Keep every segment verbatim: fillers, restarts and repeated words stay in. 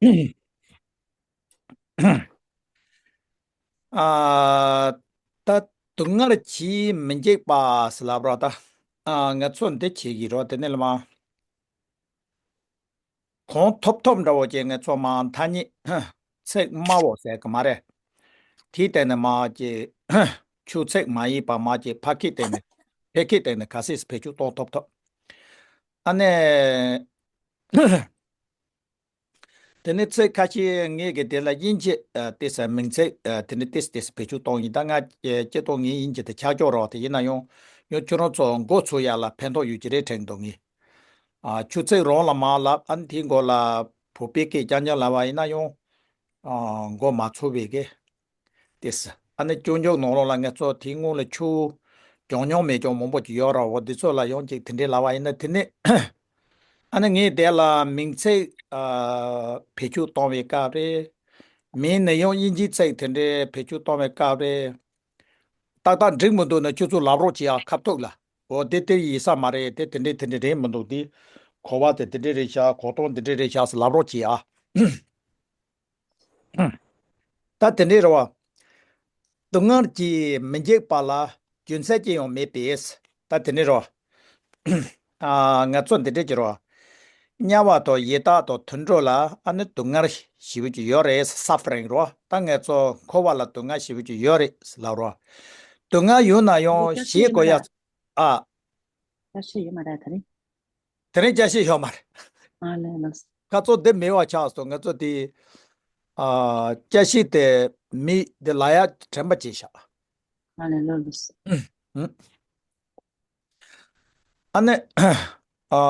ཨ། ད་སྡུག་བསྔལ་གྱིས་མི་འཇིགས་པ་ཟེར་ལབ་ར་ད། ཨ། ང་ཚོ་འདི་བྱེད་ཀྱི་རོ། དེ་ནས་ལ་མ། གོང་ཐོབ་ཐོབ་འདྲ་བོ་ཅིག་ང་ཚོ་མ་ཐ་སྙད་ཚིག་དམའ་བོ་ཟེར་གི་མ་རེད། དེའི་སྟེང་ནས་མ་ཅིག་ཆུ་ཚིག་མ་ཡིན་པ་མ་ཅིག་ཕ་སྐད་སྟེང་ནས་ཕལ་སྐད་སྟེང་ནས་ག་སྲིད་བེད་སྤྱོད་གཏོང་ཐོབ་ཐོབ། ཨ་ནི། དེ་ནས་ཚིག་ཁ་ཤས་ངས་ཀྱི་དེ་ལ་དབྱིན་ཇི་ཨ་ཏོག་ཙམ་མིང་ཚིག་ཨ་དེ་ནས་ཏོག་ཙམ་ཏོག་ཙམ་བེད་སྤྱོད་གཏོང་ཡིན། ད་ང་ཨ་སྤྱིར་བཏང་ངའི་དབྱིན་ཇི་དེ་ཆག་ཆོག་རོགས་དེ་ཡིན་ན་ཡང་ཡང་ཁྱོད་རང་ཚོ་མགོ་ཚོས་ཡ་ལ་ཕན་ཐོགས་ཡོད་ཀྱི་རེད་དྲན་འདུག་ངས། ཨ་ཆུ་ཚིག་རང་ལ་མ་ལབ། ཨ་ནི་དེའི་མགོ་ལ་བོད་པའི་སྐད་རྐྱང་རྐྱང་ལབ་པ་ཡིན་ན་ཡང་ཨ་མགོ་མ་ཚོས་པའི་གི་ཏོག་ཙམ། ཨ་ནི་སྐྱོན་བརྗོད་ནང་ལོགས་ལ་ང་ཚོ་དེའི་སྔོན་ལ་ཆུ་གྱོང་མྱོང་མེད་ཀྱང་མང་པོ་ཅིག་ཡོད་ར། འོ་འདི་ཚོ་ལ་ཡང་ཅིག་དེ་འདྲའི་ལབ་པ་ཡིན་ན། དེ་ནས་ཨ་ནི་ངས་དེ་ལ་མིང་ཚིག་ཨ་བེད་སྤྱོད་གཏོང་བའི་སྐབས་རེད། མིང་ནས་ཡང་དབྱིན་ཇིའི་ཚིག་དེ་འདྲའི་བེད་སྤྱོད་གཏོང་བའི་སྐབས་རེད། ཏག་ཏག་འགྲིག་མི་འདུག་ན་ཁྱོད་ཚོ་ལབ་རོགས་བྱེད་ཨ། ཁ་ཐུག་ལ། འོ་དེ་དེ་ཡིན་ས་མ་རེད། དེ་དེ་འདྲའི་དེ་འདྲའི་རེད་མི་འདུག་དེ་གོ་བ་དེ་དེ་འདྲའི་རེད་ཤག་གོ་སྟངས་དེ་འདྲའི་རེད་ཤག་ཟེར་ལབ་རོགས་བྱེད་ཨ། ད་དེ་འདྲའི་རེད་བ། སྡུག་བསྔལ་གྱིས་མི་འཇིགས་པ་ལ་རྒྱུ་མཚན་ཅི་ཡང་མེད་པས། ད་དེ་འདྲའི་རེད་བ། ཨ་ང་ཚོ་འདི་འདྲའི་གྱུར་བ། དམྱལ་བ་དང་ཡི་དྭགས་དང་དུད་འགྲོ་ལ་ཨ་ནི་སྡུག་བསྔལ་ཞེ་པོ་ཅིག་ཡོད་རེད། སཱ་ཕ་རིང་རེད་བ། ད་ང་ཚོ་འཁོར་བ་ལ་སྡུག་བསྔལ་ཞེ་པོ་ཅིག་ཡོད་རེད་ལབ་རེད་བ། སྡུག་བསྔལ་ཡོད་ན་ཡང་ཞེད་དགོས་ཡ། ཨ། བཀྲ་ཤིས་ཡོད་མ་རེད་ད་རིང་། དེ་རིང་བཀྲ་ཤིས་ཡོད་མ་རེད། ཨ་ལས་ལགས། ཁ་ཚོ་འདི་མེད་པ་ཆགས་སོང་། ང་ཚོ་དེ་ཨ་བཀྲ་ཤིས་དེ་མི་དེ་ལ་ཡ་དྲན་པ་བྱས་ཤག་ཨ་ལས་ལགས། ཨ་ནི་ཨ་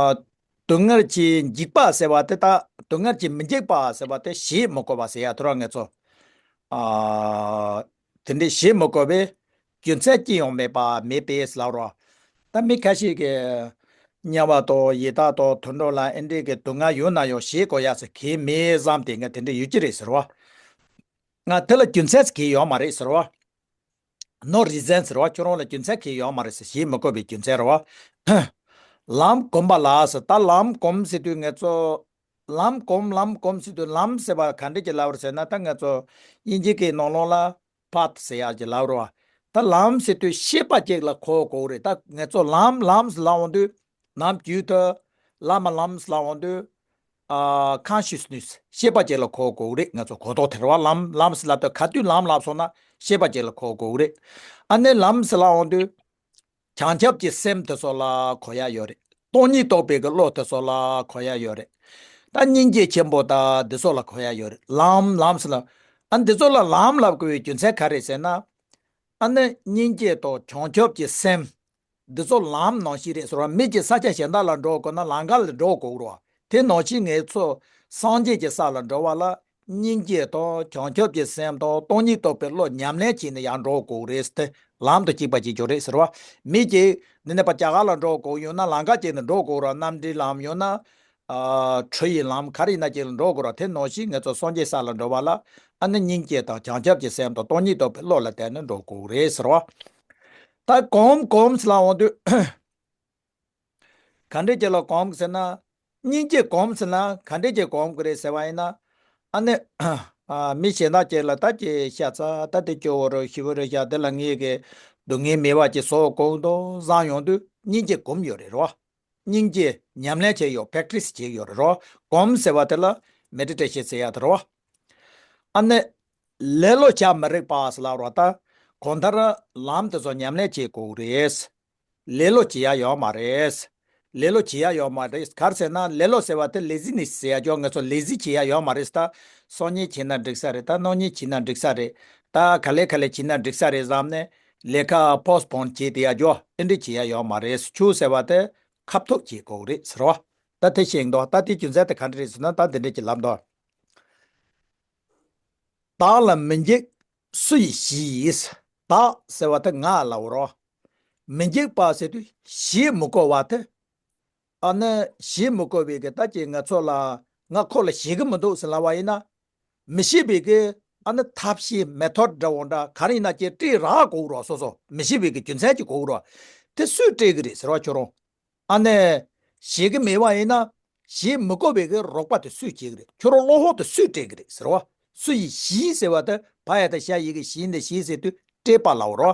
སྡུག་བསྔལ་གྱིས་འཇིགས་པ་ཟེར་བ་དེ། ད་སྡུག་བསྔལ་གྱིས་མི་འཇིགས་པ་ཟེར་བ་དེ་ཞེད་མི་དགོས་པ་ཟེར་ཡ་དོ་ར། ང་ཚོ་ཨ་དེ་འདྲའི་ཞེད་མི་དགོས་པའི་རྒྱུ་མཚན་ཅི་ཡང་མེད་པ་མེད་པས་ལབ་རོ། ད་མི་ཁ་ཤས་ཀྱིས་དམྱལ་བ་དང་ཡི་དྭགས་དང་དུད་འགྲོ་ལ་ཨེ་འདྲའི་གི་སྡུག་བསྔལ་ཡོད་ན་ཡང་ཞེད་དགོས་ཡ་ཟེར་གི་མེད་བསམ་སྟེ་ང་དེ་འདྲ་ཡོད་ཀྱི་རེད་ཟེར་བ། ང་དེ་ལ་རྒྱུ་མཚན་ཟེར་གི་ཡོད་མ་རེད་ཟེར་བ། No reason ཟེར་བ། ཁྱོད་རང་ལ་རྒྱུ་མཚན་གི་ཡོད་མ་རེད་ཟེར། ཞེད་མི་དགོས་པའི་རྒྱུ་མཚན་རེད་བ། ལམ་གོམས་པ་ལ་ཟེར། ད་ལམ་གོམས་ཟེར་དུས་ང་ཚོ་ལམ་གོམས་ལམ་གོམས་ཟེར་དུས་ལམ་ཟེར་བ་ག་འདྲ་ཅིག་ལབ་རེད་ཟེར་ན། ད་ང་ཚོ་དབྱིན་ཇི་སྐད་ནང་ལོགས་ལ་པཱཐ་ཟེར་ཡག་ཅིག་ལབ་རེད་བ། ད་ལམ་ཟེར་དུས་ཤེས་པ་ཅིག་ལ་གོ་དགོས་རེད། ད་ང་ཚོ་ལམ་ལམ་ཟེར་ལབ་འོང་དུས་ནམ་རྒྱུན་དུ་ལམ་ལམ་ཟེར་ལབ་འོང་དུས་ཨ་consciousness ཤེས་པ་ཅིག་ལ་གོ་དགོས་རེད། ང་ཚོ་གོ་རྟོགས་དེ་རེད་བ། ལམ་ལམ་ཟེར་ལབ་དུས་ག་དུས་ལམ་ལབ་སོང་ན་ཤེས་པ་ཅིག་ལ་གོ་དགོས་རེད། ཨ་ནི་ལམ་ཟེར་ལབ་འོང་དུས་བྱང་ཆུབ་ཀྱི་སེམས་དེ་ཚོ་ལ་གོ་ཡ་ཡོད་རེད། སྟོང་ཉིད་རྟོགས་པའི་གི་བློ་དེ་ཚོ་ལ་གོ་ཡ་ཡོད་རེད། ད་སྙིང་རྗེ་ཆེན་པོ་དང་འདི་ཚོ་ལ་གོ་ཡ་ཡོད་རེད། ལམ་ལམ་ཟེར་ལ། ཨ་འདི་ཚོ་ལ་ལམ་ལབ་དགོས་པའི་རྒྱུ་མཚན་ག་རེ་ཟེར་ན། ཨ་ནི་སྙིང་རྗེ་དང་བྱང་ཆུབ་ཀྱི་སེམས་འདི་ཚོ་ལམ་ནང་བཞིན་རེད་ཟེར་བ། མི་གཅིག་ས་ཆ་གཞན་དག་ལ་འགྲོ་དགོས་ན་ལམ་ཁ་ལ་འགྲོ་དགོས་རེད་བ། དེ་ནང་བཞིན་ངེད་ཚོ་སངས་རྒྱས་ཀྱི་ས་ལ་འགྲོ་བ་ལ་སྙིང་རྗེ་དང་བྱང་ཆུབ་ཀྱི་སེམས་དང་སྟོང་ཉིད་རྟོགས་པའི་བློ་ཉམས་ལེན་བྱས་ནས་ཡར་འགྲོ་དགོས་རེད་ཟེར་ཏེ། ལམ་དང་གཅིག་པ་གཅིག་རྐྱང་རེད་ཟེར་བ། མི་གཅིག་འདི་ནས་ཕར་རྒྱ་གར་ལ་འགྲོ་དགོས་ཡོད་ན་ལམ་ཁ་ཅིག་ནས་འགྲོ་དགོས་ར། གནམ་གྲུའི་ལམ་ཡོད་ན་ཨ་གྲུ་ཡི་ལམ་ག་རེ་ཡིན་ན་ཅིག་ལ་འགྲོ་དགོས་ར། དེ་ནང་བཞིན་ངེད་ཚོ་སངས་རྒྱས་ས་ལ་འགྲོ་བ་ལ་ཨ་ནི་སྙིང་རྗེ་དང་བྱང་ཆུབ་ཀྱི་སེམས་དང་སྟོང་ཉིད་རྟོགས་པའི་བློ་ལ་བརྟེན་ནས་འགྲོ་དགོས་རེད་ཟེར་བ། ད་གོམས་གོམས་ཟེར་ལབ་འོང་དུས། ག་འདྲས་ཅིག་ལ་གོམས་ཟེར་ན། སྙིང་རྗེ་གོམས་ཟེར་ན་ག་འདྲས་ཅིག་གོམས་ཀྱི་རེད་ཟེར་བ་ཡིན་ན། ཨ་ནི་ཨ་མི་གཞན་དག་ཅིག་ལ་ད་ཅིག་ཤ་ཚ་ད་དེ་སྐྱོ་བོ་རེད་ཞེ་བོ་རེད་ཤག་དེ་ལ་ངས་གི་སྡུག་བསྔལ་མེད་པ་ཅིག་བཟོ་དགོས་འདུག་བསམ་ཡོང་དུས་སྙིང་རྗེ་གོམས་ཡོད་རེད་རོ། སྙིང་རྗེ་ཉམས་ལེན་བྱས་ཡོད། པེག་ཊི་སི་བྱས་ཡོད་རེད་རོ། གོམས་ཟེར་བ་དེ་ལ་མེ་ཌི་ཊེ་ཤན་ཟེར་ཡག་དེ་རོ། ཨ་ནི་ལེ་ལོ་བྱ་མི་རིགས་པ་ཟེར་ལབ་རོ། ད་གང་ལྟར་ལམ་དེ་ཚོ་ཉམས་ལེན་བྱེད་དགོས་རེད། ལེ་ལོ་བྱེད་ཡ་ཡོད་མ་རེད། ལེ་ལོ་བྱེད་ཡ་ཡོད་མ་རེད། ག་རེ་ཟེར་ན་ལེ་ལོ་ཟེར་བ་དེ་ལེ་ཛི་ནེ་སི་ཟེར་ཡ་ཅོག་ང་ཚོ་ལེ་ཛི་བྱེད་ཡ་ཡོད་མ་རེད། ད་སང་ཉིན་བྱེད་ན་འགྲིག་ས་རེད། ད་གནངས་ཉིན་བྱེད་ན་འགྲིག་ས་རེད། ད་ག་ལེ་ག་ལེ་བྱེད་ན་འགྲིག་ས་རེད་བསམ་ནས་ལས་ཀ་པོ་སི་པོན་བྱེད་དེ་ཡ་ཅོག་ཨེ་འདྲ་བྱེད་ཡ་ཡོད་མ་རེད། ཆུ་ཟེར་བ་དེ་ཁ་ཐུག་བྱེད་དགོས་རེད་ཟེར་བ། ད་དེ་ཤེས་འདུག་ད་དེ་རྒྱུ་མཚན་དེ་ག་འདྲ་རེད་ཟེར་ན་ད་འདི་འདྲ་ཅིག་ལབ་འདུག་བདག་ལ་མི་འཇིགས་སུ་ཡིས་ཞི་ཡིས། བདག་ཟེར་བ་དེ་ང་ལབ་རོ། མི་འཇིགས་པ་ཟེར་དུས་ཞེད་མི་དགོས་པ་དེ། ཨ་ནི་ཞེད་མི་དགོས་པའི་གི་ད་ཅིག་ང་ཚོ་ལ་ང་ཁོ་ལ་ཞེད་གི་མི་འདུག་ཟེར་ལབ་པ་ཡིན་ན། མི་ཤེས་པའི་གི་ཨ་ནི་ཐབས་ཤེས་མེ་ཐོད་འདྲ་བོ་འདྲ་ག་རེ་ཡིན་ན་ཅིག་སྤྲད་རག་དགོས་རོ། སོ་སོ་མི་ཤེས་པའི་གི་རྒྱུ་མཚན་ཅིག་དགོས་རོ། དེ་སུས་སྤྲད་གི་རེད་ཟེར་བ་ཁྱོད་རང་། ཨ་ནི་ཞེད་གི་མེད་པ་ཡིན་ན། བཞེས་མི་དགོས་པའི་གི་རོགས་པ་དེ་སུས་བྱེད་གི་རེད། ཁྱོད་རང་བློ་ཕོག་དེ་སུས་སྤྲད་གི་རེད་ཟེར་བ། སུ་ཡིས་བཞེས་ཟེར་བ་དེ་བ་ཡ་བཏགས་བཞེས་ཡི་གེ་བཞེས་འདི་བཞེས་ཟེར་དུས་སྤྲད་པ་ལབ་རོ།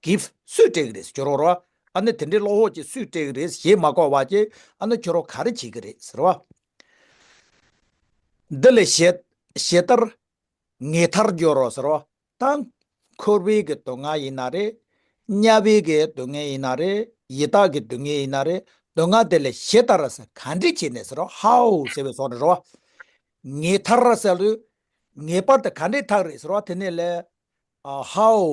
གིབ་སུས་སྤྲད་གི་རེད་ཟེར་ཁྱོད་རང་རོ། ཨ་ནི་དེ་འདྲའི་བློ་ཕོག་ཅིག་སུས་སྤྲད་གི་རེད་བཞེས་མ་དགོས་པ་ཅིག་ཨ་ནི་ཁྱོད་རང་ག་རེ་བྱེད་གི་རེད་ཟེར་བ། འདི་ལས་ཞེ་ཞེ་ལྟར་ངེས་ཐར་སྦྱོར་རོ་ཟེར་རོ། ད་འཁོར་བའི་གི་སྡུག་བསྔལ་ཡིན་ན་རེད། དམྱལ་བའི་གི་སྡུག་བསྔལ་ཡིན་ན་རེད། ཡི་དྭགས་ཀྱི་སྡུག་བསྔལ་ཡིན་ན་རེད། སྡུག་བསྔལ་དེ་ལས་ཞེ་ལྟར་ཟེར་ག་འདྲ་བྱས་ནས་ཟེར་རོ། ཧའོ་ཟེར་བའི་སོགས་རེད་རོ། ངེས་ཐར་ཟེར་དུས་ངེས་པར་དུ་ག་འདྲ་ཐར་རེད་ཟེར་རོ། དེ་ནས་ལས་ཨ་how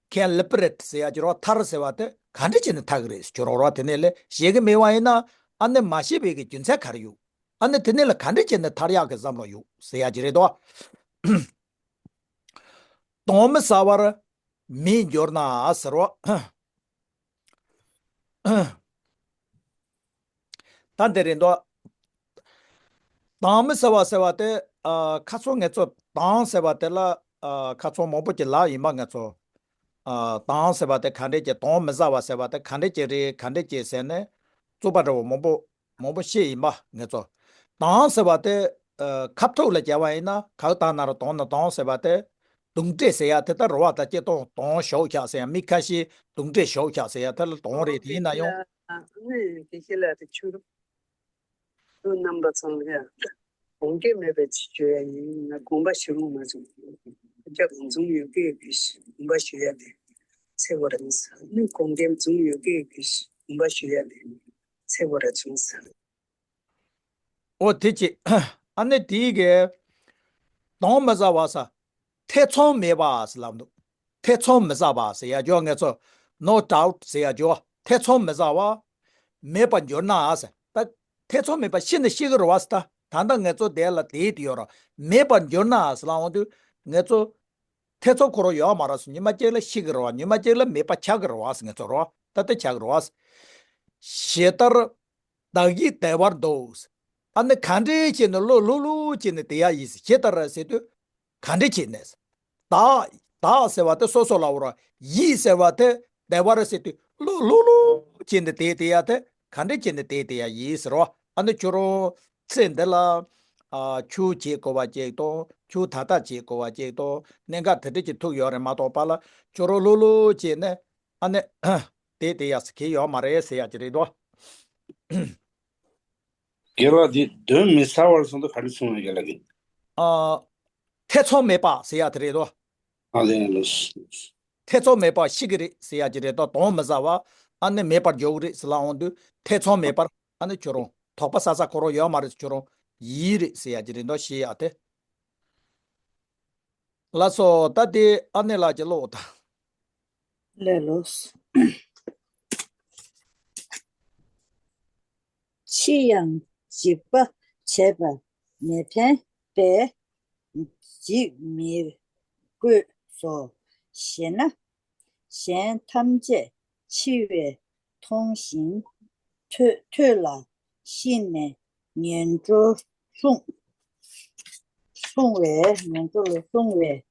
can liberate ཟེར་ཡ་ཅིག་རོ། ཐར་ཟེར་བ་དེ་ག་འདྲ་བྱས་ནས་ཐར་གི་རེད་ཟེར་རོ། དེ་ནས་ལས་བཞེས་གི་མེད་པ་ཡིན་ན་ཨ་ནི་མ་བཞེས་པའི་གི་རྒྱུ་མཚན་ག་རེ་ཡོད། ཨ་ནི་དེ་ནས་ལ་ག་འདྲ་བྱས་ནས་ཐར་ཡག་གི་བསམ་བློ་ཡོད་ཟེར་ཡ་ཅིག་རེད་དོ། དོན་མི་ཟ་བར་མེས་སྦྱོར་ན་ཟེར་བ། ད་འདི་རེད་དོ། དོན་མི་ཟ་བ་ཟེར་བ་དེ་ཨ་ཁ་སང་ངེད་ཚོ་དོན་ཟེར་བ་དེ་ལ་ཨ་ཁ་སང་མང་པོ་ཅིག་ལབ་ཡིན་པ། ངེད་ཚོ་ཨ་དོན་ཟེར་བ་དེ་ག་འདྲ་ཅིག་དོན་མི་ཟ་བ་ཟེར་བ་དེ་ག་འདྲ་ཅིག་རེད་ག་འདྲ་ཅིག་ཟེར་ནས་རྩོད་པ་འདྲ་བོ་མང་པོ་མང་པོ་བཤད་ཡིན་པ། ངེད་ཚོ་དོན་ཟེར་བ་དེ་ཨ་ཁ་ཐུག་ལ་བྱ་བ་ཡིན་ན་ག་དང་ན་ར་དོན་ན་དོན་ཟེར་བ་དེ་དུང་སྒྲས་ཟེར་ཡ་དེ་ལྟར་རོ་བ་དང་སྐྱེ་སྟོང་དོན་ཞོག་ཤག་ཟེར་ཡ། མི་ཁ་ཤས་དུང་སྒྲས་ཞོག་ཤག་ཟེར་ཡ་དེ་ལ་དོན་རེད། དེ་ཡིན་ན་ཡང་། དེ་ཤེས་ལ་དེ་ཆུ་རུ་རྣམ་པ་ཚང་ཡ། དགོངས་འགལ་མེད་པའི་ཆོས་ཡ་ཡིན་ན་དགོངས་པ་ཞུ་རུང་མ་བྱུང་། རྒྱ་གང་བྱུང་ཡོད་ཀྱི་དགོངས་པ་ཞུ་ཡ་དེ་ཚེ་བོ་ར་མི་ས་ནི་དགོངས་འགལ་བྱུང་ཡོད་ཀྱི་དགོངས་པ་ཞུ་ཡ་དེ་ཚེ་བོ་ར་བྱུང་ས། ཨོ་དེ་ཅི། ཨ་ནི་དེའི་གི་དོན་མི་ཟ་བ་ས། ཐེ་ཚོམ་མེད་པ་ཟེར་ལབ་འདུག་ཐེ་ཚོམ་མི་ཟ་བ་ཟེར་ཡ་ཅོ། ངེད་ཚོ་no doubt ཟེར་ཡ་ཅོ། ཐེ་ཚོམ་མི་ཟ་བ། མེད་པར་འགྱུར་ན་ཟེར། ད་ཐེ་ཚོམ་མེད་པ་ཤི་ནི་ཤི་གི་རེད་བ་ཟེར། ད་ད་ལྟ་ངེད་ཚོ་དེ་ལ་དེའི་དེ་ཡོད་ར། མེད་པར་འགྱུར་ན་ཟེར་ལབ་འོང་དུས་ངེད་ཚོ་ཐེ་ཚོམ་ཁོ་རང་ཡོད་མ་རེད་ཟེར། ཉི་མ་གཅིག་ལ་ཤི་གི་རེད་བ། ཉི་མ་གཅིག་ལ་མེད་པ་ཆགས་གི་རེད་བ་ཟེར། ངེད་ཚོ་རོ་ད་ལྟ་ཆགས་གི་རེད་བ་ཟེར། ཞེ་ལྟར་བདག་ཡིད་བདེ་བར་འདོད། ཨ་ནི་ག་འདྲས་བྱས་ནས་བློ་ལྷུག་ལྷུག་བྱས་ནས་བསྡད་ཡ་ཡིན་ཟེར། ཞེ་ལྟར་ཟེར་དུས་ག་འདྲས་བྱས་ནས། བདག་བདག་ཟེར་བ་དེ་སོ་སོ་ལ་འོ་ར། ཡིད་ཟེར་བ་དེ་བདེ་བར་ཟེར་དུས་བློ་ལྷུག་ལྷུག་བྱས་ནས་བསྡད་བསྡད་ཡ་དེ་ག་འདྲས་བྱས་ནས་བསྡད་བསྡད་ཡ་ཡིན་ཟེར་རོ། ཨ་ནི་ཁྱོད་རང་ཚེ་འདི་ལ་ཨ་ཆོས་བྱེད་དགོས་པ་ཅིག་དང་ཆོས་ད་ལྟ་བྱེད་དགོས་པ་ཅིག་དང་གནད་འགག་དེ་འདྲས་ཀྱི་ཐུག་ཡོད་རེད་མ་གཏོགས་པ་ལ་ཁྱོད་རང་ལྷུག་ལྷུག་བྱས་ནས། ཨ་ནི། དེ་དེ་ཡ་ཟེར་གྱི་ཡོད་མ་རེད་ཟེར་ཡ་ཅིག་རེད་དོ། རྒན་ལགས་དེ་གདོན་མི་ཟ་བར་གསུངས་དུས་ག་རེ་གསུངས་ཡོད་རྒན་ལགས་ཀྱིས། ཨ། ཐེ་ཚོམ་མེད་པ་ཟེར་ཡ་དེ་རེད་དོ། ཨ་ལས་ལོས། ཐེ་ཚོམ་མེད་པ་ཤི་གི་རེད་ཟེར་ཡ་ཅིག་རེད་དོ། གདོན་མི་ཟ་བ། ཨ་ནི་མེད་པར་འགྱུར་གི་རེད་ཟེར་ལབ་འོང་དུས་ཐེ་ཚོམ་མེད་པར་ཨ་ནི་ཁྱོད་རང་དོགས་པ་ཟ་ས་ཁོ་རང་ཡོད་མ་རེད། ཁྱོད་རང་ཡིད་རེད་ཟེར་ཡ་ཅིག་རེད་དོ། ཤི་ཡ་དེ། ལགས་སོ། ད་དེ་ཨ་ནེ་ལགས་ཀྱི་ཀློག་དང་། ལགས་ལོས། ཕྱིར་ཡང་འཇིགས་པ་བྱས་པ་མི་ཕན་པས་འཇིགས་མི་དགོས་སོ་ཞེ་ན། གཞན་ཐམས་ཅད་འཆི་བས་མཐོང་ཞིང་ཐོས་ཐོས་ལ་ཤི་ནས་ངན་འགྲོར་ལྷུང་ལྷུང་བས་ངན་འགྲོ་ལ་ལྷུང་བས་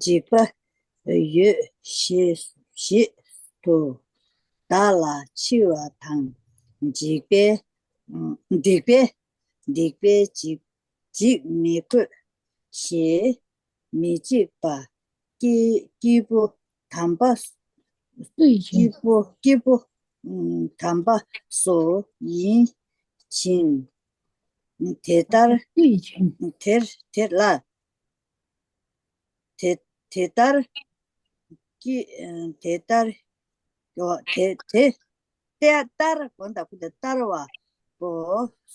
འཇིགས་པ་ཡོད་ཞེས་ཞེས་དུ་བདག་ལ་འཆི་བ་དང་འཇིགས་པས་སྡིག་པས་སྡིག་པས་འཇིགས་འཇིགས་མི་དགོས་ཞེས་མི་འཇིགས་པ་སྐྱེས་སྐྱེས་བུ་དམ་པ་སུ་ཡིན་ཕྱིན། སྐྱེས་བུ་སྐྱེས་བུ་ཨུམ་དམ་པ་སུ་ཡིན་ཕྱིན། དེ་ལྟར་སུ་ཡིན་ཕྱིན། དེར་དེ་ལ་དེ་དེ་ལྟར་སྐྱེ་དེ་ལྟར་དེ་དེ་དེ་ལྟར་གོ་ད་གོ་དེ་ལྟར་བ་པོ་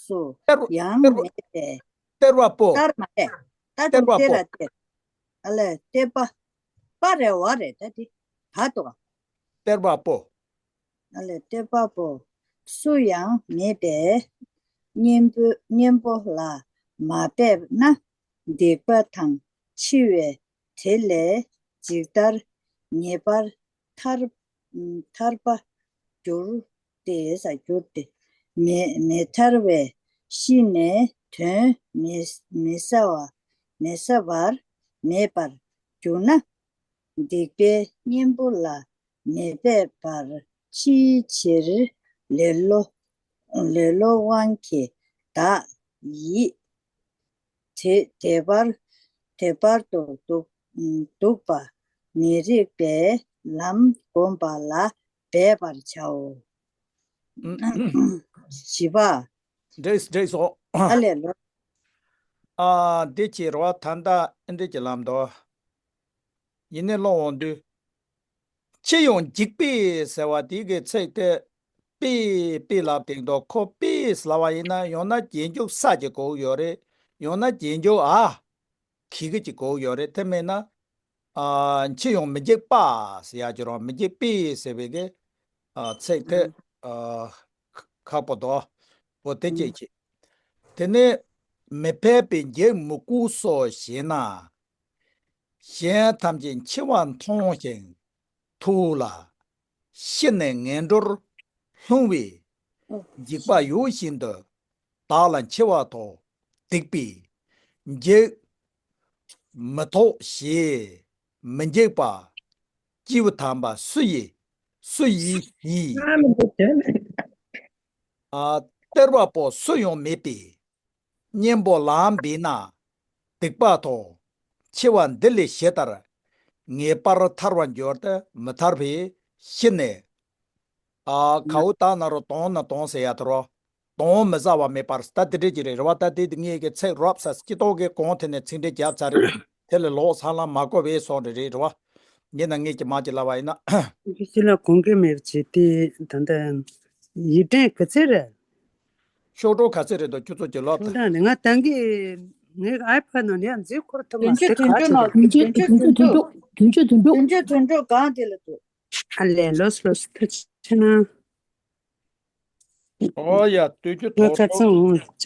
སུ་སྟེར་ཡང་སྟེར་མེད་པས། སྟེར་བ་པོ། ལྟར་མ་རེད། ད་དེ་སྟེར་བ་དེ་པོ། ལ་དེ་ཨ་ལས་སྟེར་པ་པ་རེད་བ་རེད། ད་དེ་ད་དོ། སྟེར་བ་པོ། ཨ་ལས་སྟེར་བ་པོ་སུ་ཡང་མེད་པས་གཉེན་པོ་གཉེན་པོ་ལ་མ་འབད་ན་སྡིག་པ་དང་འཆི་བས་དེ་ལས་ཇི་ལྟར་ངེས་པར་ཐར་ཐར་པ་འགྱུར་ཏེ་ས་འགྱུར་ཏེ་མི་མི་ཐར་བས་ཤི་ནས་དོན་མི་མི་ཟ་བ་མི་ཟ་བར་མེད་པར་གྱུར་ན། སྡིག་པའི་གཉེན་པོ་ལ་མི་འབད་པར་ཕྱིའི་ཕྱིར་ལེ་ལོ་ལེ་ལོ་དབང་གིས་ བདག་ཡིད་དེ་དེ་བར་དེ་བར་དུ་འདུག་འདུག་པ་མི་རིགས་པའི་ལམ་བསྒོམ་པ་ལ་འབད་པར་བྱའོ། བཞི་པ། འགྲིག་འགྲིག་སོང་། ཨ་ལས་ལོ། ཨ་འདི་ཅི་རེད་བ། ད་ལྟ་ཨེ་འདྲ་ཅིག་ལབ་འདུག་ཡིན་ནའི་ཀློག་འོང་དུས། ཕྱི་ཡང་འཇིགས་པས་ཟེར་བ་དེ་གི་ཚིག་དེ། པས་པས་ལབ་དེ་འདུག་ཁོ་པས་ལབ་པ་ཡིན་ན་ཡང་ན་རྗེས་འཇུག་ས་ཅིག་དགོས་ཀྱི་ཡོད་རེད། ཡང་ན་རྗེས་འཇུག་ཨ། གི་གུ་ཅིག་དགོས་ཀྱི་ཡོད་རེད། དེ་མེད་ན། ཨ་ཕྱི་ཡང་མི་འཇིགས་པ་ཟེར་ཡག་ཅིག་རེད་བ། མི་འཇིགས་པས་ཟེར་བའི་གི། ཨ་ཚིག་དེ། ཨ་ཁག་པོ་འདུག་འོ་དེ་སྐད་ཅིག་དེ་ནས་མི་ཕན་པའི་འཇིགས་མི་དགོས་སོ་ཞེ་ན། གཞན་ཐམས་ཅད་འཆི་བ་མཐོང་ཞིང་ཐུགས་ལ། ཤི་ནས་ངན་འགྲོར་ལྷུང་བའི་འཇིགས་པ་ཡོད་བཞིན་དུ་བདག་ལ་འཆི་བ་ཐོག་སྡིག་པས་འཇིགས་མི་ཐོགས་ཞེས་མི་འཇིགས་པ་སྐྱེས་བུ་དམ་པ་སུ་ཡིས་སུ་ཡིས་ཤེས། ཨ་སྟེར་བ་པོ་སུ་ཡང་མེད་པས། གཉེན་པོ་ལམ་འབད་ན་སྡིག་པ་ཐོགས། འཆི་བ་འདི་ལས་ཞི་ལྟར། ངེས་པར་ཐར་བར་འགྱུར་ཏེ་མི་ཐར་བས་ཤི་ནས། ཨ་ཁའུ་ཏ་ན་རོ་དོང་ན་དོང་ཟེར་ཡ་ད་རོ། དོང་མི་ཟ་བ་མེད་པར་ད་དེ་འདྲས་ཀྱི་རེད་རེད་བ། ད་དེ་ངས་ཀྱི་ཚིག་རོབ་ས་སྐྱི་ཏོག་གི་གོང་དེ་ནས་ཚིག་འགྲེལ་རྒྱབ་ཚར་རེད། དེ་ལས་ལོག་ས་ལ་མ་གོ་བའི་སོང་རེད་རེད་རེད་བ། ངས་ན་ངས་ཀྱི་མ་ཅི་ལབ་པ་ཡིན་ན། ཅི་ལ་གོང་གི་མེད་ཅི་དེ་ད་ལྟ་ཡིག་ཕྲེང་ག་ཚད་རེད། ཤོག་གྲངས་ག་ཚད་རེད་འདུག་ཁྱོད་ཚོ་ཀྱི་ལོབ་ཤོག་གྲངས་ནི་ང་ཏང་གི་ངའི་ཨའི་ཕ་ནང་ནས་འཛུལ་འཁོར་ཐུབ་མ་བདུན་ཅུ་སོང་། དོན་ག་གཅོད་ནོ་བདུན་ཅུ་བདུན་ཅུ་བདུན་ཅུ་བདུན་ཅུ་བདུན་ཅུ་བདུན་ཅུ་བདུན་ཅུ་གང་དེ་ལ་འདུག་ཨ་ལས་ལོས་ལོས་ཐུགས་ཆེ་ན། ཨོ་ཡ་བདུན་ཅུ་ང་དོན་ཁ་ཚོ་འོང་ཆ།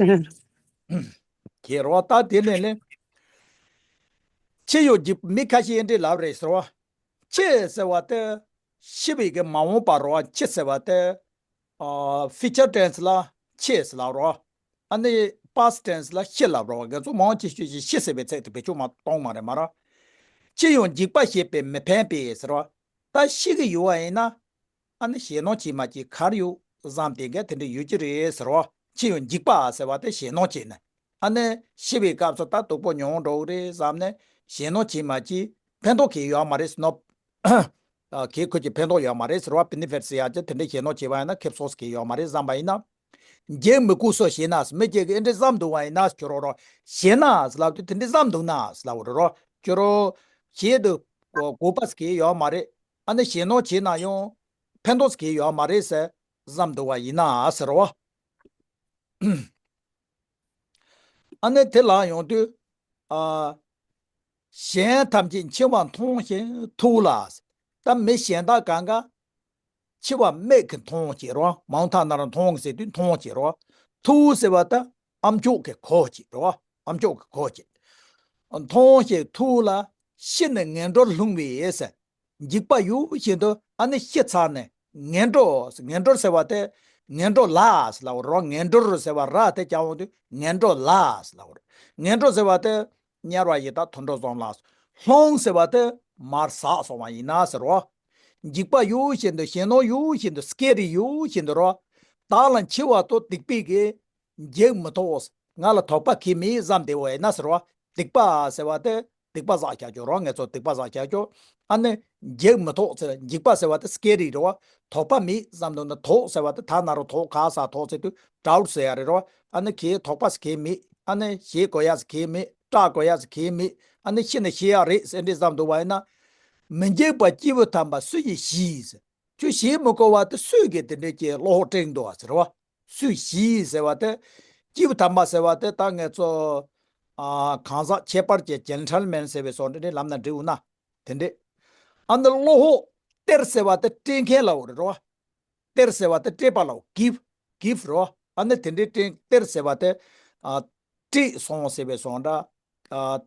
ཁྱེད་རོ་ད་དེ་ནས་ལེ། ཕྱི་ཡོད་ཀྱི་མི་ཁ་ཤས་འདྲེ་ལབ་རེད་ཟེར་བ། ཕྱི་ཟེར་བ་དེ། ཤི་བའི་གི་མ་འོངས་པ་རོ་ཕྱི་ཟེར་བ་དེ། ཨ་ཕི་ཅར་ཊེན་སི་ལ་ཕྱི་ཟེར་ལབ་རོ། ཨ་ནི་པ་སི་ཊེན་སི་ལ་ཤི་ལབ་རོ། ང་ཚོ་མང་ཆེ་ཤོས་ཀྱིས་ཤི་ཟེར་བའི་ཚིག་དེ་བེད་སྤྱོད་མ་གཏོང་མ་རེད་མ་ར། ཕྱི་ཡང་འཇིགས་པ་བྱེད་པས་མི་ཕན་པས་ཟེར་བ། ད་ཤི་གི་ཡོད་བ་ཡིན་ན། ཨ་ནི་ཞེད་སྣང་བྱེད་མ་བྱེད་གར་ཡོད་བསམ་དེ་འགའ་དེ་འདྲ་ཡོད་ཀྱི་རེད་ཟེར་བ། ཕྱི་ཡང་འཇིགས་པ་ཟེར་བ་དེ་ཞེད་སྣང་བྱེད་ནས། ཨ་ནི་ཤི་བའི་སྐབས་སུ་ད་སྡུག་པོ་མྱོང་འགྲོ་གི་རེད་བསམ་ནས་ཞེད་སྣང་བྱེད་མ་བྱེད་ཕན་ཐོགས་གང་ཡང་ཡོད་མ་རེད་ཟེར་ནོ། ཨ་གང་ཁོ་ཀྱི་ཕན་ཐོགས་ཡོད་མ་རེད་ཟེར་བ། བེ་ནེ་ཕིཊ་ཟེར་ཡག་ཅིག་དེ་འདྲ་ཞེད་སྣང་བྱེད་པ་ཡིན་ན་ཁེ་བཟང་གང་ཡང་ཡོད་མ་རེད་བསམ་པ་ཡིན་ན། འཇིགས་མི་དགོས་སོ་ཞེ་ན་ཟེར། མི་གཅིག་གིས་ཨེ་འདྲ་བསམ་འདུག་བ་ཡིན་ན་ཁྱོད་རོ་རོ། ཞེ་ན་ཟེར་ལབ་དུས་དེ་འདྲ་བསམ་འདུག་ན་ཟེར་ལབ་རོ་རོ། ཁྱོད་རོ། ཞེ་འདུག་དགོས་པ་ཟེར་གང་ཡང་ཡོད་མ་རེད། ཨ་ནི་ཞེད་སྣང་བྱེད་ན་ཡང་ཕན་ཐོགས་ཟེར་གང་ཡང་ཡོད་མ་རེད་ཟེར་བསམ་འདུག་བ་ཡིན་ན་ཟེར་རོ། ཨ་ནི་དེ་ལ་ཡོང་དུས། ཨ། གཞན་ཐམས་ཅད་འཆི་བ་མཐོང་ཞིང་ཐུགས་ལ། ད་མི་གཞན་དག་གང་ག་འཆི་བ་མིག་གིས་མཐོང་བྱེད་རོ། མང་ཐ་ན་ར་མཐོང་ཟེར་དུས་མཐོང་བྱེད་རོ། ཐུགས་ཟེར་བ་ད་ཨ་མཆོག་གི་གོ་བྱེད་རོ། ཨ་མཆོག་གི་གོ་བྱེད། མཐོང་ཞིང་ཐུགས་ལ། ཤི་ནས་ངན་འགྲོར་ལྷུང་བའི་ཟེར། འཇིགས་པ་ཡོད་བཞིན་དུ་ཨ་ནི་ཤི་ཚར་ནས་ངན་འགྲོ། ངན་འགྲོར་ཟེར་བ་དེ། ངན་འགྲོ་ལ་ཟེར་ལབ་རོ། ངན་འགྲོར་ཟེར་བ་ར་དེ་རྒྱག་འོང་དུས་ངན་འགྲོ་ལ་ཟེར་ལབ་རོ། ངན་འགྲོ་ཟེར་བ་དེ་དམྱལ་བ་ཡི་དྭགས་དུད་འགྲོ་གསུམ་ལ། ལྷུང་ཟེར་བ་དེ་མར་ཟག་སོང་བ་ཡིན་ན་ཟེར་རོ། འཇིགས་པ་ཡོད་བཞིན་དུ་ཞེད་སྣང་ཡོད་བཞིན་དུ་སི་ཀེ་རི་ཡོད་བཞིན་དུ་རོ། བདག་ལ་འཆི་བ་ཐོག་སྡིག་པས་ཀྱི། འཇིགས་མི་ཐོགས། ང་ལ་དོགས་པ་གང་ཡང་མེད་བསམ་བསྡད་པ་ཡིན་ན་ཟེར་བ། སྡིག་པ་ཟེར་བ་དེ་སྡིག་པ་བསགས་བཞག་རྒྱུ་རོ། ང་ཚོ་སྡིག་པ་བསགས་བཞག་རྒྱུ། ཨ་ནི་འཇིགས་མི་ཐོགས་ཟེར། འཇིགས་པ་ཟེར་བ་དེ་སི་ཀེ་རི་རེད་བ། དོགས་པ་མེད་བསམ་འདུག་ན། ཐོགས་ཟེར་བ་དེ་ཐ་ན་རོ་ཐོགས་ག་ས་ཐོགས་ཟེར་དུས་ཌའུཊ་ཟེར་ཡ་རེད་རོ། ཨ་ནི་གང་དོགས་པ་ཟེར་གང་ཡང་མེད། ཨ་ནི་ཞེད་དགོས་ཡ་ཟེར་གང་ཡང་མེད། སྐྲག་དགོས་ཡ་ཟེར་གང་ཡང་མེད། ཨ་ནི་ཤི་ནས་ཤི་ཡ་རེད་ཟེར་འདྲ་བསམ་འདུག་བ་ཡིན་ན། མི་འཇིགས་པ་སྐྱེས་བུ་དམ་པ་སུ་ཡིས་ཤེས་ཟེར། ཁྱོད་ཞེད་མི་དགོས་པ་དེ་སུས་ཀྱིས་དེ་འདྲའི་ཀྱི་བློ་ཕོག་སྤྲད་འདུག་ཟེར་བ། སུས་ཤེས་ཟེར་བ་དེ། སྐྱེས་བུ་དམ་པ་ཟེར་བ་དེ་ད་ངེད་ཚོ། ཨ། གང་ཟག་ཁྱད་པར་ཅན་ཇེན་ཊལ་མེན་ཟེར་བའི་བཟོ་འདྲ་འདྲའི་ལམ་ན་འབྲི་འོང་ན། དེ་འདྲས། ཨ་ནི་བློ་ཕོག་སྟེར་ཟེར་བ་དེ་སྤྲད་མཁན་ལ་འོ་རེད་རོ། སྟེར་ཟེར་བ་དེ་སྤྲད་པ་ལ་འོ། གིབ། གིབ་རོ། ཨ་ནི་དེ་འདྲའི་སྟེར་སྟེར་ཟེར་བ་དེ། ཨ། སྤྲད་སོང་ཟེར་བའི་བཟོ་འདྲ། ཨ།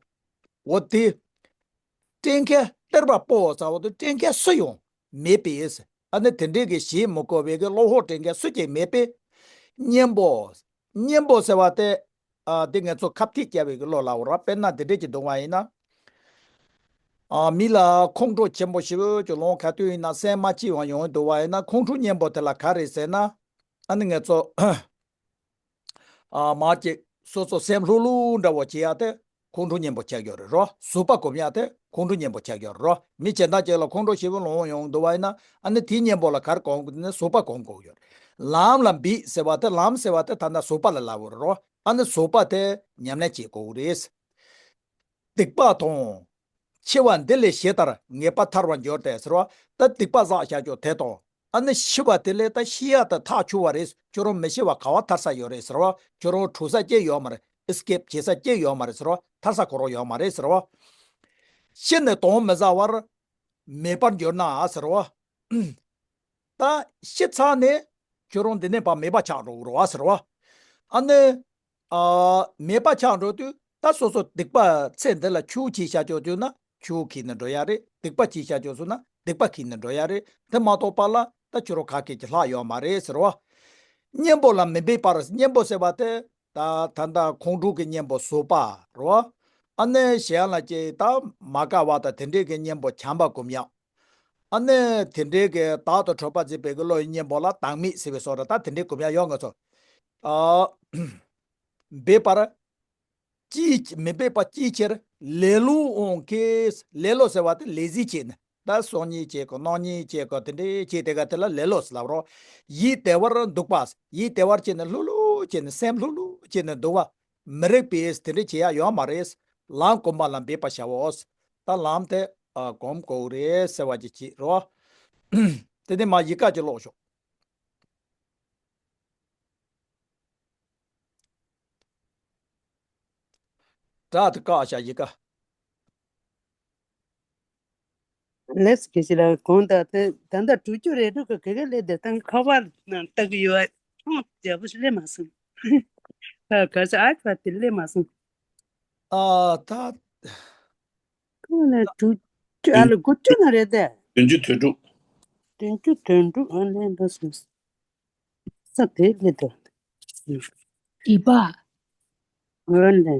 འོ་དེ། སྤྲད་མཁན་སྟེར་བ་པོ་ཟེར་བ་དེ་སྤྲད་མཁན་སུ་ཡང་མེད་པས། ཨ་ནི་དེ་འདྲའི་གི་ཞེད་མི་དགོས་པའི་གི་བློ་ཕོག་སྤྲད་མཁན་སུ་གཅིག་མེད་པས། གཉེན་པོ། གཉེན་པོ་ཟེར་བ་དེ། ཨ། དེ་ངེད་ཚོ་ཁ་གཏད་བཅག་པའི་གི་བློ་ལ་འོ་ར། དཔེར་ན་དེ་འདྲའི་གི་འདུག་བ་ཡིན་ན། ཨ། མི་ལ་ཁོང་ཁྲོ་ཆེན་པོ་ཞེ་པོ་ཅིག་ལངས། ག་དུས་ཡིན་ན་སེམས་མ་སྐྱིད་པ་ཡོང་གི་འདུག་བ་ཡིན་ན། ཁོང་ཁྲོ་གཉེན་པོ་དེ་ལ་ག་རེ་ཟེར་ན། ཨ་ནི་ངེད་ཚོ། ཨ་མ་ཅིག་སོ་སོ་སེམས་ལྷུག་ལྷུག་འདྲ་བོ་བྱེད་ཡ་དེ་ཁོང་ཁྲོ་གཉེན་པོ་ཆགས་ཡོད་རེད་རོ། བཟོད་པ་སྒོམ་ཡ་དེ་ཁོང་ཁྲོ་གཉེན་པོ་ཆགས་ཡོད་རེད་རོ། མི་གཞན་དག་ཅིག་ལ་ཁོང་ཁྲོ་ཞེ་པོ་ལངས་ཡོང་འདུག་བ་ཡིན་ན། ཨ་ནི་དེའི་གཉེན་པོ་ལ་ག་རེ་སྒོམ་དགོས་ནི། བཟོད་པ་སྒོམ་དགོས་ཡོད་རེད། ལམ་ལ་འབད་ཟེར་བ་དེ། ལམ་ཟེར་བ་དེ་ད་ལྟ་བཟོད་པ་ལ་ལབ་པ་རེད་རོ། ཨ་ནི་བཟོད་པ་དེ་ཉམས་ལེན་བྱེད་དགོས་རེད། སྡིག་པ་དང་། འཆི་བ་འདི་ལས་ཇི་ལྟར་ངེས་པར་ཐར་བར་འགྱུར་ཏེ་ཟེར་བ། ད་སྡིག་པ་བསགས་བཞག་ཀྱོག་དེ་དང་། ཨ་ནི་ཤི་བ་དེ་ལས་ད་ཤི་ཡ་ད་ཐག་ཆོད་པ་རེད། ཁྱོད་རང་མི་ཤི་བ་ག་བ་ཐར་ས་ཡོད་རེད་ཟེར་བ། ཁྱོད་རང་བྲོས་ས་ཅི་ཡོད་མ་རེད། ཨེ་སི་ཀེབ་བྱེད་ས་ཅི་ཡོད་མ་རེད་ཟེར་བ། ཐར་ས་ཁོ་རང་ཡོད་མ་རེད་ཟེར་བ། ཤི་ནས་དོན་མི་བཟའ་བར་མེད་པར་འགྱུར་ན་ཟེར་བ། ད་ཤི་ཚར་ནས་ཁྱོད་རང་འདི་ནས་ཕར་མེད་པ་ཆགས་འགྲོ་གི་རེད་བ་ཟེར་བ། ཨ་ནི། ཨ། མེད་པ་ཆགས་འགྲོ་དུས་ད་སོ་སོ་སྡིག་པ་ཚེ་འདི་ལ་ཆུ་བྱས་བཞག་ཀྱོག་བྱུང་ན་ཆུ་ཁྱེར་ནས་འགྲོ་ཡ་རེད། སྡིག་པ་བྱས་བཞག་ཀྱོག་སོང་ན་སྡིག་པ་ཁྱེར་ནས་འགྲོ་ཡ་རེད། དེ་མ་གཏོགས་པ་ལ་ད་ཁྱོད་རང་ག་གེ་ཅིག་ལྷག་ཡོད་མ་རེད་ཟེར་བ། གཉེན་པོ་ལ་མི་འབད་པར། གཉེན་པོ་ཟེར་བ་དེ་ད་ད་ལྟ་ཁོང་ཁྲོ་གི་གཉེན་པོ་བཟོད་པ་རེད་བ། ཨ་ནི་གཞན་ལ་ཅིག་ད་མ་དགའ་བ་དང་དེ་འདྲའི་གི་གཉེན་པོ་བྱམས་པ་སྒོམ་ཡ། ཨ་ནི་དེ་འདྲའི་གི་བདག་ཏུ་ཁྲོ་བ་འཛིན་པའི་གི་བློ་ཡི་གཉེན་པོ་ལ་སྡང་མིག་ཟེར་བའི་བཟོ་འདྲ། ད་དེ་འདྲའི་སྒོམ་ཡ་ཡོད་ང་ཚོ། ཨ། འབད་པར། ཅིའི། མི་འབད་པ་ཅིའི་ཕྱིར། ལེ་ལོ་འོང་གི། ལེ་ལོ་ཟེར་བ་དེ་ལེ་ཟི་བྱས་ནས། ད་སང་ཉིན་བྱེད་དགོས། གནངས་ཉིན་བྱེད་དགོས། དེ་འདྲའི་བྱེད་དེ་ག་དེ་ལ་ལེ་ལོ་ཟེར་ལབ་རོ། ཡིད་བདེ་བར་འདུག་པ། ཡིད་བདེ་བར་བྱས་ནས་ལྷུག་ལྷུག་བྱས་ནས་སེམས་ལྷུག་ལྷུག་བྱས་ནས་འདུག་པ། མི་རིགས་པས་དེ་འདྲ་བྱེད་ཡ་ཡོད་མ་རེད། ལམ་སྒོམ་པ་ལ་འབད་པར་བྱའོ། ད་ལམ་དེ་ཨ་སྒོམ་དགོས་རེད་ཟེར་བ་ཅིག་བྱེད་རོ། དེ་ནས་མ་ཡི་གེ་ཅིག་ཀློག་ཤོག་དྲ་དེ་བཀག་བྱ་ཡི་གེ། ལེས་ཀྱི་ཞིག་ལ་གོང་དང་དེ་ད་ལྟ་དྲུག་ཅུ་རེ་དྲུག་གི་གེ་གེ་ལས་དེ་དང་ཁ་པར་ནང་ལྟ་གི་ཡོད། ཨང་རྒྱལ་པོ་ཞིག་ལས་མ་སོང་། ཁ་ཁ་ས་ཨ་ཁ་དེ་ལས་མ་སོང་། ཨ་ད། ཁོང་ལ་དྲུག་ཅུ་ཨ་ལ་དགུ་བཅུ་ན་རེད་དེ། བདུན་ཅུ་དོན་དྲུག་བདུན་ཅུ་དོན་དྲུག་ཨ་ལས་འགྲོ་སོང་། ས་དེ་ལས་དོ། བཞི་པ། འོན་ཏེ།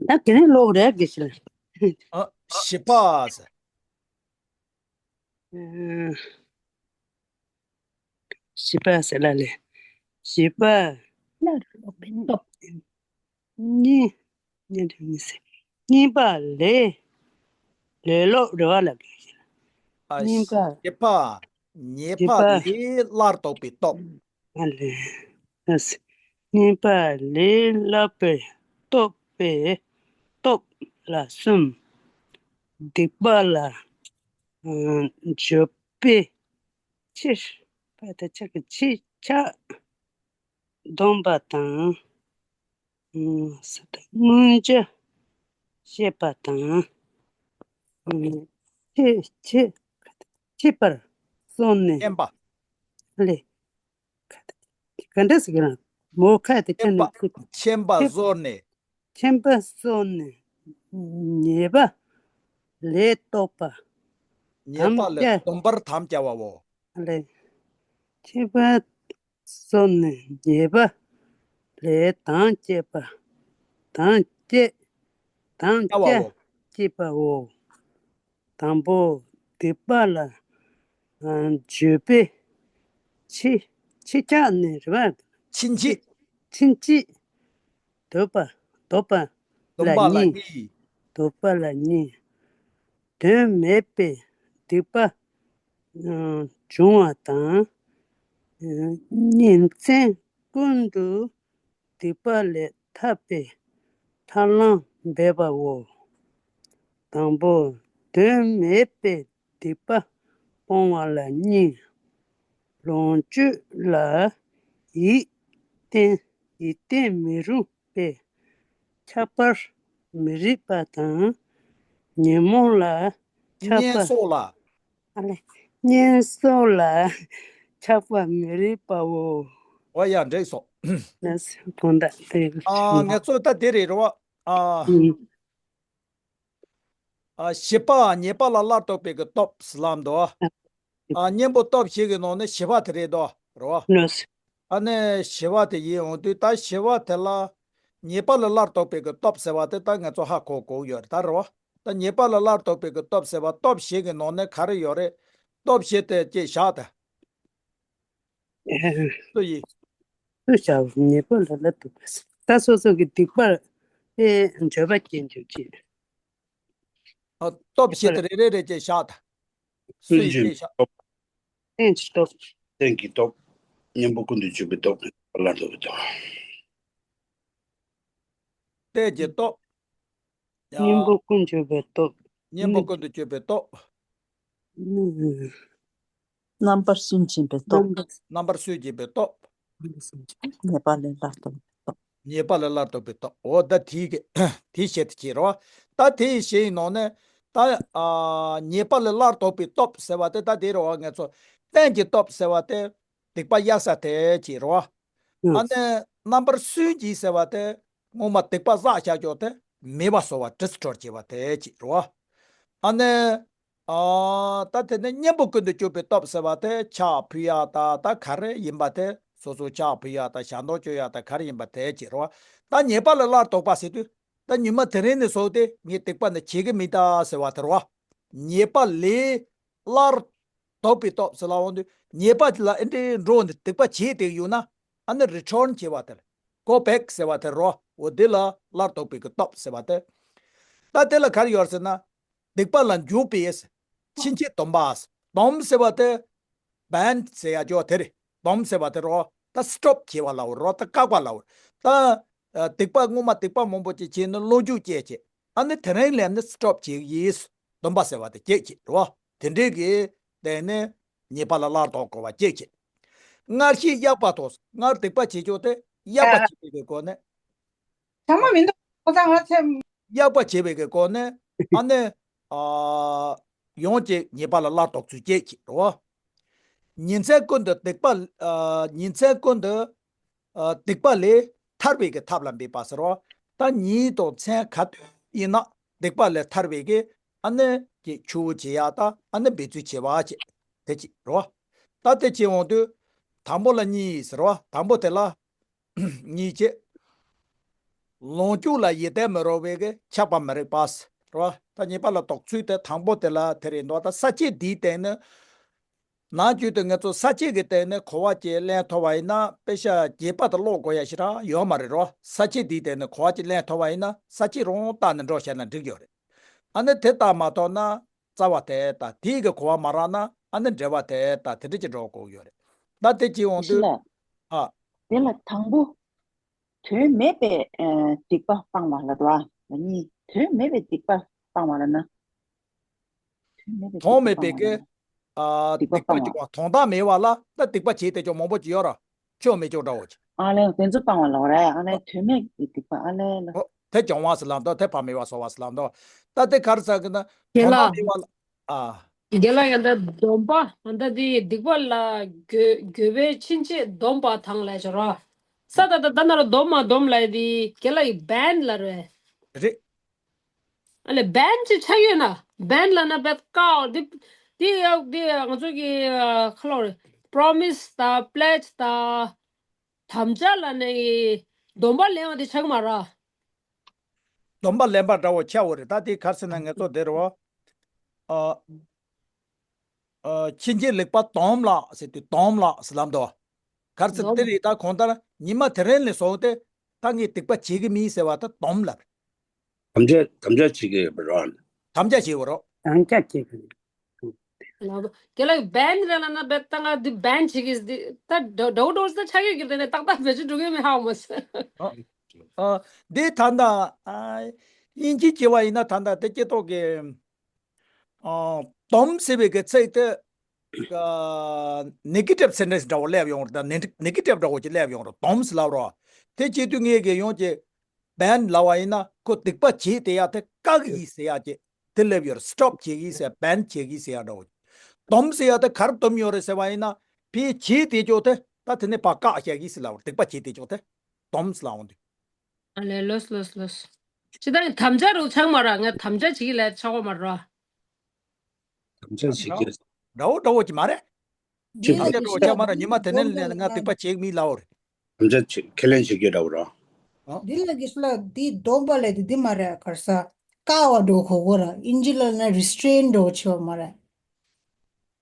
ད་ག་ནས་ཀློག་རེད་དགེ་བཤེས། ཨ། བཞི་པ་ཟེར། ཨ། བཞི་པ་ཟེར་ལ་ལས། བཞི་པ། སླར་ལྡོག་པའི་སྟོབས། གཉིས། གཉིས་དེ་གཉིས་ཟེར། གཉིས་པ་ལས། ལས་ལྡོག་རེད་བ་ལ་དགེ་བཤེས། ཨ། གཉིས་པ། བཞི་པ། ཉེས་པ་བཞི་པ། ལས་སླར་ལྡོག་པའི་སྟོབས། ཨ་ལས། ཨ་ཟེར། གཉིས་པ་ལས་སླར་ལྡོག་པའི་སྟོབས་པའི་སྟོབས་ལ་གསུམ། སྡིག་པ་ལ་ཨ་བརྗོད་པའི་ཕྱིར། པ་དེ་ཕྱིར་གྱི་ཕྱིར་ཆགས་སྡོམ་པ་དང་། ཨ་ཟེར་ད་མངོན་བརྗོད་བཤད་པ་དང་། ཨ་ཆེ་ཆེ་ཆེ་བར་གསུངས་ནས། མཁྱེན་པ། ལས། ག་འདྲ་ཟེར་གི་རང་། མོ་ཁ་དེ་ཁྱེད་ནས་ཁུ། མཁྱེན་པ་གཟོར་ནས། མཁྱེན་པ་གཟོར་ནས་ཉེས་པ་ལས་ལྡོག་པ། ཉེས་པ་ལས་དམ་བཅའ། སྡོམ་པར་དམ་བཅའ་བའོ། ལས། མཁྱེན་པ་གཟོར་ནས་ཉེས་པ་ལས་དམ་བཅས་པ། དམ་བཅས། དམ་བཅའ་བཅའ་བའོ། བཅས་པའོ། དང་པོ། སྡིག་པ་ལ་ཨ་བརྗོད་པའི་ཕྱི་ཕྱི་ཆགས་ནས་རེད་བ། ཕྱིན་ཆད། ཕྱིན་ཆད། ལྡོག་པ། ལྡོག་པ་ལ་ལྡོག་པ་ལ་གཉིས། གཉིས། ལྡོག་པ་ལ་གཉིས། དོན་མེད་པའི་སྡིག་པ་ཨ་འབྱུང་བ་དང་། ཨ་ཉིན་མཚན་ཀུན་ཏུ་སྡིག་པ་ལས་ཐར་པའི་ཐབས་ལམ་འབད་པའོ། དང་པོ། དོན་མེད་པའི་སྡིག་པ་སྤོང་བ་ལ་གཉིས། ལོངས་སྤྱོད་ལ་ཡིད་བརྟན། ཡིད་བརྟན་མི་རུང་བའི་ཆགས་པར་མི་རིགས་པ་དང་། ཉོན་མོངས་ལ་ཆགས་པ། བསྙེན་སོགས་ལ། ཨ་ལས། བསྙེན་སོགས་ལ་ཆགས་པ་མི་རིགས་པའོ། འོ་ཡ་འགྲིག་སོང་། ལགས་སོ། དགོངས་དག་དེ། ཨ་ང་ཚོ་ད་དེ་རེད་རོ། ཨ། ཨུམ། ཨ་བཞི་པ་ཉེས་པ་ལ་སླར་ལྡོག་པའི་གི་སྟོབས་ལམ་དོ། ཨ་གཉེན་པོ་སྟོབས་བཞི་གི་ནང་ནས་བཞི་པ་དེ་རེད་དོ། རོ། ལགས་སོ། ཨ་ནི་བཞི་པ་དེ་ཡིན་འོང་དུས་ད་བཞི་པ་དེ་ལ་ཉེས་པ་ལ་སླར་ལྡོག་པའི་གི་སྟོབས་ཟེར་བ་དེ་ད་ང་ཚོ་ཧ་གོ་གོ་ཡོད་རེད་ད། རོ། ད་ཉེས་པ་ལ་སླར་ལྡོག་པའི་གི་སྟོབས་ཟེར་བ་སྟོབས་བཞི་གི་ནང་ནས་ག་རེ་ཡོད་རེད། སྟོབས་བཞི་དེ་ཅེས་བཞག་ད། སུ་ཡིས། སུས་བྱའོ། ཉེས་པ་ལ་སླར་ལྡོག་པས། ད་སོ་སོ་གི་སྡིག་པ་དེ་བརྗོད་པ་ཅན་དུ་བྱེད། ཨ། སྟོབས་བཞི་དེ་རེ་རེ་རེ་བྱས་བཞག་དང་། སུ་ཡིས་བྱས་བཞག་རྟེན་གྱི་སྟོབས། རྟེན་གྱི་སྟོབས། གཉེན་པོ་ཀུན་ཏུ་སྤྱོད་པའི་སྟོབས། སླར་ལྡོག་པའི་སྟོབས། རྟེན་གྱི་སྟོབས། ཡ། གཉེན་པོ་ཀུན་སྤྱོད་པའི་སྟོབས། གཉེན་པོ་ཀུན་ཏུ་སྤྱོད་པའི་སྟོབས། རྣམ་པར་སུན་འབྱིན་པའི་སྟོབས། རྣམ་པར་སུན་འབྱིན་པའི་སྟོབས། ཉེས་པ་ལས་སླར་ལྡོག་པའི་སྟོབས། ཉེས་པ་ལས་སླར་ལྡོག་པའི་སྟོབས། འོ་ད་དེའི་གི་དེའི་ཆེད་དུ་བྱེད་རོ། ད་དེའི་ཆེད་ཡིན་ནོ་ནས་ད་ཨ་ཉེས་པ་ལས་སླར་ལྡོག་པའི་སྟོབས་ཟེར་བ་དེ་ད་དེ་རོ། ང་ཚོ་རྟེན་གྱི་སྟོབས་ཟེར་བ་དེ་སྡིག་པ་གཡར་ས་དེ་བྱེད་རོ། ཨ་ནི་རྣམ་པར་སུན་འབྱིན་ཟེར་བ་དེ་སྔོན་མ་སྡིག་པ་བསགས་བཞག་ཀྱོག་དེ་མེད་པ་བཟོ་བ། ཌི་སི་ཊོར་བྱེད་པ་དེ་བྱེད་རོ། ཨ་ནི། ཨ། ད་དེ་ནས་གཉེན་པོ་ཀུན་ཏུ་སྤྱོད་པའི་སྟོབས་ཟེར་བ་དེ་ཕྱག་ཕུལ་ཡག་དང་ད་ག་རེ་ཡིན་པ་དེ། སོ་སོ་ཕྱག་ཕུལ་ཡག་དང་ཞལ་འདོན་བྱེད་ཡག་དང་ག་རེ་ཡིན་པ་དེ་བྱེད་རོ། ད་ཉེས་པ་ལས་སླར་ལྡོག་པ་ཟེར་དུས་ད་ཉི་མ་དེ་རིང་ནས་བཟུང་སྟེ་ངས་སྡིག་པ་ནི་བྱེད་ཀྱི་མིན་ད་ཟེར་བ་དེ་རོ། ཉེས་པ་ལས་སླར་ལྡོག་པའི་སྟོབས་ཟེར་ལ་འོང་དུས་ཉེས་པ་ལ་ཨེ་འདྲའི་འགྲོ་ནས་སྡིག་པ་བྱེད་དེ་ཡོད་ན་ཨ་ནི་རི་ཊརན་བྱེད་པ་དེ་རེད། གོ་བེག་ཟེར་བ་དེ་རོ། འོ་དེ་ལས་སླར་ལྡོག་པའི་གི་སྟོབས་ཟེར་བ་དེ། ད་དེ་ལ་ག་རེ་ཡོད་ཟེར་ན། སྡིག་པ་ལ་འཇུག་པའི་ཕྱིན་ཆད་སྡོམ་པ། སྡོམ་ཟེར་བ་དེ་བན་ཟེར་ཡ་ཅོ་དེ་རེད། སྡོམ་ཟེར་བ་དེ་རོ། ད་སི་ཊོབ་བྱེད་པ་ལའོ་རོ། ད་བཀག་པ་ལའོ། ད་ཨ་སྡིག་པ་སྔོན་མ་སྡིག་པ་མང་པོ་ཅིག་བྱས་ནས་བློ་འཇུག་སྐྱེས་བྱས། ཨ་ནི་དེ་རིང་ལས་ནི་སི་ཊོབ་བྱེད་ཀྱི་ཡིན། སྡོམ་པ་ཟེར་བ་དེ་སྐྱེད་ཀྱི་རོ། དེ་འདྲའི་གི་དེ་ནི་ཉེས་པ་ལས་སླར་ལྡོག་དགོས་པ་སྐྱེད་ཀྱི། སྔར་བཞིན་གཡག་པ་ཐོགས། སྔར་སྡིག་པ་བྱེད་ཀྱོག་དེ་གཡག་པ་བྱེད་པའི་གི་སྒོ་ནས། ཚང་མ་མི་འདུག་ཁོ་ཚང་ང་ཚེ། གཡག་པ་བྱེད་པའི་གི་སྒོ་ནས་ཨ་ནི་ཨ་ཡོངས་ཀྱི་ཉེས་པ་ལས་སླར་ལྡོག་ཚུལ་སྐྱེད་ཀྱི་རོ། ཉིན་མཚན་ཀུན་ཏུ་སྡིག་པ། ཨ་ཉིན་མཚན་ཀུན་ཏུ་ཨ་སྡིག་པ་ལས་ཐར་བའི་གི་ཐབས་ལ་འབད་པ་ཟེར་རོ། ད་ཉིན་དང་མཚན་ག་དུས་ཡིན་ན་སྡིག་པ་ལས་ཐར་བའི་གི་ཨ་ནི་གི་ཆུ་བོ་བྱེད་ཡག་དང་ཨ་ནི་འབད་ཚུལ་བྱེད་པ་བྱེད་དེ་བྱེད་རོ། ད་དེ་བྱེད་འོང་དུས་དང་པོ་ལ་གཉིས་ཟེར་བ། དང་པོ་དེ་ལ་གཉིས་བྱེད། ལོངས་སྤྱོད་ལ་ཡིད་བརྟན་མི་རུང་བའི་གི་ཆགས་པ་མི་རིགས་པ་ཟེར་བ། ད་ཉེས་པ་ལས་ལྡོག་ཚུལ་དེ་དང་པོ་དེ་ལ་དེ་རེད་འདུག་ད་ས་བཅད་འདིའི་སྟེང་ནས། ནང་རྒྱུད་དུ་ང་ཚོ་ས་བཅད་ཀྱི་སྟེང་ནས་གོ་བ་ཅིག་ལེན་ཐུབ་པ་ཡིན་ན། དཔེ་ཆ་རྒྱས་པ་དེ་ཀློག་དགོས་ཡ་ཞིག་རང་ཡོད་མ་རེད་རོ། ས་བཅད་འདིའི་སྟེང་ནས་གོ་བ་ཅིག་ལེན་ཐུབ་པ་ཡིན་ན་ས་བཅད་རང་བལྟས་ནས་འགྲོ་བྱས་ན་འགྲིག་ཡོད་རེད། ཨ་ནི་དེ་ལྟ་མ་ཐུབ་ན་རྩ་བ་དེ་དང་དེའི་གི་གོ་བ་མ་རག་ན་ཨ་ནི་འགྲེལ་བ་དེ་དང་དེ་འདྲ་ཅིག་འགྲོ་དགོས་ཡོད་རེད། ད་དེ་ཅིག་འོང་དུས། ཨ། དེ་ལ་དང་པོ། དོན་མེད་པའི་ཨ་སྡིག་པ་སྤང་བ་ལ་རོ། གཉིས། དོན་མེད་པའི་སྡིག་པ་སྤང་བ་ལ་ན། དོན་མེད་པའི་དོན་མེད་པའི་སྡིག་པ་སྤང་བ་ལ་ན། གི་ཨ་སྡིག་པ་སྡིག་པ་སྤང་བ། ཅིག་དོན་དག་མེད་པ་ལ་ད་སྡིག་པ་བྱེད་དེ་ཅོག་མང་པོ་ཅིག་ཡོད་ར། ཆོ་མེད་ཅོག་འདྲ་བོ་ཅིག་ཨ་ལས་དེ་ཚོ་སྤང་བ་ལ་རེད། ཨ་ལས་དོན་མེད་ཀྱི་སྡིག་པ་ཨ་ལས་ལ། ཨོ། དེ་སྦྱོང་བ་ཟེར་ལབ་འདུག་དེ་ཕར་མེད་པ་བཟོ་བ་ཟེར་ལབ་འདུག་ད་དེ་ག་རེ་ཟེར་གི་ན། དོན་དག་མེད་པ་ལ། ཨ། རྒན་ལགས། ཡང་ད་སྡོམ་པ་ད་དེ་སྡིག་པ་ལ་འགྱོད་འགྱོད་པས་ཕྱིན་ཆད་སྡོམ་པ་དང་ལས་བྱ་རོ། ས་ད་ད་ད་ན་རོ་སྡོམ་མ་སྡོམ་ལ་དེ་རྒན་ལགས་ཀྱི་བན་ལ་རེད། རེད། ཨ་ལས་བན་ཅི་ཆ་ཡོད་ན་བན་ལ་ན་བད་ཀའོ་དེ་དེ་ཡག་དེ་ང་ཚོ་གི་ཁ་ལོ་རེད། པྲོ་མིས་ད་པླེཇ་ད་དམ་བཅའ་ལ་ནི་སྡོམ་པ་ལེན་པ་དེ་ཆགས་མ་ར། སྡོམ་པ་ལེན་པ་འདྲ་བོ་ཆགས་འོ་རེད། ད་དེ་ག་རེ་ཟེར་ན་ང་ཚོ་དེ་རེད་བ། ཨ། ཨ། ཕྱིན་ཆད་ལེགས་པར་སྡོམ་ལ་ཟེར་དུས་སྡོམ་ལ་ཟེར་ལབ་འདུག་ག་རེ་ཟེར་དེ་རེད། ད་གང་ལྟར་ཉི་མ་དེ་རིང་ནས་བཟུང་སྟེ་ད་ངས་སྡིག་པ་བྱེད་ཀྱི་མིན་ཟེར་བ་ད་སྡོམ་ལ། དམ་བཅའ་དམ་བཅའ་བྱེད་ཀྱི་ཡོད་པ་རེད། དམ་བཅའ་བྱེད་དགོས་རོགས། དམ་བཅའ་བྱེད་དགོས། ལགས་སོ། དེ་ལ་བན་རེ་ལ་ན་བད་ད་ང་འདི་བན་བྱེད་ཀྱི་འདི་ད་འདྲ་འདྲ་བོ་འདྲ་བོ་ད་ཆགས་ཡོད་ཀྱི་དེ་ནས་ཏག་ཏག་བེད་སྤྱོད་འགྲོ་གི་མི་ཧ་མ་སོང་། ཨ། ཨ། འདི་ད་ལྟ་ཨ་དབྱིན་ཇི་བྱས་པ་ཡིན་ན་ད་ལྟ་དེ་སྐྱེ་ཐོག་གི་ཨ་སྡོམ་ཟེར་བའི་གི་ཚིག་དེ་ཨ་ནེ་གེ་ཊིབ་སེན་ཊེན་སི་འདྲ་བོ་སླེབས་ཡོང་རེད། ད་ནེ་ནེ་གེ་ཊིབ་འདྲ་བོ་ཅིག་སླེབས་ཡོང་རེད། སྡོམ་ཟེར་ལབ་རོགས། དེ་བྱེད་དུས་ངས་གི་ཡོང་གི་བན་ལབ་པ་ཡིན་ན་ཁོ་སྡིག་པ་བྱེད་དེ་ཡ་དེ་བཀག་གི་ཟེར་ཡ་ཅེ་དེ་སླེབས་ཡོད་རེད། སི་ཊོབ་བྱེད་ཀྱི་ཟེར་ཡ་བན་བྱེད་ཀྱི་ཟེར་ཡ་འདྲ་བོ། སྡོམ་ཟེར་ཡ་དེ་ག་རེ་སྡོམ་ཡོད་རེད་ཟེར་བ་ཡིན་ན་ཕའི་བྱེད་དེ་ཅོ་དེ་ད་དེ་ནས་ཕར་བཀག་བཞག་གི་ཟེར་ལབ་རེད། སྡིག་པ་བྱེད་དེ་ཅོ་དེ་སྡོམ་ཟེར་ལབ་འོང་དུས། ཨ་ལས་ལོས་ལོས་ལོས། ཅི་ད་དམ་བཅའ་རུ་ཆགས་མ་ར། ང་དམ་བཅའ་བྱེད་ཀྱི་ལས་ཆགས་པ་མ་ར། དམ་བཅའ་བྱེད་ཀྱི། འདྲ་བོ་འདྲ་བོ་ཅིག་མ་རེད། འདི་ལ་དམ་བཅའ་འདྲ་བོ་ཆགས་མ་ར། ཉི་མ་དེ་ནས་ལས་ང་སྡིག་པ་བྱེད་ཀྱི་མིན་ལབ་རེད། དམ་བཅའ་བྱེད་ཁས་ལེན་བྱེད་རྒྱུ་འདྲ་བོ་ར། ཨ། འདི་ལ་གི་སུ་ལ་འདི་སྡོམ་པ་ལས་དེ་འདི་མ་རེད། ག་རེ་ཟ། བཀག་པ་འདྲ་བོ་གོ་གོ་ར། དབྱིན་ཇི་ལ་ན་རི་སི་ཊེན་འདྲ་བོ་བྱེད་པ་མ་རེད།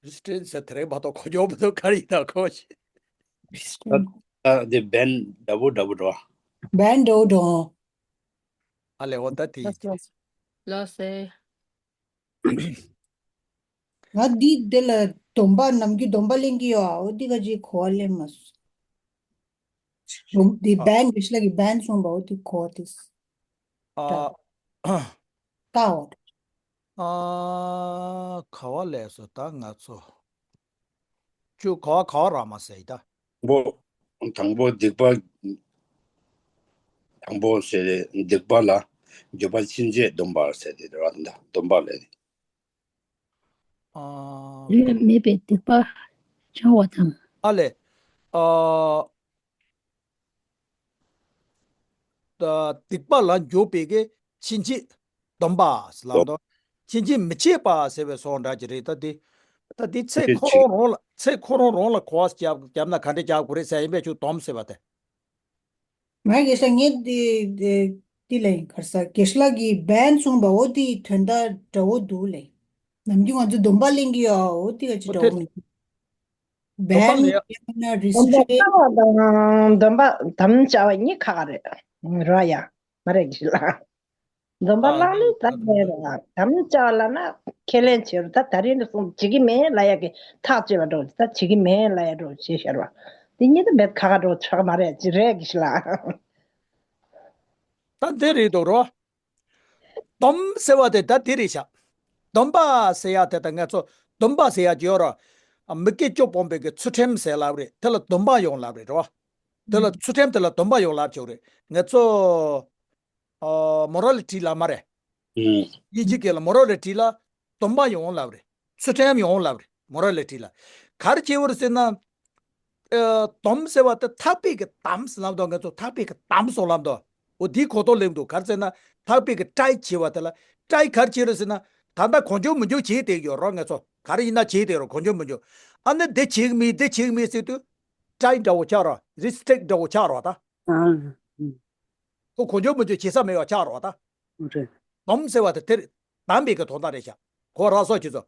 རི་སི་ཊེན་ཟེར་དེ་རིང་མ་གཏོགས་གོ་རྒྱུ་མི་འདུག་ག་རེ་ཡིན་ན་གོ་ཞིག་རི་སི་ཊེན། ཨ་དེ་བན་འདྲ་པོ་འདྲ་པོ་འགྲོ། བན་འགྲོ་འགྲོ། ཨ་ལེ་འོ་ད་དེ་ཡིན། ལོ་སེ། ང་འདི་དེ་ལ་སྡོམ་པ་ནམ་རྒྱུན་སྡོམ་པ་ལེན་གྱི་ཡོད། འོ་འདི་ག་ཅིག་གོ་བ་ལེན་མ་སོང་། སྡོམ་འདི་བན་གི་ཤི་ལ་གི་བན་གསུངས་པ་འོ་འདི་གོ་བ་དེ། ཨ། ད་འོ། ཨ། ག་བ་ལས་སོ་ད་ང་ཚོ། ཅུ་ག་བ་ག་བ་ར་མ་ཟེར་ད། པོ། དང་པོ་སྡིག་པ། དང་པོ་ཟེར་སྡིག་པ་ལ་འགྱུར་བ་ཕྱིན་ཆད་སྡོམ་པ་ཟེར་ཏེ་རེད་བ། ད་སྡོམ་པ་ལས། ཨ། ལས་མེད་པའི་སྡིག་པ་བྱང་བ་དང་། ཨ་ལས། ཨ། ད་སྡིག་པ་ལ་འཇུག་པའི་གི་ཕྱིན་ཆད་སྡོམ་པ་ཟེར་ལབ་དོ། ཕྱིན་ཆད་མི་བྱེད་པ་ཟེར་བའི་སོགས་འདྲ་ཅིག་རེད་ད་དེ། ད་དེ་ཚེ་ཁོ་རང་རང་ལ་ཚེ་ཁོ་རང་རང་ལ་གོ་བ་རྒྱབ་རྒྱབ་ན་ག་འདྲ་རྒྱག་དགོས་རེད་ཟེར་ཡིན་པས་ཁྱོད་སྡོམ་ཟེར་བ་དེ། ང་དགེ་ས་ངས་དེ་དེ་དེ་ལས་གར་ས་དགེ་ཤ་ལགས་ཀྱིས་བན་གསུངས་པ་འོ་དེའི་དོན་དག་འདྲ་བོ་འདུག་ལས། ནམ་རྒྱུན་ང་ཚོ་སྡོམ་པ་ལེན་གྱི་ཡོད་འོ་དེ་ག་ཅིག་འདྲ་བོ་མི་འདུག་བན་ཡང་ན་རི་སྡོམ་པ་སྤྲོད། བཏང་བ་དང་སྡོམ་པ་དམ་བཅའ་བ་གཉིས་ཁག་ཁག་རེད། རོ་ཡ། མ་རེད་གི་ལ། སྡོམ་པ་ཨ་བླངས་ནས་ད་ལས་ར་དམ་བཅའ་བ་ལ་ན་ཁས་ལེན་བྱེད་རུ་ད་ད་རིང་ནས་བཟུང་བྱེད་ཀྱི་མེད་ལ་ཡ་གི་ཐག་བཅད་པ་འགྲོ་ད་བྱེད་ཀྱི་མེད་ལ་ཡ་འགྲོ་བྱེད་ཤར་བ། དེ་གཉིས་ད་མེད་ཁག་ཁག་འགྲོ་ཆོག་མ་རེད་ཅི་རེད་གི་ཤི་ལ། ད་དེ་རེད་འདུག་རོ། སྡོམ་ཟེར་བ་དེ་ད་དེ་རེད་ཤག་སྡོམ་པ་ཟེར་ཡ་དེ་ད་ང་ཚོ་སྡོམ་པ་ཟེར་ཡ་ཅིག་ཡོད་ར། མི་དགེ་བཅུ་སྤོང་བའི་གི་ཚུལ་ཁྲིམས་ཟེར་ལབ་རེད། དེ་ལ་སྡོམ་པ་ཡོང་ལབ་རེད་རོ། དེ་ལ་ཚུལ་ཁྲིམས་དེ་ལ་སྡོམ་པ་ཡོང་ལབ་ཆོག་རེད། ང་ཚོ་ཨ་མོ་རལ་ཊི་ལ་མ་རེད། ཨུམ། དབྱིན་ཇི་སྐད་ལ་མོ་རལ་ཊི་ལ་སྡོམ་པ་ཡོང་ལབ་རེད། ཚུལ་ཁྲིམས་ཡོང་ལབ་རེད། མོ་རལ་ཊི་ལ་ག་རེ་བྱེད་དགོས་རེད་ཟེར་ན། ཨ་སྡོམ་ཟེར་བ་དེ་ཐག་པའི་གི་དམ་ཟེར་ལབ་དོ། ང་ཚོ་ཐག་པའི་གི་དམ་སོགས་ལབ་དོ། འོ་དེའི་གོ་རྟོགས་སླེབས་འདུག་ག་རེ་ཟེར་ན་ཐག་པའི་གི་ཊའི་བྱེད་པ་དེ་ལ་ཊའི་ག་རེ་བྱེད་རེད་ཟེར་ན་ད་ལྟ་གང་བྱུང་མང་བྱུང་བྱེད་བསྡད་ཡོད་རོགས། ང་ཚོ་ག་རེ་ཡིན་ན་བྱེད་བསྡད་རོགས་གང་བྱུང་མང་བྱུང་། ཨ་ནི་འདི་བྱེད་གི་མེད་འདི་བྱེད་གི་མེད་ཟེར་དུས་ཊའི་འདྲ་བོ་ཆགས་རོགས། རི་སི་ཊིག་འདྲ་བོ་ཆགས་རོགས་ད། ཨ། ཁོ་གང་བྱུང་མང་བྱུང་བྱེད་ས་མེད་པ་ཆགས་རོགས་ད། རེད། སྡོམ་ཟེར་བ་དེ་དེར་དམ་པའི་གི་དོན་དག་རེད་ཤག་ཁོ་རང་སོགས་ཀྱི་ཚོ།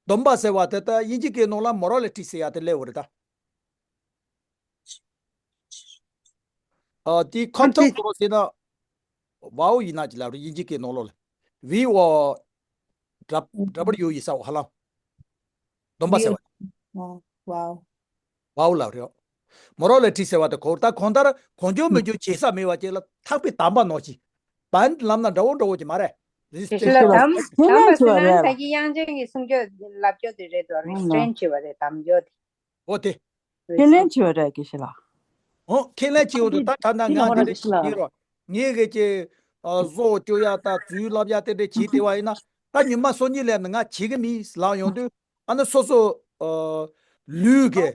སྡོམ་པ་ཟེར་བ་དེ་ད་དབྱིན་ཇི་སྐད་ནང་ལ་མོ་རལ་ཊི་ཟེར་ཡ་དེ་སླེབས་པ་རེད་ད། ཨ་དེ་ཁ་ཐག་ཁོ་རང་ཟེར་ན་ཝའོ་ཡིན་ན་ཅི་ལབ་རེད། དབྱིན་ཇི་སྐད་ནང་ལོགས་ལ་ཝི་ཨོ་ཌབ་ལ་ཡུ་ཡིན་ས་འོ་ཧ་ལམ། སྡོམ་པ་ཟེར་བ། ཝའོ། ཝའོ་ལབ་རེད། མོ་རལ་ཊི་ཟེར་བ་དེ་གོ་ད་གང་ལྟར་གང་བྱུང་མང་བྱུང་བྱེད་ས་མེད་པ་ཅིག་ལ་ཐག་པའི་དམ་པ་ནང་བཞིན། བན་ལབ་ན་འདྲ་བོ་འདྲ་བོ་ཅིག་མ་རེད། རི་སི་ཊིག་ཤན་ལ་དམ་དམ་པ་ཟེར་ན་ད་གི་དབྱངས་ཅན་གྱི་གསུང་ཆོས་ལབ་ཆོས་དེ་རེད་དོ། རི་སི་ཊིག་ཤན་བྱེད་པ་རེད། དམ་ཆོས་དེ། འོ་དེ། ཁས་ལེན་བྱེད་པ་རེད་དགེ་བཤེས་ལགས། འོ་ཁས་ལེན་བྱེད་འོ་དུ་ད་ད་ན་ང་དེ་འདྲ་བྱེད་རོགས། ངས་གི་ཅི་བཟོ་བཅོ་ཡ་ད་ཚུལ་ལབ་ཡ་དེ་འདྲ་བྱེད་དེ་བ་ཡིན་ན་ད་ཉི་མ་སོ་གཉིས་ལས་ནི་ང་བྱེད་གི་མིན་ལབ་ཡོང་དུས་ཨ་ནི་སོ་སོ་ལུས་གི་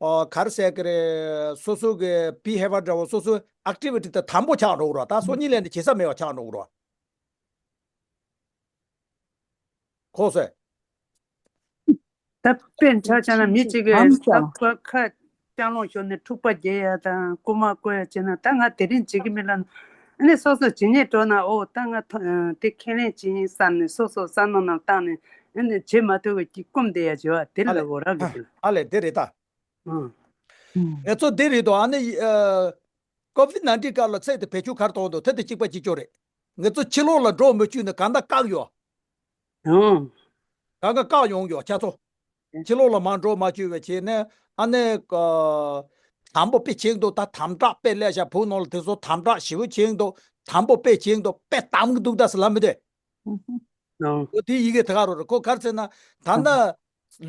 ག་རེ་ཟེར་གི་རེད། སོ་སོ་གི་བྷི་ཧེ་ཝར་འདྲ་བོ་སོ་སོ་ཨེག་ཊི་ཝི་ཊི་དེ་དམ་པོ་ཆགས་འགྲོ་གི་རོགས། ད་སོ་གཉིས་ལས་ནི་བྱེད་ས་མེད་པ་ཆགས་འགྲོ་གི་རོགས། ཁོ་སོས། ད་དཔེར་ཆ་བཞག་ན་མི་གཅིག་གིས་ད་ཁ་ལྕགས་ལོང་ཤོར་ནས་འཁྲུག་པ་རྒྱག་ཡ་དང་རྐུ་མ་རྐུ་ཡ་བྱས་ན་ད་ང་དེ་རིང་བྱེད་ཀྱི་མིན་ལབ་ནས་སོ་སོ་ཇི་སྙེད་འགྲོ་ན་ཨོ་ད་ང་དེ་ཁས་ལེན་བྱེད་ཡིན་བསམ་ནས་སོ་སོ་བསམ་མནོ་རྣམས་བཏང་ནས་བྱེད་མ་ཐུབ་པའི་སྐུམ་བསྡད་ཡ་བྱེད་པ་དེ་ལ་འོ་རག་གི་དེ་ལ། ཨ་ལས་དེ་རེད་ད། ཨང་། ང་ཚོ་དེ་རེད་དོ། ཨ་ནི་ཀོ་ཝིཌ་ནའིན་ཊིན་སྐབས་ལ་ཚེ་དེ་བེད་སྤྱོད་ག་རེ་གཏོང་འདུག་དེ་དེ་གཅིག་པ་གཅིག་ལྕོགས་རེད། ང་ཚོ་ཕྱི་ལོགས་ལ་འགྲོ་མི་བཅུག་ནས་གང་ལྟར་བཀག་ཡོད། ཨང་། གང་ག་བཀག་ཡོང་ཡོད་ཁྱེད་ཚོ། ཕྱི་ལོགས་ལ་མར་འགྲོ་མ་བཅུག་པའི་བྱས་ནས་ཨ་ནི་དམ་པོ་དཔེ་བྱེད་འདུག་ད་དམ་དྲག་དཔེ་ལས་བྱ་བུ་ནང་ལ་དེ་ཚོ་དམ་དྲག་ཞེ་པོ་བྱེད་འདུག་དམ་པོ་དཔེ་བྱེད་འདུག་དཔེ་དམ་གི་འདུག་ད་ཟེར་ལབ་མི་འདུག་ཨང་། ཨོ་དེ་ཡི་གེ་དེ་ག་རོ་རེད། ཁོ་ག་རེ་ཟེར་ན་ད་ལྟ་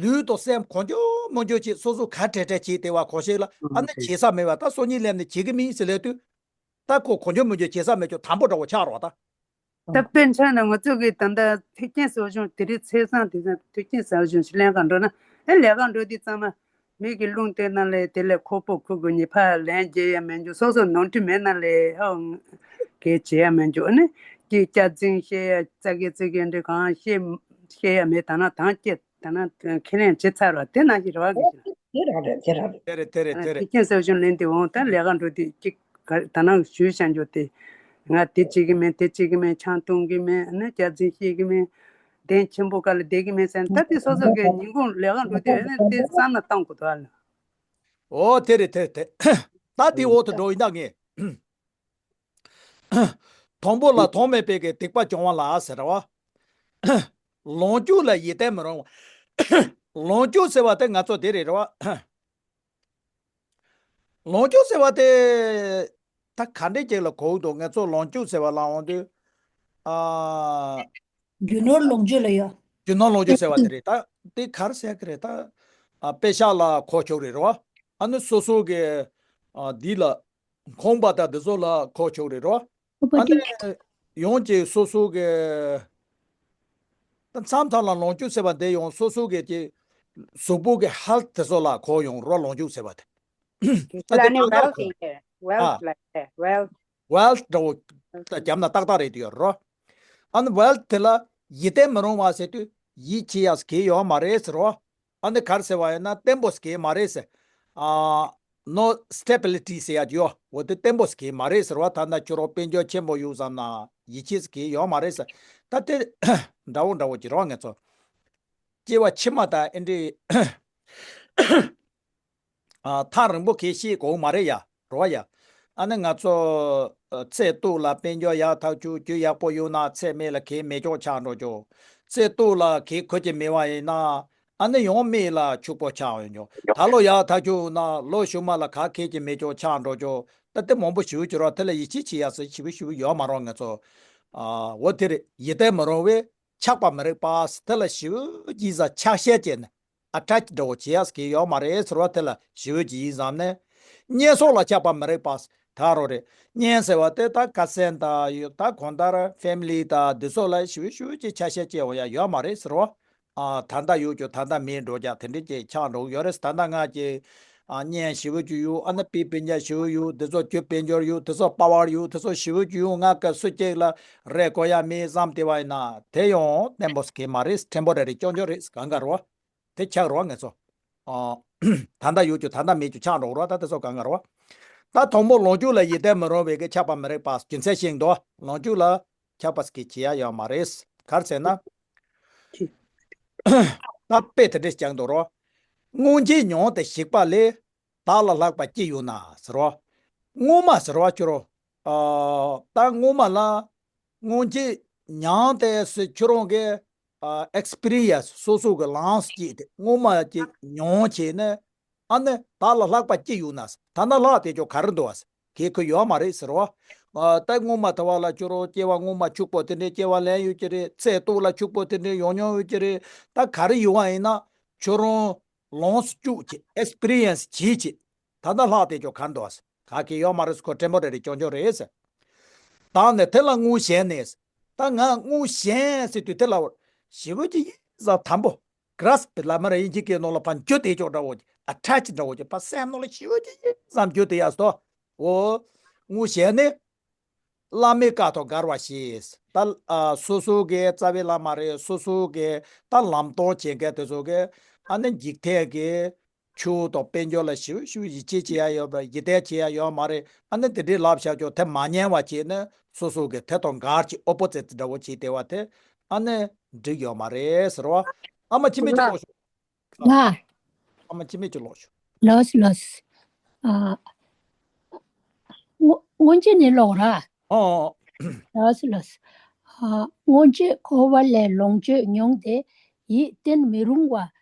ལུས་དང་སེམས་གང་བྱུང་མང་བྱུང་བྱེད་སོ་སོ་ག་བྲེལ་བྲེལ་བྱེད་དེ་བ་གོ་ཤེས་ལ་ཨ་ནི་བྱེད་ས་མེད་པ་ད་སོ་གཉིས་ལས་ནི་བྱེད་གི་མིན་ཟེར་ལས་དུས་ད་ཁོ་གང་བྱུང་མང་བྱུང་བྱེད་ས་མེད་ཀྱང་དམ་པོ་འདྲ་བོ་ཆགས་རོགས་ད། ད་དཔེར་ཆ་ན་ང་ཚོ་གི་ད་ལྟ་ཐེག་ཆེན་ཟབ་སྦྱོང་དེ་རིང་ཚེས་བཟང་དེ་ཚོ་ཐེག་ཆེན་ཟབ་སྦྱོང་ཞིག་ལེན་ག་འགྲོ་ན་ཨེ་ལས་ཀ་འགྲོ་དུས་ཚང་མ་མི་གི་རླུང་བསྟན་ན་ལས་དེ་ལས་ཁོག་པོ་ཁུར་དགོས་ནི་ཕར་ལན་རྒྱག་ཡ་མེད་འཇུ་སོ་སོ་ནོར་འཁྲུལ་མེད་ན་ལས་ཨོ་གལ་བྱེད་ཡ་མེད་འཇུ་ཨ་ནི་ཀྱི་སྐྱག་རྫུན་བཤད་ཡ་ཙག་གེ་ཙིག་གེ་འདྲ་གང་བཤད་བཤད་ཡ་མེད་ད་ན་དང་སྐྱེ་ད་ན་ཁས་ལེན་བྱེད་ཚར་བ་དེ་ན་ཞིག་རེ་བ་གི་ཞིག་དེ་རང་རེད་དེ་རང་རེད། དེ་རེད་དེ་རེད་དེ་རེད། ཐེག་ཆེན་ཟབ་སྦྱོང་ལེན་དེ་འོང་ད་ལས་ཀ་འགྲོ་དུས་ཅིག་ག་ད་ནང་ཞུས་བྱ་འཇོག་དེ། ང་དེ་བྱེད་ཀྱི་མེད་དེ་བྱེད་ཀྱི་མེད་ཆང་འཐུང་གི་མེད་ཨ་ནི་སྐྱག་རྫུན་བཤད་ཀྱི་མེད། གདན་ཆེན་པོ་ཁ་ལ་བསྡད་ཀྱི་མེད་ཟེར་ན་ད་དེ་སོ་སོ་གི་ཉིན་གུང་ལས་ཀ་འགྲོ་དུས་ཨ་ནི་དེ་བསམ་ན་བཏང་དགོས་དོ་ཨ་ལ། ཨོ་དེ་རེད་དེ་རེད་དེ། ད་དེ་འོག་ཏུ་འགྲོ་ཡིན་ད་ངས། དང་པོ་ལ་ཐོག་མེད་པའི་གི་སྡིག་པ་སྦྱོང་བ་ལ་ཟེར་བ། ལོངས་སྤྱོད་ལ་ཡིད་བརྟན་མི་རུང་བ། ལོངས་སྤྱོད་ཟེར་བ་དེ་ང་ཚོ་དེ་རེད་རེད་བ། ལོངས་སྤྱོད་ཟེར་བ་དེ། ད་ག་འདྲས་ཅིག་ལ་གོ་གི་འདུག་ང་ཚོ་ལོངས་སྤྱོད་ཟེར་བ་ལ་འོང་དུས། ཨ། རྒྱུ་ནོར་ལོངས་སྤྱོད་ལ་ཡོད། རྒྱུ་ནོར་ལོངས་སྤྱོད་ཟེར་བ་དེ་རེད་ད། དེ་ག་རེ་ཟེར་གི་རེད་ད། ཨ། པེ་ཤག་ལ་གོ་ཆོག་རེད་རེད་བ། ཨ་ནི་སོ་སོ་གི། ཨ། འདི་ལ། ཁང་པ་དང་འདི་ཚོ་ལ་གོ་ཆོག་རེད་རེད་བ། ཨ་ནི། ཡོངས་ཀྱི་སོ་སོ་གི། ད་མཚམས་མཚམས་ལ་ལོངས་སྤྱོད་ཟེར་བ་འདི་ཡང་སོ་སོ་གི་ཀྱི་གཟུགས་པོ་གི་ཧེལ་ཐི་དེ་ཚོ་ལ་གོ་ཡོང་རོ་ལོངས་སྤྱོད་ཟེར་བ་དེ། ད་དེ་ལ་ནི་ཀ་ཀ་ཝེལ་ཐི་ཡིན་ཏེ། ཝེལ་ཐི་ལ་ཡིན་ཏེ། ཝེལ་ཐི། ཝེལ་ཐི་འདྲ་བོ་ད་རྒྱབ་ན་ཏག་ཏག་རེད་དུ་ཡོད་རོ། ཨ་ནི་ཝེལ་ཐི་དེ་ལ་ཡིད་བརྟན་མི་རུང་བ་ཟེར་དུས་ཡིད་ཆེས་ཡག་གི་ཡོད་མ་རེད་ཟེར་རོ། ཨ་ནི་ག་རེ་ཟེར་བ་ཡིན་ན་བརྟན་པོ་ཟེར་གི་མ་རེད་ཟེར། ཨ། no stability ཟེར་ཡ་ཡོད། འོ་དེ་བརྟན་པོ་ཟེར་གི་མ་རེད་ཟེར་བ། ད་ལྟ་ཁྱོད་རང་དཔལ་འབྱོར་ཆེན་པོ་ཡོད་བསམ་ན་ཡིད་ཆེས་ཟེར་གི་ཡོད་མ་རེད་ཟེར། ད་དེ་འདྲ་བོ་འདྲ་བོ་ཅིག་རོགས་ངེད་ཚོ། སྐྱེ་བ་ཕྱི་མ་དང་ཨེ་འདྲའི། ཨ། ཐག་རིང་པོ་གི་ཤེས་དགོས་མ་རེད་ཡ། རོ་ཡ། ཨ་ནི་ང་ཚོ་ཨ་ཚེ་སྟོད་ལ་དཔལ་འབྱོར་ཡག་ཐག་ཆོད། རྒྱུ་ཡག་པོ་ཡོད་ན་ཚེ་སྨད་ལ་གའི་མེ་སྒྱོགས་ཆགས་འགྲོ་ཆོག་ཚེ་སྟོད་ལ་གའི་ཁོ་ཅི་མེད་པ་ཡིན་ན། ཨ་ནི་ཡང་སྨད་ལ་ཕྱུག་པོ་ཆགས་ཡོང་ཆོག་ད་ལོ་ཡག་ཐག་ཆོད་ཡོད་ན་ལོ་གཞུག་མ་ལ་ག་གའི་ཀྱི་མེ་སྒྱོགས་ཆགས་འགྲོ་ཆོག་ད་དེ་མང་པོ་ཞིབ་ཅིག་རོ། དེ་ལ་ཡིད་ཆེས་བྱེད་ཡག་ཟེར་ཞིབ་ཞིབ་ཡོད་མ་རོགས་ང་ཚོ། ཨ། འོ་དེ་རེད། ཡིད་བརྟན་མི་རུང་བས་ཆགས་པ་མི་རིགས་པ། དེ་ལ་ཞིབ་ཅིག་ཟ་ཆགས་ཞེན་བྱས་ནས། ཨ་ཊེཆ་འདྲ་བོ་བྱེད་ཡག་གི་ཡོད་མ་རེད་ཟེར་བ་དེ་ལ་ཞིབ་ཅིག་ཡིན་བསམ་ནས། གཉེན་སོགས་ལ་ཆགས་པ་མི་རིགས་པ། ད་རོ་རེད། གཉེན་ཟེར་བ་དེ་ད་ཀ་ཟན་དང་ཡོད། ད་གང་ལྟར་ཕེ་མི་ལི་དང་འདི་ཚོ་ལ་ཞིབ་ཞིབ་ཅིག་ཆ་ཤས་བཅད་འོ་ཡ་ཡོད་མ་རེད་ཟེར་བ། ཨ། ད་ལྟ་ཡོད་ཀྱང་ད་ལྟ་མེད་འགྲོ་རྒྱུ་དེ་འདྲ་ཅིག་ཆགས་འགྲོ་གི་ཡོད་རེད། ད་ལྟ་ང་ཀྱི། ཨ། གཉེན་ཞིབ་ཅིག་ཡོད། ཨ་ནི་པི་པིན་ཅ་ཞིབ་ཡོད། འདི་ཚོ་ཁྱོད་དཔལ་འབྱོར་ཡོད། འདི་ཚོ་པ་ཝར་ཡོད། འདི་ཚོ་ཞིབ་ཅིག་ཡོད། ང་ག་སུ་གཅིག་ལ་རེ་གོ་ཡ་མེད་བསམ་བསྡད་པ་ཡིན་ན་དེ་ཡང་བརྟན་པོ་ཟེར་གི་མ་རེད། ཊེམ་པོ་ར་རི་རྐྱང་རྐྱང་རེད། གང་ག་རོ། དེ་ཆགས་རོགས་ངེད་ཚོ། ཨ། ད་ལྟ་ཡོད་རྒྱུ་ད་ལྟ་མེད་རྒྱུ་ཆགས་འགྲོ་རོགས། ད་དེ་ཚོ་གང་ག་རོགས། ད་དང་པོ་ལོངས་སྤྱོད་ལ་ཡིད་བརྟན་མི་རུང་བའི་གི་ཆགས་པ་མི་རིགས་པ་རྒྱུ་མཚན་ཤེས་འདུག་ལོངས་སྤྱོད་ལ་ཆགས་པ་ཟེར་གི་བྱེད་ཡ་ཡོད་མ་རེད། ག་རེ་ཟེར་ན། ད་དཔེ་དེ་འདྲས་ཀྱང་འདུག་རོགས། སྔོན་ཆད་མྱོང་སྟེ་ཞིག་པ་ལས། བདག་ལ་ལྷག་པ་ཅི་ཡོད་ན་ཟེར་རོ། སྔོན་མ་ཟེར་བ་ཁྱོད་རོ། ཨ། ད་སྔོན་མ་ལ། སྔོན་ཆད་མྱོང་སྟེ་ཟེར་ཁྱོད་རང་གི། ཨ། ཨེགས་པི་རི་ཡན་སི་སོ་སོ་གི་ལངས་སྐྱེས་ཏེ་སྔོན་མ་ཅིག་མྱོང་བྱས་ནས། ཨ་ནི་བདག་ལ་ལྷག་པ་ཅི་ཡོད་ན་ཟེར། ད་ལྟ་ལྷག་དེ་ཅོ་ག་རེ་འདུག་ཟེར། གལ་ཁོ་ཡོད་མ་རེད་ཟེར་བ། ཨ། ད་སྔོན་མ་ད་བ་ལ་ཁྱོད་རང་སྐྱེ་བ་སྔོན་མ་ཕྱུག་པོ་དེ་འདྲའི་སྐྱེ་བ་ལེན་ཡོད་ཀྱི་རེད། ཚེ་སྟོད་ལ་ཕྱུག་པོ་དེ་འདྲའི་ཡོང་མྱོང་ཡོད་ཀྱི་རེད། ད་ག་རེ་ཡོད་བ་ཡིན་ན་ཁྱོད་རང་ལོངས་སུ་སྤྱོད་ཀྱི་ཨེགས་པི་རི་ཡན་སི་བྱེད་ཀྱི། ད་ལྟ་ལྷག་དེ་ཅོ་ག་འདུག་ཟེར། ག་གེ་ཡོད་མ་རེད་ཟེར། ཁོ་ཊེམ་པོ་ར་རི་རྐྱང་རྐྱང་རེད་ཟེར། ད་ནི་དེ་ལ་སྔོན་ཞེན་ནས། ད་ང་སྔོན་ཞེན་ཟེར་དུས་དེ་ལ་ཞེ་པོ་ཅིག་ཡིད་ཙམ་དམ་པོ། གྷ་རེ་སི་པི་ལ་མ་ར་དབྱིན་ཇི་སྐད་ནང་ལ་ཕར་འཇུ་དེ་ཅོག་འདྲ་བོ་ཅིག་ཨ་ཊེཆ་འདྲ་བོ་ཅིག་ཕར་སེམས་ནང་ལ་ཞེ་པོ་ཅིག་ཡིད་ཙམ་འཇུ་དེ་ཡ་སོ། འོ། སྔོན་ཞེན་ནས། བླ་མའི་བཀའ་དང་འགལ་བ་ཞེས། ད། ཨ། སོ་སོ་གི་རྩ་བའི་བླ་མ་རེད། སོ་སོ་གི་ད་ལམ་སྟོན་བྱེད་མཁན་དེ་ཚོ་གི། ཨ་ནི་འཇིག་རྟེན་གྱི་ཆོས་དང་དཔལ་འབྱོར་ལ་ཞིབ་ཞིབ་ཡིད་ཆེས་བྱེད་ཡ་ཡོད་པ། ཡིད་བརྟན་བྱེད་ཡ་ཡོད་མ་རེད། ཨ་ནི་དེ་འདྲའི་ལབ་བཞག་ཀྱང་དེ་མ་ཉན་པ་བྱས་ནས་སོ་སོ་གི་དེ་དང་འགལ་གྱི་ཨོ་པོ་ཛིཊ་འདྲ་བོ་བྱས་བསྡད་པ་དེ་ཨ་ནི་འགྲིག་ཡོད་མ་རེད་ཟེར་བ། ཨ་མ་ཁྱི་མེད་ཅིག་ལོག་ཤོག་ང་། ཨ་མ་ཁྱི་མེད་ཅིག་ལོག་ཤོག་ལོས་ལོས། ཨ། སྔོ་སྔོན་ཆད་ནས་ལོག་ར། ཨོ་ཨོ། ལོས་ལོས། ཨ། སྔོན་ཆད་འཁོར་བ་ལས་ལོངས་སྤྱོད་མྱོང་སྟེ་ཡིད་བརྟན་མི་རུང་བ་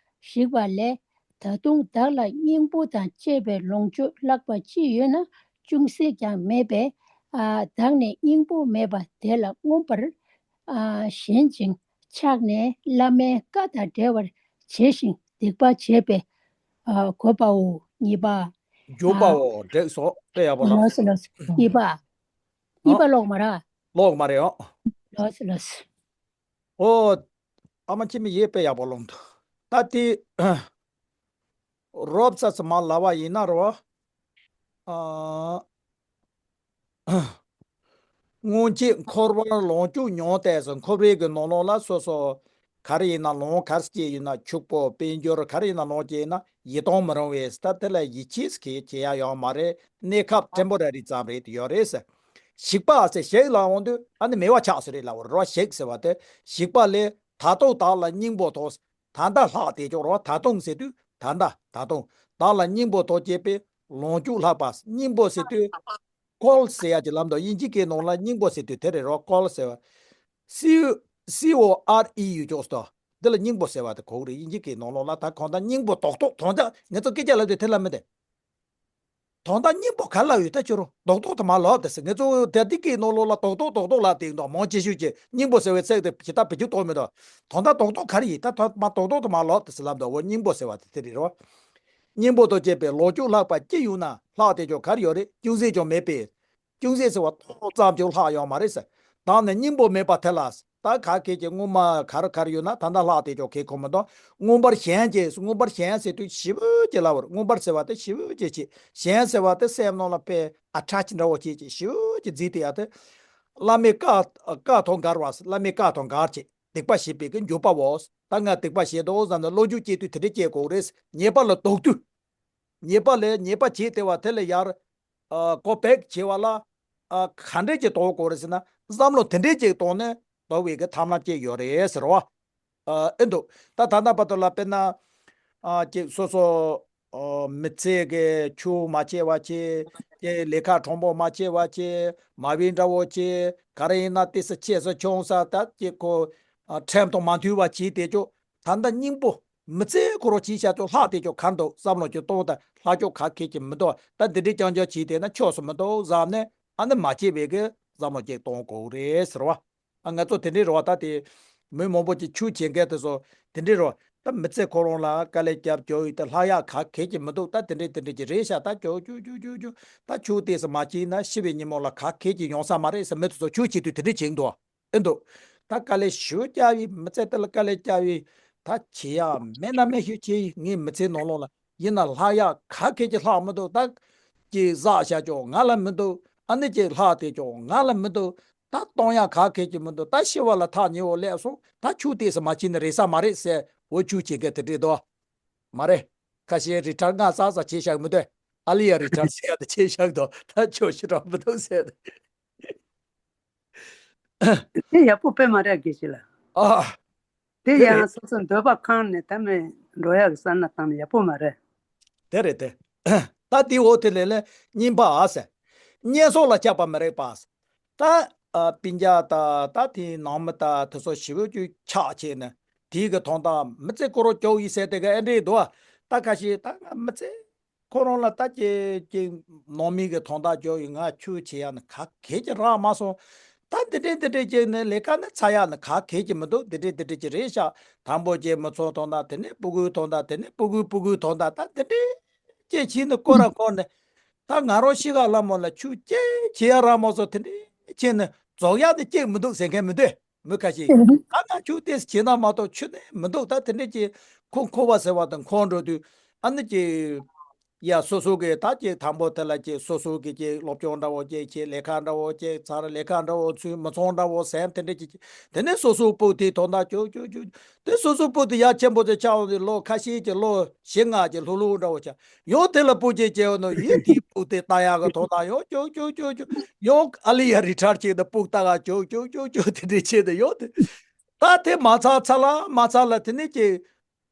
ཞིག་པ་ལས། ད་དུང་བདག་ལ་སྙིང་པོ་དང་བཅས་པའི་ལོངས་སྤྱོད་ལྷག་པ་ཅི་ཡོད་ན་ཅུང་ཟད་ཀྱང་མེད་པས། ཨ། བདག་ནི་སྙིང་པོ་མེད་པ་དེ་ལ་མངོན་པར། ཨ། ཞེན་ཅིང་ཆགས་ནས་བླ་མའི་བཀའ་དང་འབྲེལ་བར་བྱས་ཤིང་སྡིག་པ་བྱས་པས། ཨ། གོ་བའོ། གཉིས་པ། འཇུག་པའོ། འགྲིག་སོང་། དཔེ་ཡག་པོ་རེད། ལོས་སོ་ལོས་སོ། གཉིས་པ། གཉིས་པ་ལོག་མ་ར། ལོག་མ་རེད་ཨོ། ལོས་སོ་ལོས་སོ། ཨོ། ཨ་མ་ཁྱི་མི་ཡེ་དཔེ་ཡག་པོ་ལོང་འདུག་ད་དེ། རོབ་ཙ་ཙི་མ་ལབ་པ་ཡིན་ན་རོ། ཨ། སྔོན་ཆད་འཁོར་བར་ལོངས་སྤྱོད་མྱོང་སྟེ་ཟེར། འཁོར་བའི་གི་ནང་ལོགས་ལ་སོ་སོ་ག་རེ་ཡིན་ན་ལོངས། ག་རེ་སྐྱེས་ཡིན་ན་ཕྱུག་པོ་དཔལ་འབྱོར་ག་རེ་ཡིན་ན་ལོངས་སྐྱེས་ཡིན་ན་ཡིད་གཏོང་མི་རུང་བས། ད་དེ་ལ་ཡིད་ཆེས་གི་བྱེད་ཡ་ཡོད་མ་རེད། གནས་སྐབས་ཊེམ་པོ་ར་རི་ཙམ་རེད་ཡོད་རེད་ཟེར། ཞིག་པ་ཟེར་ཞིག་ལ་འོང་དུས་ཨ་ནི་མེད་པ་ཆགས་ཟེར་རེད་ལབ་པ་རེད་བ། ཞིག་ཟེར་བ་དེ་ཞིག་པ་ལས་ད་ལྟོ་བདག་ལ་སྙིང་པོ་དང་། ད་ལྟ་ལྷག་དེ་ཅོག་རོ། ད་དུང་ཟེར་དུས་ད་ལྟ་ད་དུང་ བདག་ལ་སྙིང་པོ་དང་བཅས་པའི་ལོངས་སྤྱོད་ལྷག་པ། སྙིང་པོ་ཟེར་དུས། ཀོལ་ཟེར་ཡ་གྱི་ལམ་དུ་དབྱིན་ཇི་སྐད་ནང་ལ་སྙིང་པོ་ཟེར་དུས་དེ་རེད་རོ། ཀོལ་ཟེར་བ། C C O R E ཡོད་ཅོག་སྟོ། འདི་ལ་སྙིང་པོ་ཟེར་བ་དེ་གོ་གི་རེད། དབྱིན་ཇི་སྐད་ནང་ལོགས་ལ། ད་གང་ལྟར་སྙིང་པོ་རྡོག་རྡོག་དང་། ད་ངེད་ཚོ་སྐད་ཆ་ལབ་དུས་དེ་ལ་མི་དེ། དོན་དག་སྙིང་པོ་ག་ལ་ཡོད་ད་ཁྱོད་རང་རྡོག་རྡོག་དུ་མ་ལབ་དེ་ཟེར། ངེད་ཚོ་དེ་དེ་གའི་ནང་ལོགས་ལ་རྡོག་རྡོག་རྡོག་རྡོག་ལབ་དེ་འདུག་མང་ཆེ་ཤོས་ཀྱིས་སྙིང་པོ་ཟེར་བའི་ཚིག་དེ་ཇི་ལྟར་བེད་སྤྱོད་གཏོང་མི་འདུག་དོན་དག་རྡོག་རྡོག་ག་རེ་ཡིན་ད། ཐོག་མ་རྡོག་རྡོག་དུ་མ་ལབ་དེ་ཟེར་ལབ་འདུག་འོ་སྙིང་པོ་ཟེར་བ་དེ་དེ་རེད་རོ། སྙིང་པོ་དང་བཅས་པའི་ལོངས་སྤྱོད་ལྷག་པ་ཅི་ཡོད་ན། ལྷག་དེ་ཅོག་ག་རེ་ཡོད་རེད། ཅུང་ཟད་ཀྱང་མེད་པས། ཅུང་ཟད་ཟེར་བ་ཏོག་ཙམ་ཅིག་ལྷག་ཡོད་མ་རེད་ཟེར། བདག་ནི་སྙིང་པོ་མེད་པ་དེ་ལ། ད་ག་གེ་ཀྱི་སྔོན་མ་ག་རེ་ག་རེ་ཡོད་ན་ད་ལྟ་ལྷག་དེ་ཅོག་གེ་གོ་མི་འདུག་མངོན་པར་ཞེན་བྱེད། མངོན་པར་ཞེན་ཟེར་དུས་ཞེ་པོ་ཅིག་ལབ་པ་རེད། མངོན་པར་ཟེར་བ་དེ་ཞེ་པོ་ཅིག་བྱེད། ཞེན་ཟེར་བ་དེ་སེམས་ནང་ལ་དཔེ་ཨ་ཊེཆ་འདྲ་བོ་བྱེད་ཅིག་ཞེ་པོ་ཅིག་འཛིན་དེ་ཡ་དེ། བླ་མའི་བཀའ་བཀའ་དང་འགལ་བ། བླ་མའི་བཀའ་དང་འགལ་བྱེད། སྡིག་པ་བྱེད་པའི་གི་འགྱོད་པ་བོ། ད་ང་སྡིག་པ་བྱེད་དོ་བསམ་ནས་བློ་འགྱོད་སྐྱེ་དུས་དེ་འདྲ་སྐྱེ་དགོས་རེད། ཉེས་པ་ལ་ལྡོག་དུས། ཉེས་པ་ལས་ཉེས་པ་བྱས་ཏེ་བ་དེ་ལས་ཡར། ཨ་གོ་བེག་བྱེད་པ་ལ། ཨ་ག་འདྲས་ཀྱི་གཏོང་དགོས་རེད་ཟེར་ན། བསམ་བློ་དེ་འདྲས་ཀྱི་གཏོང་ནས་ལྡོག་པའི་གི་ཐབས་ལམ་ཅིག་ཡོད་རེད་ཟེར་བ། ཨ་ཨེ་འདུག་ད་ད་ལྟ་བར་དུ་ལ་དཔེར་ན། ཨ་ཅིག་སོ་སོ། ཨ་མི་ཚེ་གི་ཆུ་མ་ཆད་པ་བྱེད། ཅིག་ལས་ཀ་གྲུང་པོ་མ་བྱེད་པ་བྱེད། མ་བི་འདྲ་བོ་བྱེད། ག་རེ་ཡིན་ན་ཏི་སི་ཆེ་ས་ཆུང་ས་ད་ཅིག་ཁོ། ཨ་ཁྲིམས་དང་མ་མཐུན་པ་བྱེད་དེ་ཅོག་ད་ལྟ་སྙིང་པོ། མི་ཚེ་ཁོ་རང་གཅིག་བྱ་ཆོག་ལྷག་དེ་ཅོག་ག་འདུག་བསམ་བློ་ཅིག་གཏོང་དང་། ལྷག་ཆོག་ག་གེ་ཅིག་མི་འདུག་ད་འདི་འདྲའི་རྐྱང་རྐྱང་བྱས་བསྡད་ན་ཆོག་ས་མི་འདུག་བསམ་ནས། ཨ་ནི་མ་བྱེད་པའི་གི་བསམ་བློ་ཅིག་གཏོང་དགོས་རེད་ཟེར་བ། ཨ་ང་ཚོ་དེ་འདྲའི་རེ་བ་ད་དེ། མི་མང་པོ་ཅིག་ཆོས་བྱེད་མཁན་དེ་ཚོ་དེ་འདྲའི་རེ་བ། ད་མི་ཚེ་ཁོ་རང་ལ་དཀའ་ལས་རྒྱབ་རྒྱུ་ཡོད་དེ་ལྷག་ཡག་ག་གེ་ཅིག་མི་འདུག་ད་དེ་འདྲའི་དེ་འདྲའི་ཅིག་རེད་ཤག་ད་ཅོག་ཅོག་ཅོག་ཅོག་ཅོག་ད་ཆོས་དེ་ཚོ་མ་བྱས་ན་ཤི་བའི་ཉིན་མོ་ལ་ག་གེ་ཅིག་ཡོང་ས་མ་རེད་ཟེར། མི་དེ་ཚོ་ཆོས་བྱེད་དུས་དེ་འདྲའི་བྱེད་འདུག་ཨེ་འདུག་ད་དཀའ་ལས་ཞེ་པོ་རྒྱབ་ཡིན། མི་ཚེ་དེ་ལ་དཀའ་ལས་རྒྱབ་ཡིན། ད་བྱེད་ཡག་མེད་ན་མེད་ཤོས་བྱེད་ཡིན། ངའི་མི་ཚེ་ནང་ལོགས་ལ་ཡིན་ན་ལྷག་ཡག་ག་གེ་ཅིག་ལྷག་མི་འདུག་ད་ཅིག་བསགས་བཞག་ཅོག་ང་ལ་མི་འདུག་ཨ་ནི་ཅིག་ལྷག་དེ་ཅོག་ང་ལ་མི་འདུག་ད་གཏོང་ཡག་ག་གེ་ཅིག་མི་འདུག་ད་ཤི་བ་ལ་ཐག་ཉེ་བོ་སླེབས་སོང་། ད་ཆོས་དེ་ཚོ་མ་བྱས་ན་རེད་ས་མ་རེད་ཟེར། འོ་ཆོས་བྱེད་མཁན་དེ་འདྲས་འདུག་མ་རེད། ཁ་ཤས་རི་ཊར་ལྔ་ཙག་ཙག་བྱས་བཞག་མི་འདུག་ཨ་ལི་ཡ་རི་ཊར་ཟེར་ཡ་དེ་བྱས་བཞག་འདུག་ད་ཆོག་ཤི་རག་མི་འདུག་ཟེར། དེ་ཡག་པོ་དཔེ་མ་རེད་དགེ་བཤེས་ལགས། ཨ། དེ་དེ་ཡང་རེད། སོ་སོ་འདོད་པ་ཁེངས་ནས་ད་མི་འགྲོ་ཡག་གི་ས་ན་བཏང་ན་ཡག་པོ་མ་རེད། དེ་རེད་དེ། ད་དེ་འོ་དེ་ལས་ལས་གཉིས་པ་ཨ་ཟེར། བསྙེན་སོགས་ལ་སྐྱབས་པ་མི་རིགས་པ་ཟེར། ད་ཨ་སྤུན་ཀྱག་ད་ད་དེ་ནང་མི་ད་དེ་ཚོ་ཞེ་པོ་ཅིག་ཆགས་བྱས་ནས། དེའི་གི་དོན་དག་མི་ཚེ་ཁོ་རང་སྐྱོབ་ཡིན་ཟེར་དེ་ག་ཨེ་འདྲས་འདུག་ཨ། ད་ཁ་ཤས་ད་ང་མི་ཚེ་ཁོ་རང་ལ་ད་ཀྱེ་ཀྱེ་ནང་མི་གི་དོན་དག་སྐྱོབ་ཡིན། ང་ཆོས་བྱེད་ཡག་ནི་ག་གེ་ཅིག་རག་མ་སོང་། ད་འདི་འདྲས་འདི་འདྲས་ཅིག་ནི་ལས་ཀ་ནི་ཚར་ཡག་ནི་ག་གེ་ཅིག་མི་འདུག་འདི་འདྲས་འདི་འདྲས་ཅིག་རེད་ཤག་དང་པོ་ཀྱེ་མི་ཚང་དོན་དག་དེ་ནས་སྤུ་གུའི་དོན་དག་དེ་ནས་སྤུ་གུའི་སྤུ་གུའི་དོན་དག་ད་འདི་འདྲས་ཅིག་བྱས་ནི་སྐོར་ར་སྐོར་ནས། ད་ང་རང་ཤི་ཁ་ལ་མོ་ལ་ཆོས་ཅིག་བྱེད་ཡག་རག་མ་སོང་། དེ་འདྲས་བྱས་ནི་རྫོགས་ཡག་ནི་ཅིག་མི་འདུག་ཟེར་མཁན་མི་འདུག་མི་ཁ་ཤས། ཨ་ང་ཁྱོད་དེ་བྱེད་ན་མ་གཏོགས་ཆོས་ནི་མི་འདུག་ད་དེ་འདྲས་ཀྱི་ཁོ་འཁོར་བ་ཟེར་བ་དང་འཁོར་འགྲོ་དུས། ཨ་ནི་ཀྱི་ཡ་སོ་སོ་གི་ད་ཀྱི་དང་པོ་དེ་ལ་ཀྱི་སོ་སོ་གི་ཀྱི་སློབ་སྦྱོང་འདྲ་བོ་ཀྱི་ཀྱི་ལས་ཀ་འདྲ་བོ་ཀྱི་ཚར། ལས་ཀ་འདྲ་བོ་ཚུར། མི་ཚང་འདྲ་བོ་ཟེར། དེ་འདྲས་ཀྱི་དེ་ནས་སོ་སོའི་སྤུ་དེ་དོན་དག་ཅོག་ཅོག་ཅོག་དེ་སོ་སོའི་སྤུ་དེ་ཡར་ཆེན་པོ་དེ་ཆགས་འོང་དུས་ལོ་ཁ་ཤས་ཀྱི་ལོ་བཞི་ལྔ་ཀྱི་ལྷུག་ལྷུག་འདྲ་བོ་ཆགས། ཡང་དེ་ལ་སྤུ་ཅིག་སྐྱེ་བ་ནོ་ཡིན། དེའི་སྤུ་དེ་ལྟ་ཡག་གི་དོན་དག་ཡང་ཅོག་ཅོག་ཅོག་ཅོག་ཡང་ཨ་ལི་ཡ་རི་ཊར་ཅིག་ཏུ་སྤུ་ལྟ་ག་ཅོག་ཅོག་ཅོག་ཅོག་དེ་འདྲས་བྱས་ཏེ་ཡང་དེ། ད་དེ་མ་ཚར་ཚར་ལ་མ་ཚར་ལ་དེ་ནས་ཀྱི་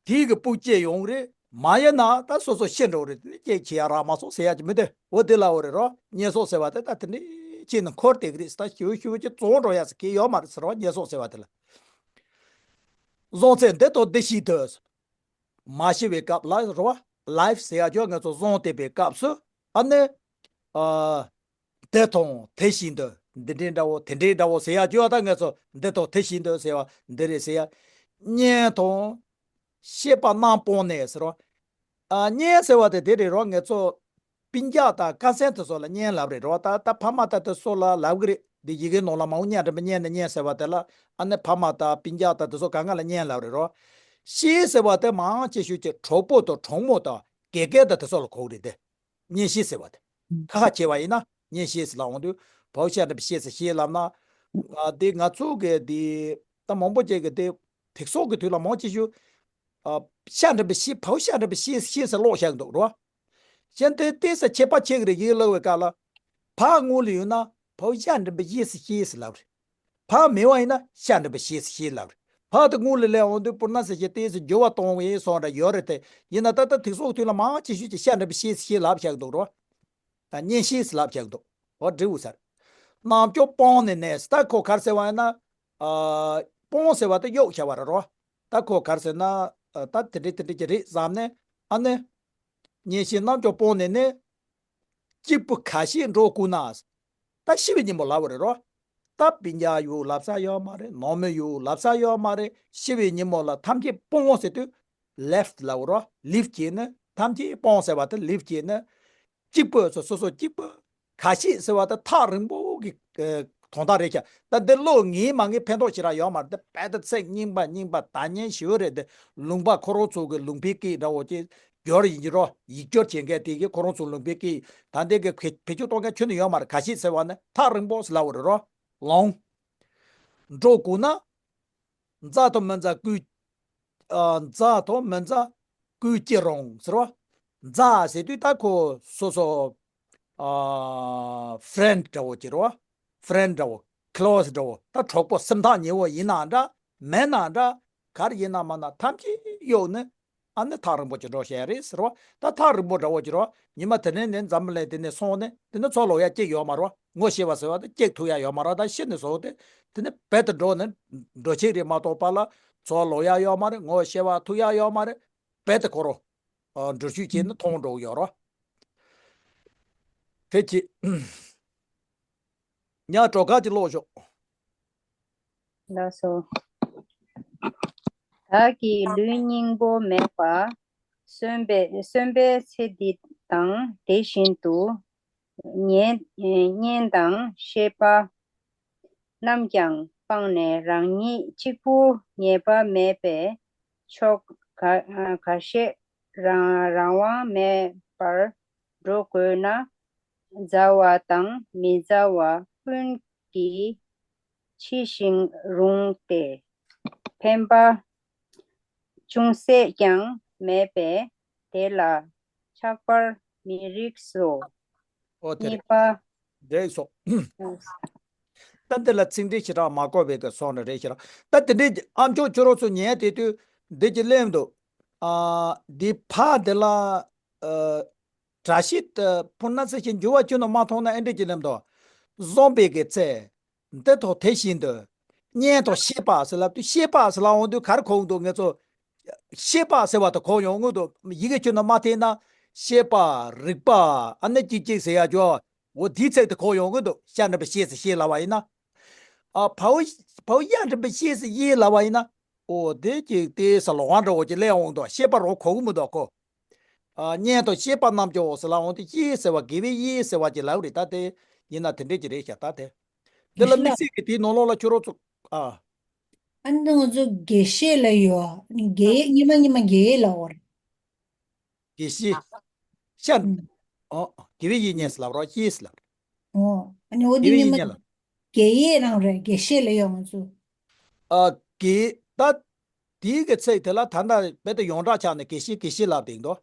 དེའི་གི་སྤུ་སྐྱེ་ཡོང་རེད། མ་ཡིན་ན་ད་སོ་སོ་ཤི་འགྲོ་རེད། དེ་ནས་ཀྱི་བྱེད་ཡག་རག་མ་སོང་ཟེར་ཡག་ཅིག་མི་འདུག་འོ་དེ་ལ་འོ་རེད་རོ། བསྙེན་སོགས་ཟེར་བ་དེ་ད་དེ་འདྲས་བྱས་ནས་འཁོར་བསྡད་གི་རེད་ཟེར། ད་ཞུ་ཞུ་ཅིག་བཙོང་འགྲོ་ཡག་ཟེར་གི་ཡོད་མ་རེད་ཟེར་རོ། བསྙེན་སོགས་ཟེར་བ་དེ་ལ། བཟང་ཚེ་འདི་དང་འདི་བཞིན་དུ། མ་ཤི་བའི་སྐབས་ལ་རེད་བ། ལའིཕ་ཟེར་ཡག་ཅོག་ང་ཚོ་བཟང་བསྡད་པའི་སྐབས་སུ་ཨ་ནི། ཨ། དེ་དང་དེ་བཞིན་དུ་འདི་འདྲའི་འདྲ་བོ་དེ་འདྲའི་འདྲ་བོ་ཟེར་ཡག་ཅོག་ད་ང་ཚོ་འདི་དང་དེ་བཞིན་དུ་ཟེར་བ་འདི་རེད་ཟེར་ཡག་བསྙེན་དང་། ཤེས་པ་རྣམ་སྤངས་ནས་ཟེར་བ། ཨ་བསྙེན་ཟེར་བ་དེ་དེ་རེད་རོ། ང་ཚོ་སྤུན་ཀྱག་དང་ཀ་ཟན་དེ་ཚོ་ལ་བསྙེན་ལབ་རེད་རོ། ད་ད་ཕ་མ་ད་དེ་ཚོ་ལ་ལབ་གི་རེད། འདི་ཡི་གེ་ནང་ལ་མ་འོ་བསྙེན་སྒྲུབ་པའི་བསྙེན་ནས་བསྙེན་ཟེར་བ་དེ་ལ། ཨ་ནི་ཕ་མ་དང་སྤུན་ཀྱག་དང་དེ་ཚོ་གང་ག་ལ་བསྙེན་ལབ་རེད་རོ། ཤེས་ཟེར་བ་དེ་མང་ཆེ་ཤོས་ཀྱི་གྲོགས་པོ་དང་གྲོགས་མོ་དང་དགེ་རྒན་དང་དེ་ཚོ་ལ་གོ་གི་རེད་དེ། བསྙེན་ཤེས་ཟེར་བ་དེ། ཁ་ཁ་བྱས་པ་ཡིན་ན་བསྙེན་ཤེས་ཟེར་ལབ་འོང་དུས། བའོ་ཤ་འདྲ་པའི་ཤེས་ཟེར་ཤེས་ལབ་ན། ཨ་དེ་ང་ཚོ་གི་དེ་ད་མང་པོ་ཅིག་གི་དེ་དེ་སོགས་ཀྱི་དུས་ལ་མང་ཆེ་ཤོས། ཨ་ཤ་འདྲ་པའི་ཤེས། བའོ་ཤ་འདྲ་པའི་ཤེས་ཤེས་ཟེར་ཀློག་བཞག་འདུག་རོ། གཞན་དེ་ཏོག་ཙམ་ཁྱད་པར་ཕྱེ་གི་རེད། ཡིག་ཀློག་པའི་སྐབས་ལ། བ་སྔོན་ལ་ཡོད་ན་བའོ་ཤ་འདྲ་པའི་ཡེ་ཟེར་ཤེས་ཟེར་ལབ་རེད། བ་མེད་པ་ཡིན་ན་ཤ་འདྲ་པའི་ཤེས་ཟེར་ཤེས་ལབ་རེད། ཕར་དེ་སྔོན་ལ་སླེབས་འོང་དུས་པུར་ན་ཟེར་ཞེས་ཏོག་ཙམ་འགྱུར་བ་གཏོང་བའི་སོགས་འདྲ་ཡོད་རེད་དེ། ཡིན་ན་ད་ལྟ་དེ་ཚོའི་དུས་ལ་མང་ཆེ་ཤོས་ཀྱི་ཤ་འདྲ་པོ་ཤེས་ཤེས་ལབ་བཞག་འདུག་རོ། ད་གཉེན་བཤེས་ལབ་བཞག་འདུག་འོ་འབྲི་འོ་ཟེར། རྣམ་ཅོ་སྤོང་ནས་ནས་ད་ཁོ་ག་རེ་ཟེར་བ་ཡིན་ན། ཨ། སྤོང་ཟེར་བ་དེ་གཡོག་བྱ་བ་རེད་རོ། ད་ཁོ་ག་རེ་ཟེར་ན། ཨ། ད་དེ་འདྲ་དེ་འདྲ་ཅིག་རེད་བསམ་ནས། ཨ་ནི། གཉེན་བཤེས་རྣམ་ཅོ་སྤོང་ནས་ནས། གཅིག་པུ་ཁ་ཤས་འགྲོ་དགོས་ན། ད་ཤི་བའི་ཉིན་མོ་ལབ་པ་རེད་རོ། ད་སྤུན་ཀྱག་ཡོད་ལབ་ས་ཡོད་མ་རེད། ནང་མི་ཡོད་ལབ་ས་ཡོད་མ་རེད། ཤི་བའི་ཉིན་མོ་ལ་ཐམས་ཅད་སྤོང་ཟེར་དུས། left ལབ་པ་རོ། leave བྱས་ནས་ཐམས་ཅད་སྤོང་ཟེར་བ་དེ་leave བྱས་ནས། གཅིག་པུ་སོ་སོ་སོ་གཅིག་པུ། ཁ་ཤས་ཟེར་བ་དེ་ཐག་རིང་པོ་གི་ཨ་དོན་དག་རེད་ཤག་ད་འདི་ཀློག་ངེས་མ་ངེས་ཕན་ཐོགས་ཞེ་དྲག་ཡོད་མ་རེད། འདི་རྦད་དེ་ཚིག་རྙིང་པ་རྙིང་པ་ད་ཉན་ཞུ་རེད། འདི་ལུང་པ་ཁོ་རང་ཚོ་གི་ལུང་པའི་སྐད་འདྲ་བོ་ཅིག་སྦྱོར་ཡིན་གྱི་རོ། ཡིག་སྦྱོར་བྱེད་མཁན་དེ་གི་ཁོ་རང་ཚོ་ལུང་པའི་སྐད་ད་འདི་གི་བེད་བེད་སྤྱོད་གཏོང་མཁན་ཁྱོན་ནས་ཡོད་མ་རེད། ཁ་ཤས་ཟེར་བ་ནི་ཐག་རིང་པོ་ཟེར་ལབ་པ་རེད་རོ། ལོང་། འགྲོ་དགོས་ན། མཛའ་དང་མི་མཛའ་སྐུལ། ཨ། མཛའ་དང་མི་མཛའ་སྐུལ་ཅི་རུང་ཟེར་བ། མཛའ་ཟེར་དུས་ད་ཁོ་སོ་སོ། ཨ། friend འདྲ་བོ་ཅིག་རེད་བ། friend འདྲ་བོ། close འདྲ་བོ། ད་གྲོགས་པོ་སེམས་ཐག་ཉེ་བོ་ཡིན་ན་འདྲ། མིན་ན་འདྲ། ག་རེ་ཡིན་ན་མིན་ན་ཐམས་ཅད་གཡོག་ནི། ཨ་ནི་ཐག་རིང་པོ་ཅིག་འགྲོ་བྱས་རེད་ཟེར་བ། ད་ཐག་རིང་པོ་འདྲ་བོ་ཅིག་རེད་བ། ཉི་མ་དེ་ནས་ནས་འཛམ་བུ་གླིང་དེ་ནས་སོང་ནས་དེ་ནས་འཚོ་ལོག་ཡ་གཅིག་ཡོད་མ་རེད་བ། ངོ་ཤེས་པ་ཟེར་བ་དེ་གཅིག་ཐུག་ཡ་ཡོད་མ་རེད། ད་ཤི་ནས་སོང་སྟེ་དེ་ནས་རྦད་དེ་འགྲོ་ནས་འགྲོ་ཆེད་རེད་མ་གཏོགས་པ་ལ་འཚོ་ལོག་ཡ་ཡོད་མ་རེད། ངོ་ཤེས་པ་ཐུག་ཡ་ཡོད་མ་རེད། རྦད་དེ་ཁོ་རང་འགྲུལ་བཞུད་བྱས་ནས་ཐོང་འགྲོ་གི་ཡོད་རེད་བ། དེ་ཅི། ཉ་གྲོ་ཁ་ཅིག་ཀློག་ཤོག་ལགས་སོ། བདག་གི་ལུས་སྙིང་པོ་མེད་པ། གསོན་པའི་གསོན་པའི་ཚེ་འདི་དང་དེ་བཞིན་དུ། གཉེན་གཉེན་དང་བཤེས་པ་རྣམས་ཀྱང་སྤངས་ནས་རང་ཉིད་གཅིག་པུ་ངེས་པ་མེད་པའི་ཕྱོགས་ག་ག་ཤེད་རང་རང་དབང་མེད་པར་འགྲོ་དགོས་ན། མཛའ་བ་དང་མི་མཛའ་བ་ཀུན་གྱིས་འཆི་ཞིང་རུང་སྟེ། ཕན་པ་ཅུང་ཟད་ཀྱང་མེད་པས་དེ་ལ་ཆགས་པར་མི་རིགས་སོ། ཨོ་དེ་རེད། གཉིས་པ། འགྲིག་སོང་། ད་འདི་ལ་ཚིག་འགྲེལ་ཞེ་དྲག་མ་དགོས་པའི་གི་སོང་རེ་རེ་ཞེ་དྲག་ད་དེ་འདྲའི་ཨ་མཆོག་ཁྱོད་རང་ཚོ་ཉན་དེ་དུས་འདི་ཅི་ལེམ་འདུག་ཨ། འདི་ཕ་འདི་ལ། ཨ། བཀྲ་ཤིས་ཏེ་པུར་ན་ཚེ་ཞིག་འགྱུར་བ་ཅུང་ནང་མ་མཐོང་ན་ཨེ་འདྲ་ཅིག་ལེམ་དོ། བཟང་པོའི་གི་ཚེ། འདི་ཐོག་དེ་བཞིན་དུ། གཉེན་དང་བཤེས་པ་ཟེར་ལབ་དུས་བཤེས་པ་ཟེར་ལབ་འོང་དུས་ག་རེ་གོ་འདུག་ངེད་ཚོ། བཤེས་པ་ཟེར་བ་དང་གོ་ཡོང་ངོ་འདུག་ཡི་གེ་ཅུང་ནང་མ་ཐེག་ན། བཤེས་པ། རིག་པ། ཨ་ནི་གཅིག་གཅིག་ཟེར་ཡ་ཅོ། འོ་དེའི་ཚིག་དེ་གོ་ཡོང་ངོ་འདུག་ཤ་འདྲ་པོ་བཤེས་ཟེར་བཤེས་ལབ་པ་ཡིན་ན། ཨ། བའོ་བའོ་ཡ་འདྲ་པོ་བཤེས་ཟེར་ཡེ་ལབ་པ་ཡིན་ན། འོ་དེ་གཅིག་དེ་ས་ལོ་བ་འདྲ་བོ་ཅིག་སླེབས་འོང་དུས་བཤེས་པ་རོ་གོ་གི་མི་འདུག་གོ། ཨ། གཉེན་དང་བཤེས་པ་རྣམས་ཀྱང་ཟེར་ལ་འོང་དུས་ཡེ་ཟེར་བ་དགེ་བའི་ཡེ་ཟེར་བ་ཅིག་ལབ་རེད། ད་དེ་ཡིན་ན་དེ་འདྲས་ཅིག་རེད་ཤག་ད་དེ། དེ་ལ་དམིགས་བསལ་གྱི་དེའི་ནང་ལོགས་ལ་ཁྱོད་རང་ཚོ། ཨ། ཨ་ནི་ང་ཚོ་དགེ་བཤེས་ལ་ཡོད། དགེ་སྙེ་མ་སྙེ་མ་དགེ་ལ་འོར། དགེ་བཤེས། ཤ། ཨ། དགེ་བའི་ཡེ་གཉེན་ཟེར་ལབ་རོགས་ཡེ་ཟེར་ལབ། ཨོ། ཨ་ནི་འོ་དེ་དགེ་བའི་ནི་ཡེ་མ། གཉེན་ལ། དགེ་ཡེ་རང་རེད། དགེ་བཤེས་ལ་ཡོང་ཚུལ། ཨ། དགེ་ད། དེའི་གི་ཚིག་དེ་ལ་ད་ལྟ་རྦད་དེ་ཡོངས་གྲགས་ཆགས་ནས་དགེ་བཤེས་དགེ་བཤེས་ལབ་བསྡད་འདུག་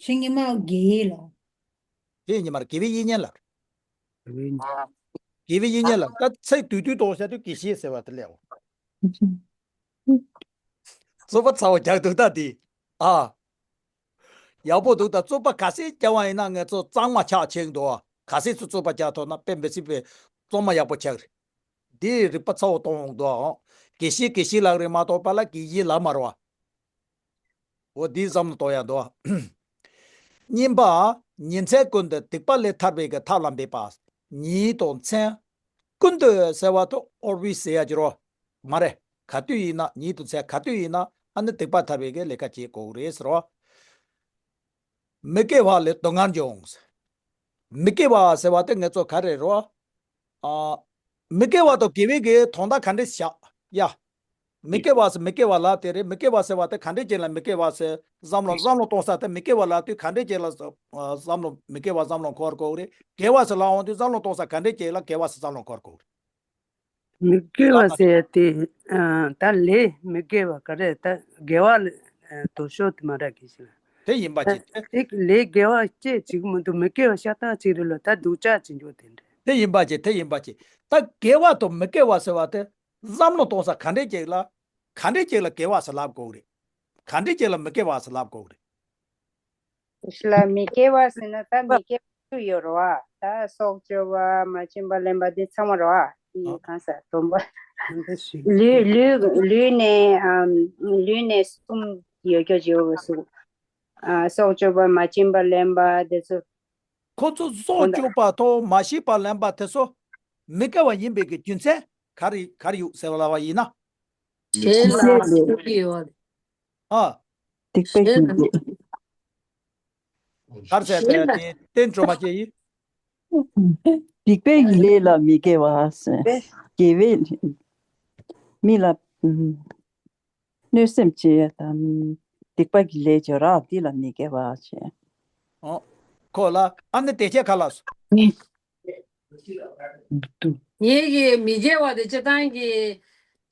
ཤི་ཉི་མ་དགེ་ཡེ་ལ། དེ་ཉི་མར་དགེ་བའི་ཡེ་གཉེན་ལ། དགེ་བའི་ཡེ་གཉེན་ལ་ད་ཚིག་དུས་དུས་གཏོང་བྱ་དུས་དགེ་བཤེས་ཟེར་བ་དེ་ལས། རྩོད་པ་ཚ་བོ་རྒྱག་འདུག་ད་དེ། ཨ། ཡག་པོ་འདུག་ད་རྩོད་པ་ག་ཚད་རྒྱག་པ་ཡིན་ན་ངེད་ཚོ་གཙང་མ་ཆགས་ཆེ་འདུག་ག་ཚད་ཚོ་རྩོད་པ་རྒྱག་ཐུབ་ན་དཔེ་མི་སྲིད་པའི་རྩོད་མ་ཡག་པོ་ཆགས་རེད། འདི་རིག་པ་ཚ་བོ་གཏོང་འོང་འདུག་དགེ་བཤེས་དགེ་བཤེས་ལབ་རེད་མ་གཏོགས་པ་ལ་དགེ་བཤེས་ལབ་མ་རེད་བ། འོ་འདི་བསམ་བློ་གཏོང་ཡག་འདུག་གཉིས་པ། ཉིན་མཚན་ཀུན་ཏུ་སྡིག་པ་ལས་ཐར་བའི་གི་ཐབས་ལ་འབད་པ། ཉིན་དང་མཚན། ཀུན་ཏུ་ཟེར་བ་དང་always ཟེར་ཡ་ཅིག་རོ། མ་རེད། ག་དུས་ཡིན་ན་ཉིན་དང་མཚན་ག་དུས་ཡིན་ན་ཨ་ནི་སྡིག་པ་ཐར་བའི་གི་ལས་ཀ་བྱེད་དགོས་རེད་ཟེར་རོ། མི་དགེ་བ་ལས་སྡུག་བསྔལ་འབྱུང་། མི་དགེ་བ་ཟེར་བ་དེ་ངེད་ཚོ་ག་རེ་རོ། ཨ། མི་དགེ་བ་དང་དགེ་བའི་གི་དོན་དག་ག་འདྲས་བཞག་ཡ། མི་དགེ་བ་ཟེར་མི་དགེ་བ་ལ་དེ་རེད། མི་དགེ་བ་ཟེར་བ་དེ་ག་འདྲས་ཅན་ལ་མི་དགེ་བ་ཟེར་བསམ་བློ་བསམ་བློ་གཏོང་ས་དེ་མི་དགེ་བ་ལ་དུས་ག་འདྲས་ཅན་ལ་བསམ་བློ་མི་དགེ་བ་བསམ་བློ་འཁོར་དགོས་རེད། དགེ་བ་ཟེར་ལ་འོང་དུས་བསམ་བློ་གཏོང་ས་ག་འདྲས་ཅན་ལ་དགེ་བ་ཟེར་བསམ་བློ་འཁོར་དགོས་རེད། མི་དགེ་བ་ཟེར་ཡ་དེ། ཨ། ད་ལས་མི་དགེ་བ་ག་རེ་ད་དགེ་བ་ལ་དོ་ཤོག་དེ་མ་རག་གི་ཞིག་ལ། དེ་ཡིན་པ་ཅི། དེ་ལས་དགེ་བ་སྐྱེ་བཅུག་མི་འདུག་མི་དགེ་བ་ཤ་སྟག་ཅིག་རེད་ལ་ད་སྡུག་ཅག་ཅིག་འཇོག་དེ་འདྲ། དེ་ཡིན་པ་ཅི། དེ་ཡིན་པ་ཅི། ད་དགེ་བ་དང་མི་དགེ་བ་ཟེར་བ་དེ་བསམ་བློ་གཏོང་ས་ག་འདྲས་ཅིག་ལ། ག་འདྲས་ཅིག་ལ་དགེ་བ་ཟེར་ལབ་དགོས་རེད། ག་འདྲས་ཅིག་ལ་མི་དགེ་བ་ཟེར་ལབ་དགོས་རེད། ཤི་ལ་མི་དགེ་བ་ཟེར་ན་ད་མི་དགེ་བ་ཚུར་ཡོད་རེད་བ། ད་སྲོག་གཅོད་པ་མ་བྱིན་པ་ལེན་པ་འདི་ཚང་མ་རེད་བ། འདི་ཨ། གང་ཟེར་སྡོམ་པ། ལུས་ལུས་ལུས་ནས་ཨམ་ལུས་ནས་གསུམ་ཡོད་རྒྱུ་བྱེད་དགོས་སུ། ཨ། སྲོག་གཅོད་པ་མ་བྱིན་པ་ལེན་པ་དེ་ཚོ། ཁོ་ཚོ་སྲོག་གཅོད་པ་དང་མ་བྱིན་པ་ལེན་པ་དེ་ཚོ་མི་དགེ་བ་ཡིན་པའི་གི་རྒྱུ་མཚན་ག་རེ་ག་རེ་ཡོད་ཟེར་བ་ལབ་པ་ཡིན་ན། གཞན་ལ་གཞན་ལ་སྡུག་གི་ཡོད། ཨ། སྡིག་པའི་གཞན་གི་ལ་ལས། གར་ཟེར་གཞན་ལ་དེ་བསྟན་སྒྲོལ་མ་བཅས་ཡིན། སྡིག་པའི་གི་ལས་ལ་མི་དགེ་བ་ཟེར། དགེ་བའི་མི་ལ་གནོད་སེམས་བྱེད་དང་སྡིག་པ་གི་ལས་བྱེད་ར་འདི་ལ་མི་དགེ་བ་བྱེད། ཨོ། ཁོ་ལ་ཨ་ནི་དེ་ཁྱད་ག་ལ་སོ། ངེད་ཀྱི་མི་དགེ་བ་དེ་སྤྱི་བཏང་གི་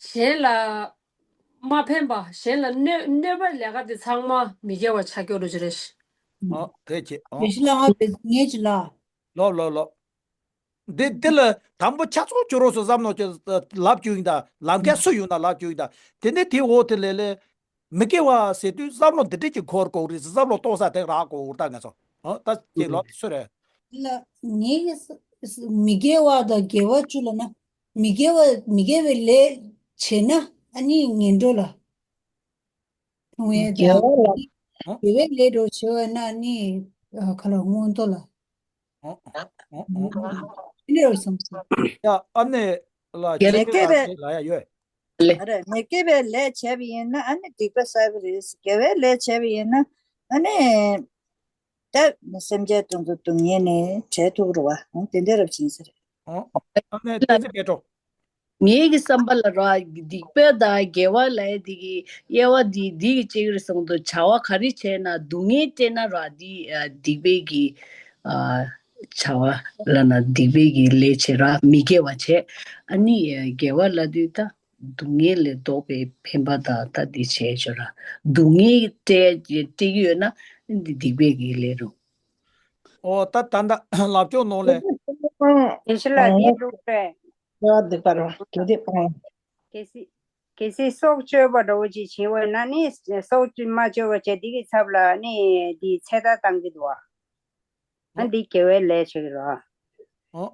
གཞན་ལ་མ་ཕན་པ་གཞན་ལ་གནོད་གནོད་པའི་ལས་ཀ་དེ་ཚང་མ་མི་དགེ་བ་ཆགས་ཀྱོག་རུ་ཅི་རེད། ཨོ་དེ་ཁྱད་ཨོ། དེ་ཤི་ལ་ང་བེ་ངེད་ཅི་ལ། ལོབ་ལོབ་ལོབ། འདི་འདི་ལ་དང་པོ་ཆ་ཚང་བཅུ་རོགས་སུ་བསམ་བློ་ཅི་ལབ་བཅུག་ཡིན་ད་ལམ་ཁ་སུ་ཡོད་ན་ལབ་བཅུག་ཡིན་ད་དེ་ནས་དེ་འོག་དེ་ལས་ལས། མི་དགེ་བ་ཟེར་དུས་བསམ་བློ་འདི་འདྲས་ཀྱི་འཁོར་དགོས་རེད། བསམ་བློ་གཏོང་ས་དེ་རག་གོ་འུར་ད་ངས་སོ། ཨ་ད་ཅིག་ལོ་སུ་རེད། ལ་ངེད་ཀྱི་ས་ས་མི་དགེ་བ་དང་དགེ་བ་བཅུ་ལ་ན། མི་དགེ་བ་མི་དགེ་བའི་ལས་བྱེད་ན་ཨ་ནི་ངན་འགྲོ་ལ། ཐུང་བའི་དགེ་དང་བ་ལ། ཨ། དགེ་བའི་ལས་འགྲོ་བྱེད་པ་ན་ཨ་ནི་ཨ་ག་ལ་མངོན་མཐོ་ལ། ཨ་ཨ་ཨ་ཨ། འདི་འདྲ་བསམ་སོང་། ཡ་ཨ་ནི་ལ་དགེ་ཆེ་བའི་ལ་ལ་ཡ་ཡོད། ལས། ཨ་རེ་མི་དགེ་བའི་ལས་བྱས་པ་ཡིན་ན་ཨ་ནི་སྡིག་པ་བསགས་པ་རེད། དགེ་བའི་ལས་བྱས་པ་ཡིན་ན་ཨ་ནི་ད་སེམས་ཅན་དེ་ཚོ་སྡུག་བསྔལ་ནས་བྲལ་ཐུབ་རེད་བ། འོ་དེ་འདྲ་རབ་བྱིན་ཟེར། ཨོ། ཨ་ནི་བསྟན་འཛིན་པེ་ཏྲོ། ངེད་ཀྱི་བསམ་པ་ལ་ར་སྡིག་པ་དང་དགེ་བ་ལ་ཡ་དེ་གི་དབྱེ་བ་དེ་འདི་གི་གཅིག་རེད་སོང་དུ་བྱ་བ་ག་རེ་བྱས་ན་སྡུག་བསྔལ་སྤྲད་ན་ར་དེ་ཨ་སྡིག་པའི་གི་ཨ་བྱ་བ་ལ་ན་སྡིག་པའི་གི་ལས་བྱེད་ར་མི་དགེ་བ་བྱས། ཨ་ནི་དགེ་བ་ལ་དུས་ད་སྡུག་བསྔལ་ལས་ལྡོག་པའི་ཕན་པ་དང་ད་འདི་བྱས་ཆོག་ར། སྡུག་བསྔལ་སྤྲད་སྤྲད་ཀྱི་ཡོད་ན་འདི་སྡིག་པའི་གི་ལས་རུང་། ཨོ་ད་ད་ད་ལབ་ཅོག་ནང་ལས། དེ་ཤི་ལ་དེ་འགྲུབ་རེད། ཡ་སྡིག་པ་ར་དགེ་སྡིག་ཨང་། གལ་སྲིད་གལ་སྲིད་སྲོག་གཅོད་པ་འདྲ་བོ་ཅིག་བྱེད་འོས་ན་ནི་སྲོག་གཅོད་མ་གཅོད་པ་བྱས་འདི་གི་ཚབ་ལ་ནི་འདི་ཚེ་ཐར་བཏང་གི་འདུག་ཨ། ཨ་འདི་དགེ་བའི་ལས་བྱེད་ཀྱི་རེད་ཨ། ཨོ།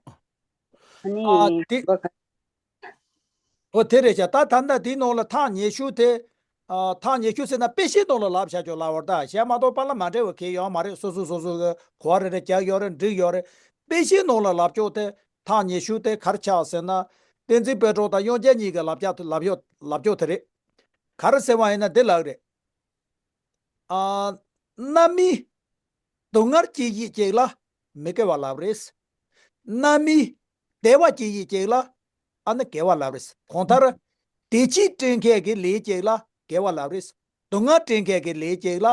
ཨ་ནི་ཨ་དེ། འོ་དེ་རེད་བྱ། ད་ད་ལྟ་དེའི་ནང་ལ་ཐག་ཉེ་ཤོས་དེ། ཨ་ཐག་ཉེ་ཤོས་ཟེར་ན་དཔེ་བཞིའི་ནང་ལ་ལབ་བྱ་ཆོག་ལབ་བར་ད་གཞན་མ་གཏོགས་པ་ལ་མ་འབྲེལ་བ་གང་ཡོད་མ་རེད། སོ་སོ་སོ་སོ་གི་གོ་བ་རེ་རེ་རྒྱག་ཡོད་རེད། འགྲིག་ཡོད་རེད། དཔེ་བཞིའི་ནང་ལ་ལབ་ཕྱོགས་དེ་ཐག་ཉེ་ཤོས་དེ་ག་རེ་ཆགས་ཟེར་ན། བསྟན་འཛིན་དཔལ་སྒྲོན་དང་དབྱངས་ཅན་གཉིས་ཀྱི་ལབ་རྒྱག་ལབ་ཡོད་ལབ་ཕྱོགས་དེ་རེད། ག་རེ་ཟེར་བ་ཡིན་ན་འདི་ལབ་རེད། ཨ། རྣམ་སྨིན། སྡུག་བསྔལ་སྐྱེ་ཡི་ཅིག་ལ་མི་དགེ་བ་ལབ་རེད། རྣམ་སྨིན། བདེ་བ་སྐྱེ་ཡི་ཅིག་ལ་ཨ་ནི་དགེ་བ་ལབ་རེད། གང་ལྟར། བདེ་སྐྱིད་སྤྲད་མཁན་གྱི་ལས་ཅིག་ལ་དགེ་བ་ལབ་རེད། སྡུག་བསྔལ་སྤྲད་མཁན་གྱི་ལས་ཅིག་ལ་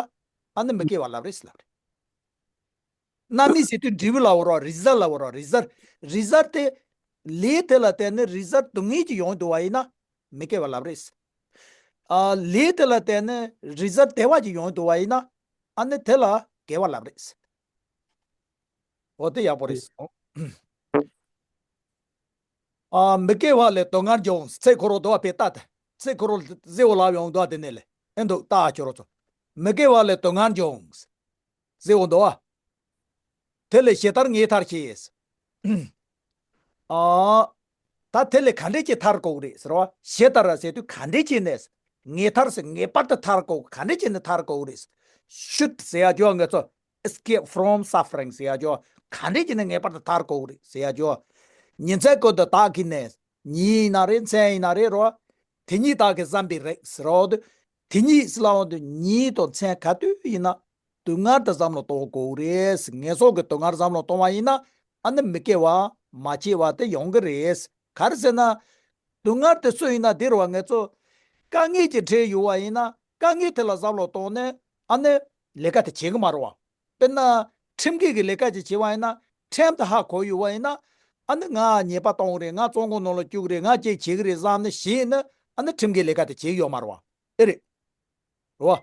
ཨ་ནི་མི་དགེ་བ་ལབ་རེད་ལབ་རེད། རྣམ་སྨིན་ཟེར་དུས་འབྲས་བུ་ལབ་རོགས། རི་ཛལ་ལབ་རོགས། རི་ཛལ། རི་ཛལ་དེ། ལས་དེ་ལ་བརྟེན་ནས་རི་ཛལ་སྡུག་བསྔལ་གྱི་ཡོང་འདུག་བ་ཡིན་ན། མི་དགེ་བ་ལབ་རེད། ཨ། ལས་དེ་ལ་བརྟེན་ནས་རི་ཛལ་བདེ་བ་ཅིག་ཡོང་འདུག་བ་ཡིན་ན། ཨ་ནི་དེ་ལ་དགེ་བ་ལབ་རེད། འོ་དེ་ཡག་པོ་རེད། ཨ། མི་དགེ་བ་ལས་སྡུག་བསྔལ་འབྱུང་། ཚེ་འཁོར་བ་འདུལ་བ་པའི་ལྟ་སྟེ། ཚེ་འཁོར་བ་ཟེར་བ་ལབ་ཡོང་འདུག་བ་དེ་ནས་ལས་ཨེ་འདུག་ལྟ་ཁྱོད་རོ་ཚོ། མི་དགེ་བ་ལས་སྡུག་བསྔལ་འབྱུང་། ཟེར་འོང་འདུག་བ། དེ་ལས་ཞེ་ལྟར་ངེས་ཐར་ཞེས། ཨ། ད་དེ་ལས་ག་འདྲས་ཀྱིས་ཐར་དགོས་རེད་ཟེར་བ། ཞེ་ལྟར་ཟེར་དུས་ག་འདྲས་ཀྱིས་ནས། ངེས་ཐར་ཟེར་ངེས་པར་དུ་ཐར་དགོས། ག་འདྲས་ཀྱིས་ནས་ཐར་དགོས་རེད། should ཟེར་ཡ་ཅོ་ངེས་ཚོ། escape from suffering ཟེར་ཡ་ཅོ། ག་འདྲས་ཀྱིས་ནས་ངེས་པར་དུ་ཐར་དགོས་རེད་ཟེར་ཡ་ཅོ། ཉིན་མཚན་ཀུན་ཏུ་བདག་གིས་ནས། ཉིན་ཡིན་ན་རེད། མཚན་ཡིན་ན་རེད་རོ། དེ་ཉིད་བདག་གིས་བསམ་པའི་རིགས་ཟེར་རོ། དེ་ཉིད་ཟེར་ལབ་འོང་དུས་ཉིན་དང་མཚན་ག་དུས་ཡིན་ན། སྡུག་བསྔལ་དེ་བསམ་བློ་གཏོང་དགོས་རེད། ངན་སོང་གི་སྡུག་བསྔལ་བསམ་བློ་གཏོང་བ་ཡིན་ན་ཨ་ནི་མི་དགེ་བ་མ་བྱས་པ་དེ་ཡོང་གི་རེད། ག་རེ་ཟེར་ན། སྡུག་བསྔལ་དེ་སུ་ཡིན་ན་འདིར་བ་ངེད་ཚོ་དཀའ་ངལ་གྱི་འཕྲད་ཡོད་པ་ཡིན་ན་དཀའ་ངལ་དེ་ལ་བསམ་བློ་གཏོང་ནས་ཨ་ནི་ལས་ཀ་དེ་བྱེད་གི་མ་རེད་བ། དཔེར་ན་ཁྲིམས་འགལ་གྱི་ལས་ཀ་ཅིག་བྱེད་པ་ཡིན་ན་ཁྲིམས་དེ་ཧ་གོ་ཡོད་པ་ཡིན་ན་ཨ་ནི་ང་ཉེས་པ་གཏོང་གི་རེད། ང་བཙོན་ཁང་ནང་ལ་བཅུག་གི་རེད། ང་ཅིག་བྱེད་གི་རེད་བསམ་ནས་ཞེད་ནས་ཨ་ནི་ཁྲིམས་འགལ་ལས་ཀ་དེ་བྱེད་ཀྱི་ཡོད་མ་རེད་བ། ཨེ་རེད། རེད་བ།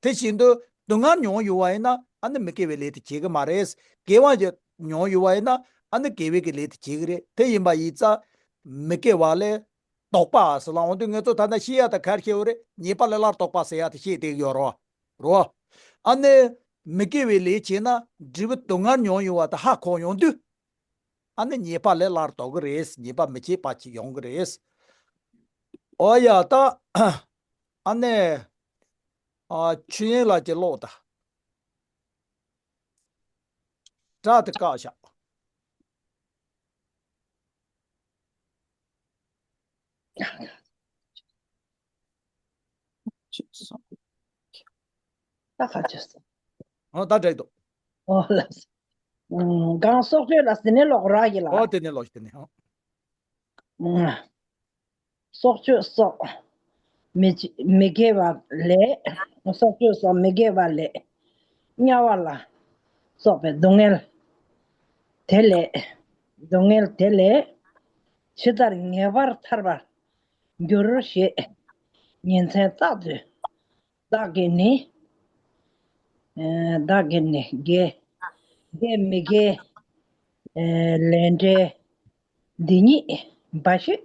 དེ་བཞིན་དུ་སྡུག་བསྔལ་མྱོང་ཡོད་པ་ཡིན་ན་ཨ་ནི་མི་དགེ་བའི་ལས་དེ་བྱེད་ཀྱི་མ་རེད། དགེ་བ་ཅིག་མྱོང་ཡོད་པ་ཡིན་ན་ཨ་ནི་དགེ་བའི་གི་ལས་དེ་བྱེད་ཀྱི་རེད། དེ་ཡིན་པ་ཡིན་ཙང་མི་དགེ་བ་ལས་ ལྡོག་པ་ཟེར་ལ་འོང་དུས་ང་ཚོ་ད་ལྟ་ཤེས་ཡ་ད་ག་རེ་ཤེས་པ་རེད། ཉེས་པ་ལས་སླར་ལྡོག་པ་ཟེར་ཡ་ད་ཤེས་བསྡད་ཡོད་རེད་བ། རེད་བ། ཨ་ནི་མི་དགེ་བའི་ལས་བྱས་ན་འབྲས་བུ་སྡུག་བསྔལ་མྱོང་ཡོང་བ་ད་ཧ་གོ་ཡོང་དུས། ཨ་ནི་ཉེས་པ་ལས་སླར་ལྡོག་གི་རེད། ཉེས་པ་མི་བྱེད་པ་ཅིག་ཡོང་གི་རེད། ཨོ་ཡ་ད། ཨ་ནི། ཨ་ཆོས་དབྱིངས་ལགས་ཀྱི་ཀློག་ད། སྒྲ་དེ་བཀག་བཞག་ད་ག་ཅི་སོང་། ཨོ་ད་འགྲིག་འདུག་ཨོ་ལགས། ཨུམ། གང་སྲོག་གཅོད་ལ་ཟིན་ནས་ལོག་རག་གི་ལ། ཨོ་དེ་ནས་ལོག་དེ་ནས་ཨོ། ཨུམ། སྲོག་གཅོད་སོགས་མི་བྱེད་མི་དགེ་བ་ལས། སྲོག་གཅོད་སོགས་མི་དགེ་བ་ལས་དམྱལ་བ་ལ་སོགས་པའི་སྡུག་བསྔལ་དེ་ལས། སྡུག་བསྔལ་དེ་ལས་ཇི་ལྟར་ངེས་པར་ཐར་པར་འགྱུར་ཞེས་ཉིན་མཚན་རྟག་ཏུ་བདག་གིས་ནི། ཨ་བདག་གིས་ནི་དགེ་དགེ་མི་དགེ་ཨ་ལས་འབྲས་འདི་ཉིད་འབའ་ཞིག་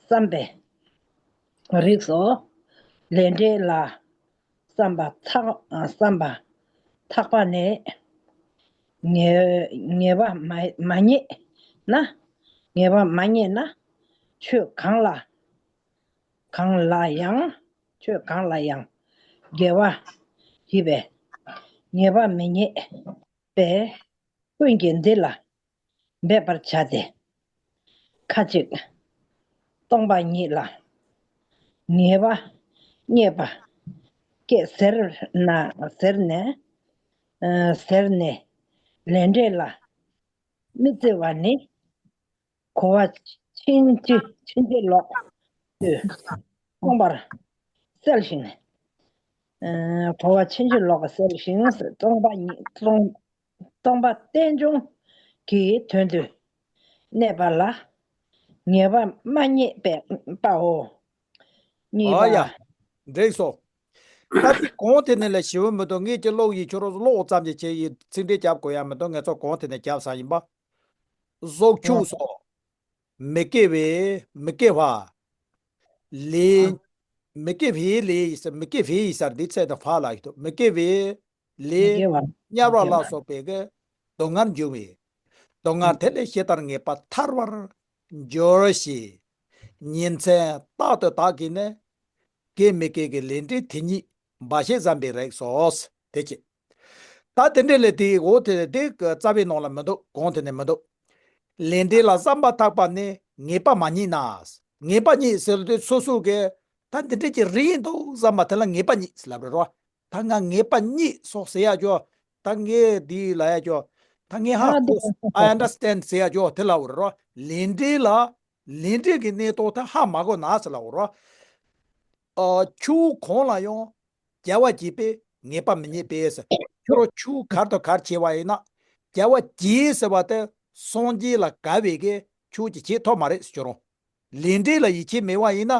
བསམ་པའི་རིགས་སོ། ལས་འབྲས་ལ་བསམ་པ་ཐག་ཨ་བསམ་པ་ཐག་པ་ནས་ངེས་ངེས་པ་མ་མ་རྙེད་ན། ངེས་པ་མ་རྙེད་ན་ཆོས་གང་ལ་གང་ལ་ཡང་། ཆོས་གང་ལ་ཡང་དགེ་བ་ཞེས་པའི་ངེས་པ་མི་རྙེད་པས། ཀུན་གྱིས་འདི་ལ་འབད་པར་བྱ་སྟེ། ཁ་ཅིག་སྟོང་པ་ཉིད་ལ་ངེས་པ་རྙེད་པ་སྐད་ཟེར་ན་ཟེར་ནས་ཨ་ཟེར་ནས་ལས་འབྲས་ལ་མི་བརྩི་བ་ནི། གོ་བ་ཕྱིན་ཅི་ཕྱིན་ཅི་ལོག་ཏུ་སྟོང་པར་གསལ་ཞིང་། ཨ་གོ་བ་ཕྱིན་ཅི་ལོག་པར་གསལ་ཞིང་སྟོང་པ་ཉིད་སྟོང་སྟོང་པ་རྟེན་འབྱུང་གི་དོན་དུ་གནས་པ་ལ་ངེས་པ་མ་རྙེད་པའི་པའོ། གཉིས་ཨ་ཡ། པ། འགྲིག་སོང་། ད་དེ་གོང་དེ་ནས་ལས་ཞིབ་མི་འདུག་ངས་ཀྱི་ཀློག་ཡིན། ཁྱོད་རང་ཀློག་ཙམ་གྱིས་བྱས་ཡིན། ཚིག་འགྲེལ་རྒྱབ་དགོས་ཡ་མི་འདུག་ངས་ཚོ་གོང་དེ་ནས་རྒྱབ་ས་ཡིན་པ། ཟོག་ཕྱུགས་སོགས། མི་དགེ་བའི་མི་དགེ་བ། ལས། མི་དགེ་བའི་ལས་ཡིན་ས། མི་དགེ་བའི་ཡིན་ས་འདི་ཚད་དང་ཕ་ལ་ཡིན་འདུག་མི་དགེ་བའི་ལས། དམྱལ་བ་ལ་སོགས་པའི་གི་སྡུག་བསྔལ་འབྱུང་བའི། སྡུག་བསྔལ་དེ་ལས་ཇི་ལྟར་ངེས་པར་ཐར་བར་འགྱུར་ཞེས། ཉིན་མཚན་རྟག་ཏུ་བདག་གིས་ནི། དགེ་མི་དགེ་གི་ལས་འབྲས་དེ་ཉིད་འབའ་ཞིག་བསམ་པའི་རིགས་སོ། དེ་ཅི། ད་དེ་འདྲ་ལས་དེའི་འོ་དེ་དེ་རྩ་བའི་ནང་ལ་མི་འདུག་གོང་དེ་ནས་མི་འདུག་ལས་འབྲས་ལ་བསམ་པ་ཐག་པ་ནས་ངེས་པ་མ་རྙེད་ན། ངེས་པ་རྙེད་ཟེར་དུས་སོ་སོ་གི་ད་འདི་འདྲ་ཅིག་རེད་འདུག་བསམ་པ་དེ་ལ་ངེས་པ་རྙེད་ཟེར་ལབ་རེད་རོ། ད་ང་ངེས་པ་རྙེད་སོང་ཟེར་ཡ་ཅོ། ད་ངས་འདི་ལ་ཡ་ཅོ། ད་ངས་ཧ་གོ། I understand ཟེར་ཡ་ཅོ་དེ་ལབ་རེད་རོ། ལས་འབྲས་ལ། ལས་འབྲས་ཀྱི་གནས་སྟངས་དེ་ཧ་མ་གོ་ན་ཟེར་ལབ་རོ། ཨ་ཆུ་བོ་གང་ལ་ཡང་རྒྱལ་བ་བྱེད་པས་ངེས་པ་མི་རྙེད་པས་ཟེར། ཁྱོད་རང་ཆུ་བོ་གར་དང་གར་བྱེད་པ་ཡིན་ན། རྒྱལ་བ་བྱེད་ཟེར་བ་དེ་སངས་རྒྱས་ལ་དགའ་བའི་གི་ཆུ་བོ་ཅིག་བྱེད་ཐུབ་མ་རེད་ཟེར་ཁྱོད་རང་། ལས་འབྲས་ལ་ཡིད་ཆེས་མེད་པ་ཡིན་ན།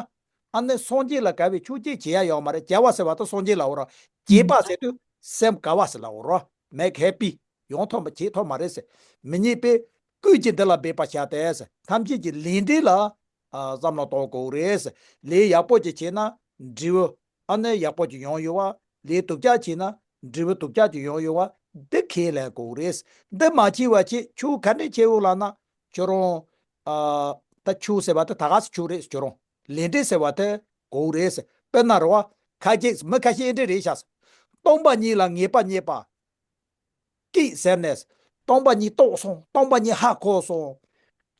ཨ་ནི་སངས་རྒྱས་ལ་དགའ་བའི་ཆུ་བོ་ཅིག་བྱེད་ཡ་ཡོད་མ་རེད། རྒྱལ་བ་ཟེར་བ་དེ་སངས་རྒྱས་ལབ་རོ། བྱེད་པ་ཟེར་དུས་སེམས་དགའ་བ་ཟེར་ལབ་རོ། Make happy ཡོང་ཐུབ་མ་བྱེད་ཐུབ་མ་རེད་ཟེར། མི་རྙེད་པས་ཀུན་གྱིས་འདི་ལ་འབད་པར་བྱ་སྟེ་ཟེར། ཐམས་ཅད་ཀྱིས་ལས་འབྲས་ལ་ཨ་བསམ་བློ་གཏོང་དགོས་རེད་ཟེར། ལས་ཡག་པོ་ཅིག་བྱས་ན་འབྲས་བུ་ཨ་ནི་ཡག་པོ་ཅིག་ཡོང་ཡོད་པ། ལས་སྡུག་ཅག་བྱས་ན་འབྲས་བུ་སྡུག་ཅག་ཅིག་ཡོང་ཡོད་པ། འདི་ཁས་ལེན་དགོས་རེད་ཟེར། འདི་མ་བྱས་པ་བྱས་ཆུ་ག་འདྲས་བྱས་འོང་ལབ་ན་ཁྱོད་རང་ཨ་ད་ཆུ་ཟེར་བ་དེ་ད་ག་སེ་ཆུ་རེད་ཟེར། ཁྱོད་རང་ལས་འབྲས་ཟེར་བ་དེ་དགོས་རེད་ཟེར། དཔེར་ན་རེད་བ། ཁ་ཅིག་མི་ཁ་ཤས་ཨེ་འདྲས་རེད་ཤག་སྟོང་པ་ཉིད་ལ་ངེས་པ་རྙེད་པ། ཀྱིས་ཟེར་ནས། སྟོང་པ་ཉིད་རྟོགས་སོང་། སྟོང་པ་ཉིད་ཧ་གོ་སོང་།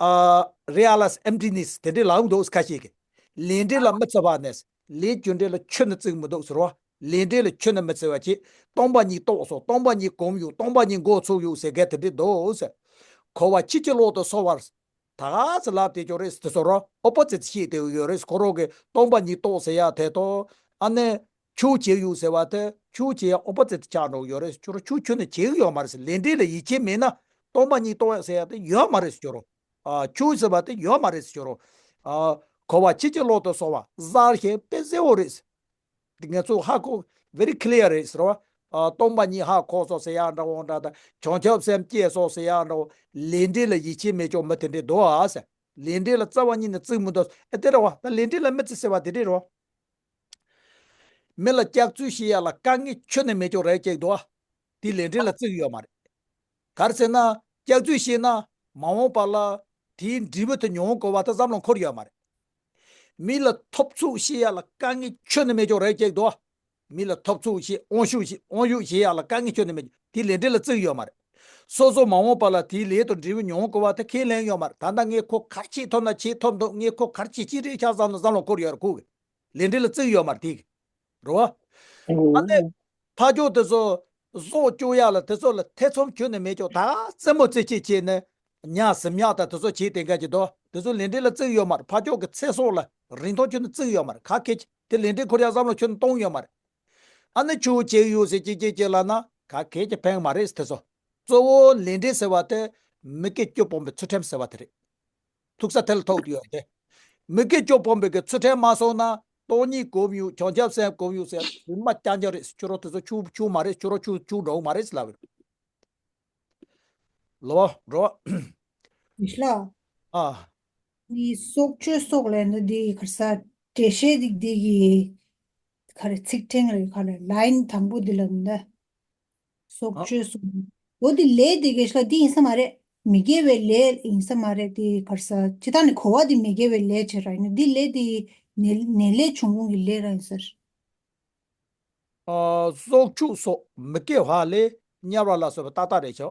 ཨ། realize emptiness དེ་འདྲའི་ལམ་འདུག་ཁ་ཤས་ཀྱིས། ལས་འབྲས་ལ་མི་བརྩི་བ་ནས། ལས་རྒྱུ་འབྲས་ལ་ཆོས་ནི་བརྩི་གི་མི་འདུག་ཟེར་བ། ལས་འབྲས་ལ་ཆོས་ནི་མི་བརྩི་བ་བྱས། སྟོང་པ་ཉིད་རྟོགས་སོང་། སྟོང་པ་ཉིད་གོམས་ཡོད། སྟོང་པ་ཉིད་མགོ་ཚོས་ཡོད་ཟེར་མཁན་དེ་འདྲའི་འདུག་ཟེར། འཁོར་བ་ཕྱིན་ཅི་ལོག་ཏུ་སོང་བར། ད་ག་ཚོད་ལབ་དེ་ཅོག་རེད་དེ་ཚོ་རོ། ཨོ་པོ་ཛིད་བཤད་དེ་ཡོད་རེད། ཁོ་རང་གིས་སྟོང་པ་ཉིད་རྟོགས་ཟེར་ཡ་དེ་དང་། ཨ་ནི། ཆོས་བྱེད་ཡོད་ཟེར་བ་དེ། ཆོས་བྱེད་ཡ་ཨོ་པོ་ཛིད་ཆགས་འགྲོ་ཡོད་རེད། ཁྱོད་རང་ཆོས་ཁྱོན་ནས་བྱེད་ཀྱི་ཡོད་མ་རེད་ཟེར། ལས་འབྲས་ལ་ཡིད་ཆེས་མེད་ན། སྟོང་པ་ཉིད་རྟོགས་ཡ་ཟེར་ཡ་དེ་ཡོད་མ་རེད་ཟེར་ཁྱོད་རང་། ཨ། ཆོས་ཟེར་བ་དེ་ཡོད་མ་རེད་ཟེར་ཁྱོད་རང་། ཨ། འཁོར་བ་ཕྱིན་ཅི་ལོག་ཏུ་སོང་བ་གསལ་ཞིང་དཔེ་གསལ་བོ་རེད་ཟེར། འདི་ང་ཚོ་ཧ་གོ། very clear རེད་ཟེར་བ། ཨ། སྟོང་པ་ཉིད་ཧ་གོ་སོང་ཟེར་ཡ་འདྲ་བོ་འདྲ་དང་། བྱང་ཆུབ་སེམས་སྐྱེས་སོང་ཟེར་ཡ་འདྲ་བོ། ལས་འབྲས་ལ་ཡིད་ཆེས་མེད་ཅོག་མི་དེ་འདྲས་འདུག་ཨ་ཟེར། ལས་འབྲས་ལ་རྩ་བ་ཉིད་ནས་བརྩི་མི་འདུག་ཨེ་དེ་རེད་བ། ད་ལས་འབྲས་ལ་མི་བརྩི་ཟེར་བ་དེ་རེད་རོ། མི་ལ་སྐྱག་རྫུན་བཤད་ཡ་ལ་དཀའ་ངལ་ཁྱོན་ནས་མེད་ཅོག་རེད་ཅེས་འདུག་བ། དེ་ལས་འབྲས་ལ་བརྩི་གི་ཡོད་མ་རེད། ག་རེ་ཟེར་ན་སྐྱག་རྫུན་བཤད་ན་མ་འོངས་པ་ལ་དེའི་འབྲས་བུ་དེ་མྱོང་དགོས་པ་དེ་བསམ་བློ་འཁོར་ཡོད་མ་རེད། མི་ལ་ཐོབ་ཚུགས་བཤད་ཡ་ལ་དཀའ་ངལ་ཁྱོན་ནས་མེད་ཅོག་རེད་ཅེས་འདུག་བ། མི་ལ་ཐོབ་ཚུགས་བཤད་དབང་ཤུགས་བཤད་དབང་ཤུགས་བཤད་ཡ་ལ་དཀའ་ངལ་ཁྱོན་ནས་མེད་ཅོག་དེ་ལས་འབྲས་ལ་བརྩི་གི་ཡོད་མ་རེད། སོ་སོ་མ་འོངས་པ་ལ་དེའི་ལས་དང་འབྲས་བུ་མྱོང་དགོས་པ་དེ་ཁས་ལེན་ཡོད་མ་རེད། ད་ལྟ་ངས་ཁོ་ག་རེ་བྱེད་ཐུབ་ན་བྱེད་ཐུབ་འདུག་ངས་ཁོ་ག་རེ་བྱེད་ཀྱི་རེད་ཤག་བསམ་ན་བསམ་བློ་འཁོར་ཡོད་རེད་ཁོ་གི། ལས་འབྲས་ལ་བརྩི་གི་ཡོད་མ་རེད་དེ་གི། རེད་བ། ཨ་ནི་ཕ་ཕྱོགས་དེ་ཚོ་སྲོག་སྐྱོབ་ཡ་ལ་དེ་ཚོ་ལ་ཐེ་ཚོམ་ཁྱོན་ནས་མེད་ཅོག་ད་རྩེད་མོ་རྩེ་ཆས་བྱས་ནས་ཉ་གཟིམ་ཉག་དང་དེ་ཚོ་བྱེད་བསྡད་མཁན་གྱི་དོ་དེ་ཚོ་ལས་འབྲས་ལ་བརྩི་གི་ཡོད་མ་རེད། ཕ་ཕྱོགས་ཀྱི་ཚེ་སྲོག་ལ་རིན་ཐང་ཁྱོན་ནས་བརྩི་གི་ཡོད་མ་རེད། ག་གེ་ཅི་དེ་ལས་འབྲས་འཁོར་ཡ་བསམ་བློ་ཁྱོན་ནས་གཏོང་གི་ཡོད་མ་རེད། ཨ་ནི་ཆུ་བོ་བྱེད་ཡོད་ཟེར་ཅིག་ཅིག་ཅིག་ལབ་ན་ག་གེ་ཅི་ཕན་གི་མ་རེད་དེ་ཚོ། གཙོ་བོ་ལས་འབྲས་ཟེར་བ་དེ་མི་དགེ་བཅུ་སྤོང་བའི་ཚུལ་ཁྲིམས་ཟེར་བ་དེ་རེད། ཐུག་ས་དེ་ལ་ཐུག་ཡོད་དེ། མི་དགེ་བཅུ་སྤོང་བའི་གི་ཚུལ་ཁྲིམས་མ་སྲུང་ན་སྟོང་ཉིད་སྒོམ་ཡོད་བྱང་ཆུབ་སེམས་སྒོམ་ཡོད་ཟེར་རྫུན་མ་རྐྱང་རྐྱང་རེད། ཁྱོད་རང་དེ་ཚོ་ཆུ་ཆུ་མ་རེད། ཁྱོད་རང་ཆུ་ཆུ་འགྲོ་གི་མ་རེད་ཟེར་ལབ་ཡོད། ལོ་འགྲོ། ཡིན་ལ། ཨ། འདི་སྲོག་གཅོད་སྲོག་ལེན་འདི་གར་ས་འགྲེལ་བཤད་འདི་འདི་གི་ག་རེ་ཚིག་ཕྲེང་རེད་ག་རེ་ལའིན་དང་པོ་འདི་ལ་འདི། སྲོག་ཨ། གཅོད་སྲོག་འོ་འདི་ལས་འདི་གེ་ཤ་འདི་ཡིན་ས་མ་རེད། མི་དགེ་བའི་ལས་ཡིན་ས་མ་རེད། འདི་གར་ས་ཅི་ད་ནི་གོ་བ་འདི་མི་དགེ་བའི་ལས་བྱེད་ར་ཡིན་ན་འདི་ལས་འདི་ནད་ནད་ལས་བྱུང་ཁུངས་ཀྱི་ལས་ར་ཡིན་ཟེར། ཨ། སྲོག་ཆུག་སོགས་མི་དགེ་བ་ལས་དམྱལ་བ་ལ་སོགས་པའི་ཏག་ཏག་རེད་ཤག་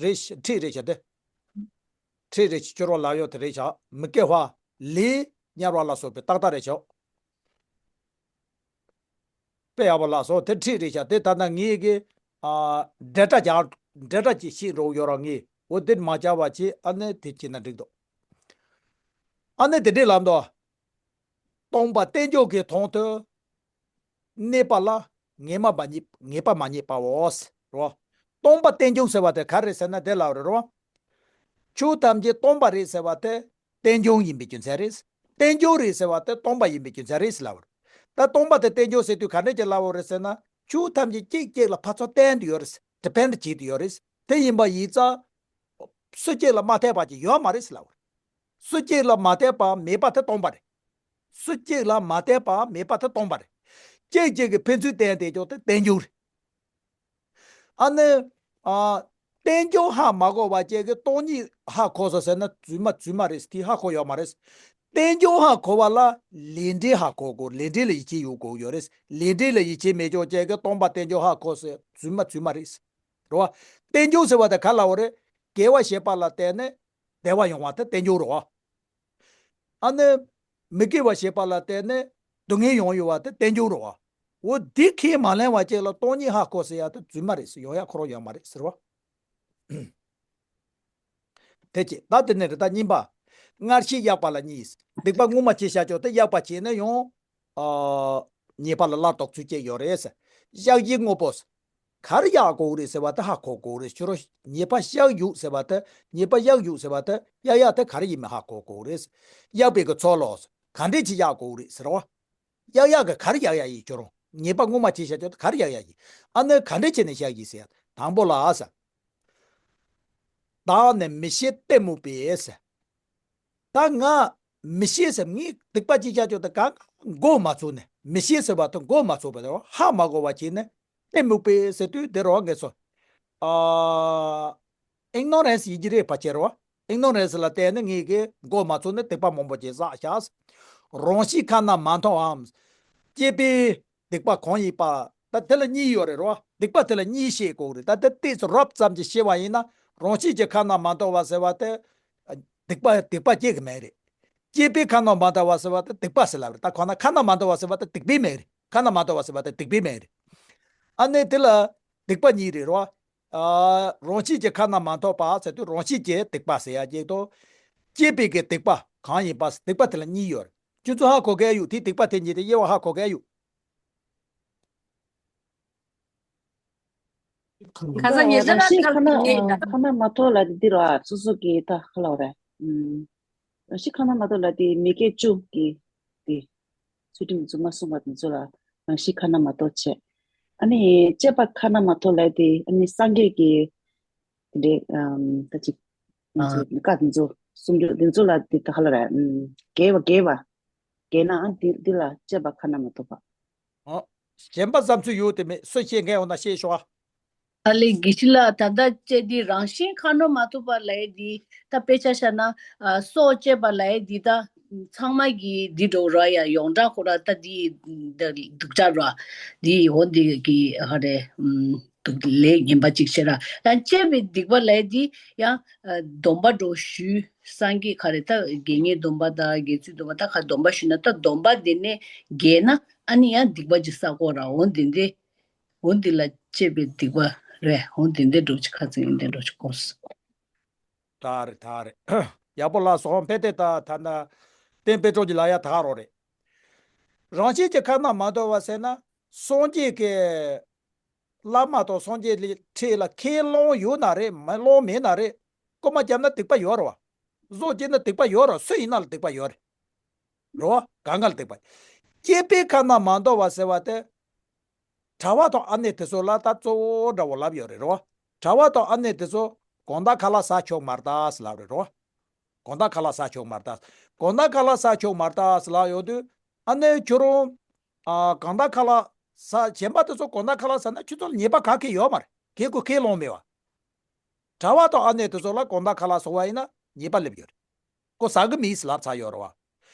རེད་ཤག་ཁྲིད་རེད་ཤག་དེ། ཁྲིད་རེད་ཤག་སྐྱོར་བ་ལ་ཡོད་དེ་རེད་ཤག་མི་དགེ་བ་ལས་དམྱལ་བ་ལ་སོགས་པའི་ཏག་ཏག་རེད་ཤག་དཔེ་ཡག་པོ་ལགས་སོ། དེ་ཁྲིད་རེད་ཤག་དེ་ད་ལྟ་ངེད་ཀྱི་ཨ་འབྲེལ་སྒྲ་སྦྱར་འབྲེལ་སྒྲ་ཅིག་ཤེས་རོགས་ཡོད་ར་ངེས་འོ་དེ་མ་སྦྱར་བ་བྱེད། ཨ་ནི་དེ་བྱེད་ན་འགྲིག་འདུག་ཨ་ནི་དེ་འདྲས་ལབ་འདུག་སྟོང་པ་རྟེན་འབྱུང་གི་དོན་དུ་གནས་པ་ལ་ངེས་པ་མ་རྙེད་ངེས་པ་མ་རྙེད་པའོ། རོ། སྟོང་པ་རྟེན་འབྱུང་ཟེར་བ་དེ་ག་རེ་ཟེར་ན་དེ་ལབ་རེད་རོ། ཆོས་ཐམས་ཅད་སྟོང་པ་རེད་ཟེར་བ་དེ་རྟེན་འབྱུང་ཡིན་པའི་རྒྱུ་མཚན་རེད། རྟེན་འབྱུང་རེད་ཟེར་བ་དེ་སྟོང་པ་ཡིན་པའི་རྒྱུ་མཚན་རེད་ལབ་རེད། ད་སྟོང་པ་དེ་རྟེན་འབྱུང་ཟེར་དུས་ག་འདྲས་ཀྱི་ལབ་རེད་ཟེར་ན་ཆོས་ཐམས་ཅད་གཅིག་གཅིག་ལ་ཕར་ཚུར་བརྟེན་དུ་ཡོད་རེད། ཌི་པེན་ཌི་བྱེད་དུ་ཡོད་རེད། དེ་ཡིན་པ་ཡིན་ཙང་། སུ་གཅིག་ལ་མ་བརྟེན་པ་ཅིག་ཡོད་མ་རེད་ཟེར་ལབ་པ་རེད། སུ་གཅིག་ལ་མ་བརྟེན་པ་མེད་པ་དེ་སྟོང་པ་རེད། སུ་གཅིག་ལ་མ་བརྟེན་པ་མེད་པ་དེ་སྟོང་པ་རེད། གཅིག་གཅིག་གི་ཕན་ཚུན་བརྟེན་བསྡད་ཀྱང་དེ་རྟེན་འབྱུང་རེད། ཨ་ནི། ཨ། རྟེན་འབྱུང་ཧ་མ་གོ་བ་གཅིག་གིས་སྟོང་ཉིད་ཧ་གོ་སོང་ཟེར་ན་རྫུན་མ་རྫུན་མ་རེད། དེ་ཧ་གོ་ཡོད་མ་རེད། རྟེན་འབྱུང་ཧ་གོ་བ་ལ་ལས་འབྲས་ཧ་གོ་དགོས། ལས་འབྲས་ལ་ཡིད་ཆེས་ཡོད་དགོས་ཡོད་རེད། ལས་འབྲས་ལ་ཡིད་ཆེས་མེད་ཀྱང་གཅིག་གིས་སྟོང་པ་རྟེན་འབྱུང་ཧ་གོ་སོང་རྫུན་མ་རྫུན་མ་རེད། རེད་བ། རྟེན་འབྱུང་ཟེར་བ་དེ་ག་ལབ་པ་རེད། དགེ་བ་བྱས་པ་ལ་བརྟེན་ནས་བདེ་བ་ཡོང་བ་དེ་རྟེན་འབྱུང་རེད་བ། ཨ་ནི། མི་དགེ་བ་བྱས་པ་ལ་བརྟེན་ནས་སྡུག་བསྔལ་ཡོང་ཡོད་བ་དེ་རྟེན་འབྱུང་རེད་བ། འོ་འདི་ཁས་མ་ལེན་པ་ཅིག་ལ་སྟོང་ཉིད་ཧ་གོ་ཟེར་ཡ་དེ་རྫུན་མ་རེད་ཟེར། ཡོང་ཡ་ཁོ་རང་ཡོད་མ་རེད་ཟེར་བ། དེ་ཅི་ད་དེ་ནས་རེད། ད་གཉིས་པ། སྔར་བྱས་གཡག་པ་ལ་གཉིས། སྡིག་པ་སྔོན་མ་བྱས་བཞག་ཆོག་དེ་གཡག་པ་བྱས་ན་ཡང་། ཨ། ཉེས་པ་ལ་སླར་ལྡོག་ཚུལ་བཅས་ཡོད་རེད། གཡག་གཞི་དངོས་པོ། ག་རེ་གཡག་དགོས་རེད་ཟེར་བ་དེ་ཧ་གོ་དགོས་རེད། ཁྱོད་རང་ཉེས་པ་གཡག་ཡོད་ཟེར་བ་དེ་ཉེས་པ་གཡག་ཡོད་ཟེར་བ་དེ་གཡག་གཡག་དེ་ག་རེ་ཡིན་མིན་ཧ་གོ་དགོས་རེད། གཡག་པའི་གི་ཚོགས་ལོ། ག་འདྲས་ཅིག་གཡག་དགོས་རེད་ཟེར་བ། གཡག་གཡག་གི་ག་རེ་གཡག་གཡག་ཡིན། ཁྱོད་རང་ཉེས་པ་སྔོན་མ་བྱས་བཞག་ཆོག་དེ་ག་རེ་གཡག་གཡག་ཡིན། ཨ་ནི་ག་འདྲས་བྱས་ནས་གཡག་ཡིན་ཟེར་ཡ་དང་པོ་ལ་ཟེར། བདག་ནི་མི་ཤེས་གཏི་མུག་པས་ཟེར། ད་ང་མི་ཤེས་ཟེར། ངས་སྡིག་པ་ཅིག་བྱས་ཆོག་དེ་གང་མགོ་མ་ཚོས་ནས་མི་ཤེས་ཟེར་བ་དེ་མགོ་མ་ཚོས་པ་དང་ཧ་མ་གོ་བ་བྱས་ནས་གཏི་མུག་པས་ཟེར་དུས་དེ་རོ་ངས་སོ། ཨ། ཨིག་ནོ་རེན་སི་ཡིན་གྱི་རེད་ཕལ་ཆེར་རོ། ཨིག་ནོ་རེན་སི་ལ་བརྟེན་ནས་ངས་ཀྱི་མགོ་མ་ཚོས་ནས་སྡིག་པ་མང་པོ་ཅིག་བསགས་ཤག་རང་བཞིན་ཁ་ན་མ་མཐོ་བའམ། སྐྱེས་པའི་སྡིག་པ་གང་ཡིན་པ། ད་དེ་ལ་གཉིས་ཡོད་རེད་རོ། སྡིག་པ་དེ་ལ་གཉིས་བཤད་དགོས་རེད། ད་དེ་ཏོག་ཙམ་རོབ་ཙམ་ཅིག་བཤད་པ་ཡིན་ན་རང་བཞིན་གྱི་ཁ་ན་མ་མཐོ་བ་ཟེར་བ་དེ། སྡིག་པ་སྡིག་པ་སྐྱེ་གི་མེད་རེད། སྐྱེས་པའི་ཁ་ན་མ་མཐོ་བ་ཟེར་བ་དེ་སྡིག་པ་ཟེར་ལབ་རེད། ད་ཁོ་ན་ཁ་ན་མ་མཐོ་བ་ཟེར་བ་དེ་སྡིག་པའི་མིང་རེད། ཁ་ན་མ་མཐོ་བ་ཟེར་བ་དེ་སྡིག་པའི་མིང་རེད། ཨ་ནི་དེ་ལ་སྡིག་པ་གཉིས་རེད་རོ། ཨ། རང་བཞིན་གྱི་ཁ་ན་མ་མཐོ་བ་ཟེར་དུས་རང་བཞིན་གྱི་སྡིག་པ་ཟེར་ཡ་གཅིག་དང་། སྐྱེས་པའི་གི་སྡིག་པ་གང་ཡིན་པ་སྡིག་པ་དེ་ལ་གཉིས་ཡོད་རེད། ཁྱོད་ཚོ་ཧ་གོ་གི་ཡོད། དེ་སྡིག་པ་དེ་གཉིས་དེ་དབྱེ་བ་ཧ་གོ་གི་ཡོད། ཁ་སང་ཉེ་ཆར་རང་བཞིན་ཁ་ན་ཁ་ན་མ་མཐོ་ལབ་དེ་འདི་རོ། སོ་སོ་གི་ད་ཁ་ལ་རེད། ཨུམ། རང་བཞིན་ཁ་ན་མ་མཐོ་ལབ་དེ་མི་དགེ་བཅུ་གི་དེ། ཚུལ་ཁྲིམས་རྫུན་མ་བསྲུངས་པ་དེ་ཚོ་ལ་རང་བཞིན་ཁ་ན་མ་མཐོ་བྱས། ཨ་ནི་སྤྱད་པ་ཁ་ན་མ་མཐོ་ལབ་དེ་ཨ་ནི་སངས་རྒྱས་ཀྱི་དེ་འདྲའི་ཨམ་ད་ཅིག་ང་ཚོ་བཀའ་དེ་ཚོ་ སུམ་ཅུ་འདི་ཚོ་ལ་འདི་ད་ག་ལ་ར། ཨམ། རྒྱས་པ་རྒྱས་པ། རྒྱས་ནའང་འདི་འདི་ལ་དཔྱད་པ་ཁ་ན་མ་ཐོ་བ། ཨོ། གཞན་པ་བསམ་ཚུལ་ཡོད་དེ་མེད། སུ་བཤད་མཁན་ཡོད་ན་བཤད་ཤོག་ཨ། ཨ་ལེ་དགེ་བཤེས་ལགས། ད་ལྟ་བཅད་འདི་རང་བཞིན་ཁ་ན་མ་ཐོ་བ་ལབ་ཡས་འདི་ད་དཔེ་ཆ་བཞག་ན། ཨ། སྲོག་བཅད་པ་ལབ་ཡས་འདི་ད་ཚང་མ་གི་འདི་འགྲོ་ར་ཡ། ཡོངས་གྲགས་ཁོ་ར་ད་འདི་འདི་སྡུག་ཅག་ར། འདི་འོ་འདི་གི་ཧ་རེ། ཨམ། སྡུག་ལས་ངན་པ་ཅིག་བཤད་ར། ཡང་བཅད་པའི་སྡིག་པ་ལབ་ཡས་འདི་ཡང་། ཨ། སྡོམ་པ་འགྲོ་ཞུ། སངས་རྒྱས་ཁ་རེ་ད་དགེ་བསྙེན་སྡོམ་པ་དང་དགེ་ཚུལ་སྡོམ་པ་ད་ཁ་སྡོམ་པ་ཞུས་ན་ད་སྡོམ་པ་དེ་ནས་འགལ་ན་ཨ་ནི་ཡང་སྡིག་པ་ཅིག་བསགས་དགོས་ར། འོ་འདི་འདི། འོ་འདི་ལ་བཅད་པའི་སྡིག་པ་རེད། འོ་འདི་འདི་འགྲོ་ཅིག་ཁ་ཚིག་འདི་འགྲོ་ཅིག་གོ་སོང་། ད་རེད་ད་རེད། ཡག་པོ་ལ་སོང་། ཕེ་ཏེ་ད་ད་ན་བསྟན་པའི་སྤྲོ་གི་ལ་ཡ་ད་རོ་རེད། རང་བཞིན་གྱི་ཁ་ན་མ་ཐོ་བ་ཟེར་ན་སངས་རྒྱས་ཀྱི་བླ་མ་དང་སངས་རྒྱས་ལས་ཁྲིད་ལ་ཁས་བླངས་ཡོད་ན་རེད། མ་བླངས་མེད་ན་རེད། རྐུ་མ་བརྒྱབ་ན་སྡིག་པ་ཡོད་རེད་བ། བཟོ་བྱས་ན་སྡིག་པ་ཡོད་རེད། སུ་ཡིན་ན་ལ་སྡིག་པ་ཡོད་རེད། རེད་བ། གང་ག་ལ་སྡིག་པ། བཅད་པའི་ཁ་ན་མ་ཐོ་བ་ཟེར་བ་དེ། གྲྭ་བ་དང་ཨ་ནེ་དེ་ཚོ་ལ་ད་གཙོ་བོ་འདྲ་བོ་ལབ་ཡོད་རེད་རོ། གྲྭ་བ་དང་ཨ་ནེ་དེ་ཚོ་དགོང་དག་ཁ་ལག་ཟ་ཆོག་མ་རེད་ད་ཟེར་ལབ་རེད་རོ། དགོང་དག་ཁ་ལག་ཟ་ཆོག་མ་རེད་ད། དགོང་དག་ཁ་ལག་ཟ་ཆོག་མ་རེད་ད་ཟེར་ལབ་ཡོང་དུས། ཨ་ནེ་ཁྱོད་རང་། ཨ། དགོང་དག་ཁ་ལག་ཟ། གཞན་པ་དེ་ཚོ་དགོང་དག་ཁ་ལག་ཟ་ན་ཁྱོད་ཚོ་ལ་ཉེས་པ་ག་གེ་ཡོད་མ་རེད། གལ་ཁོ་ཁས་བླངས་མེད་བ། གྲྭ་བ་དང་ཨ་ནེ་དེ་ཚོ་ལ་དགོང་དག་ཁ་ལག་ཟ་བ་ཡིན་ན་ཉེས་པ་སླེབས་ཡོད་རེད། ཁོ་ཟ་གི་མིན་ཟེར་ལབ་ཚར་ཡོད་རེད་བ།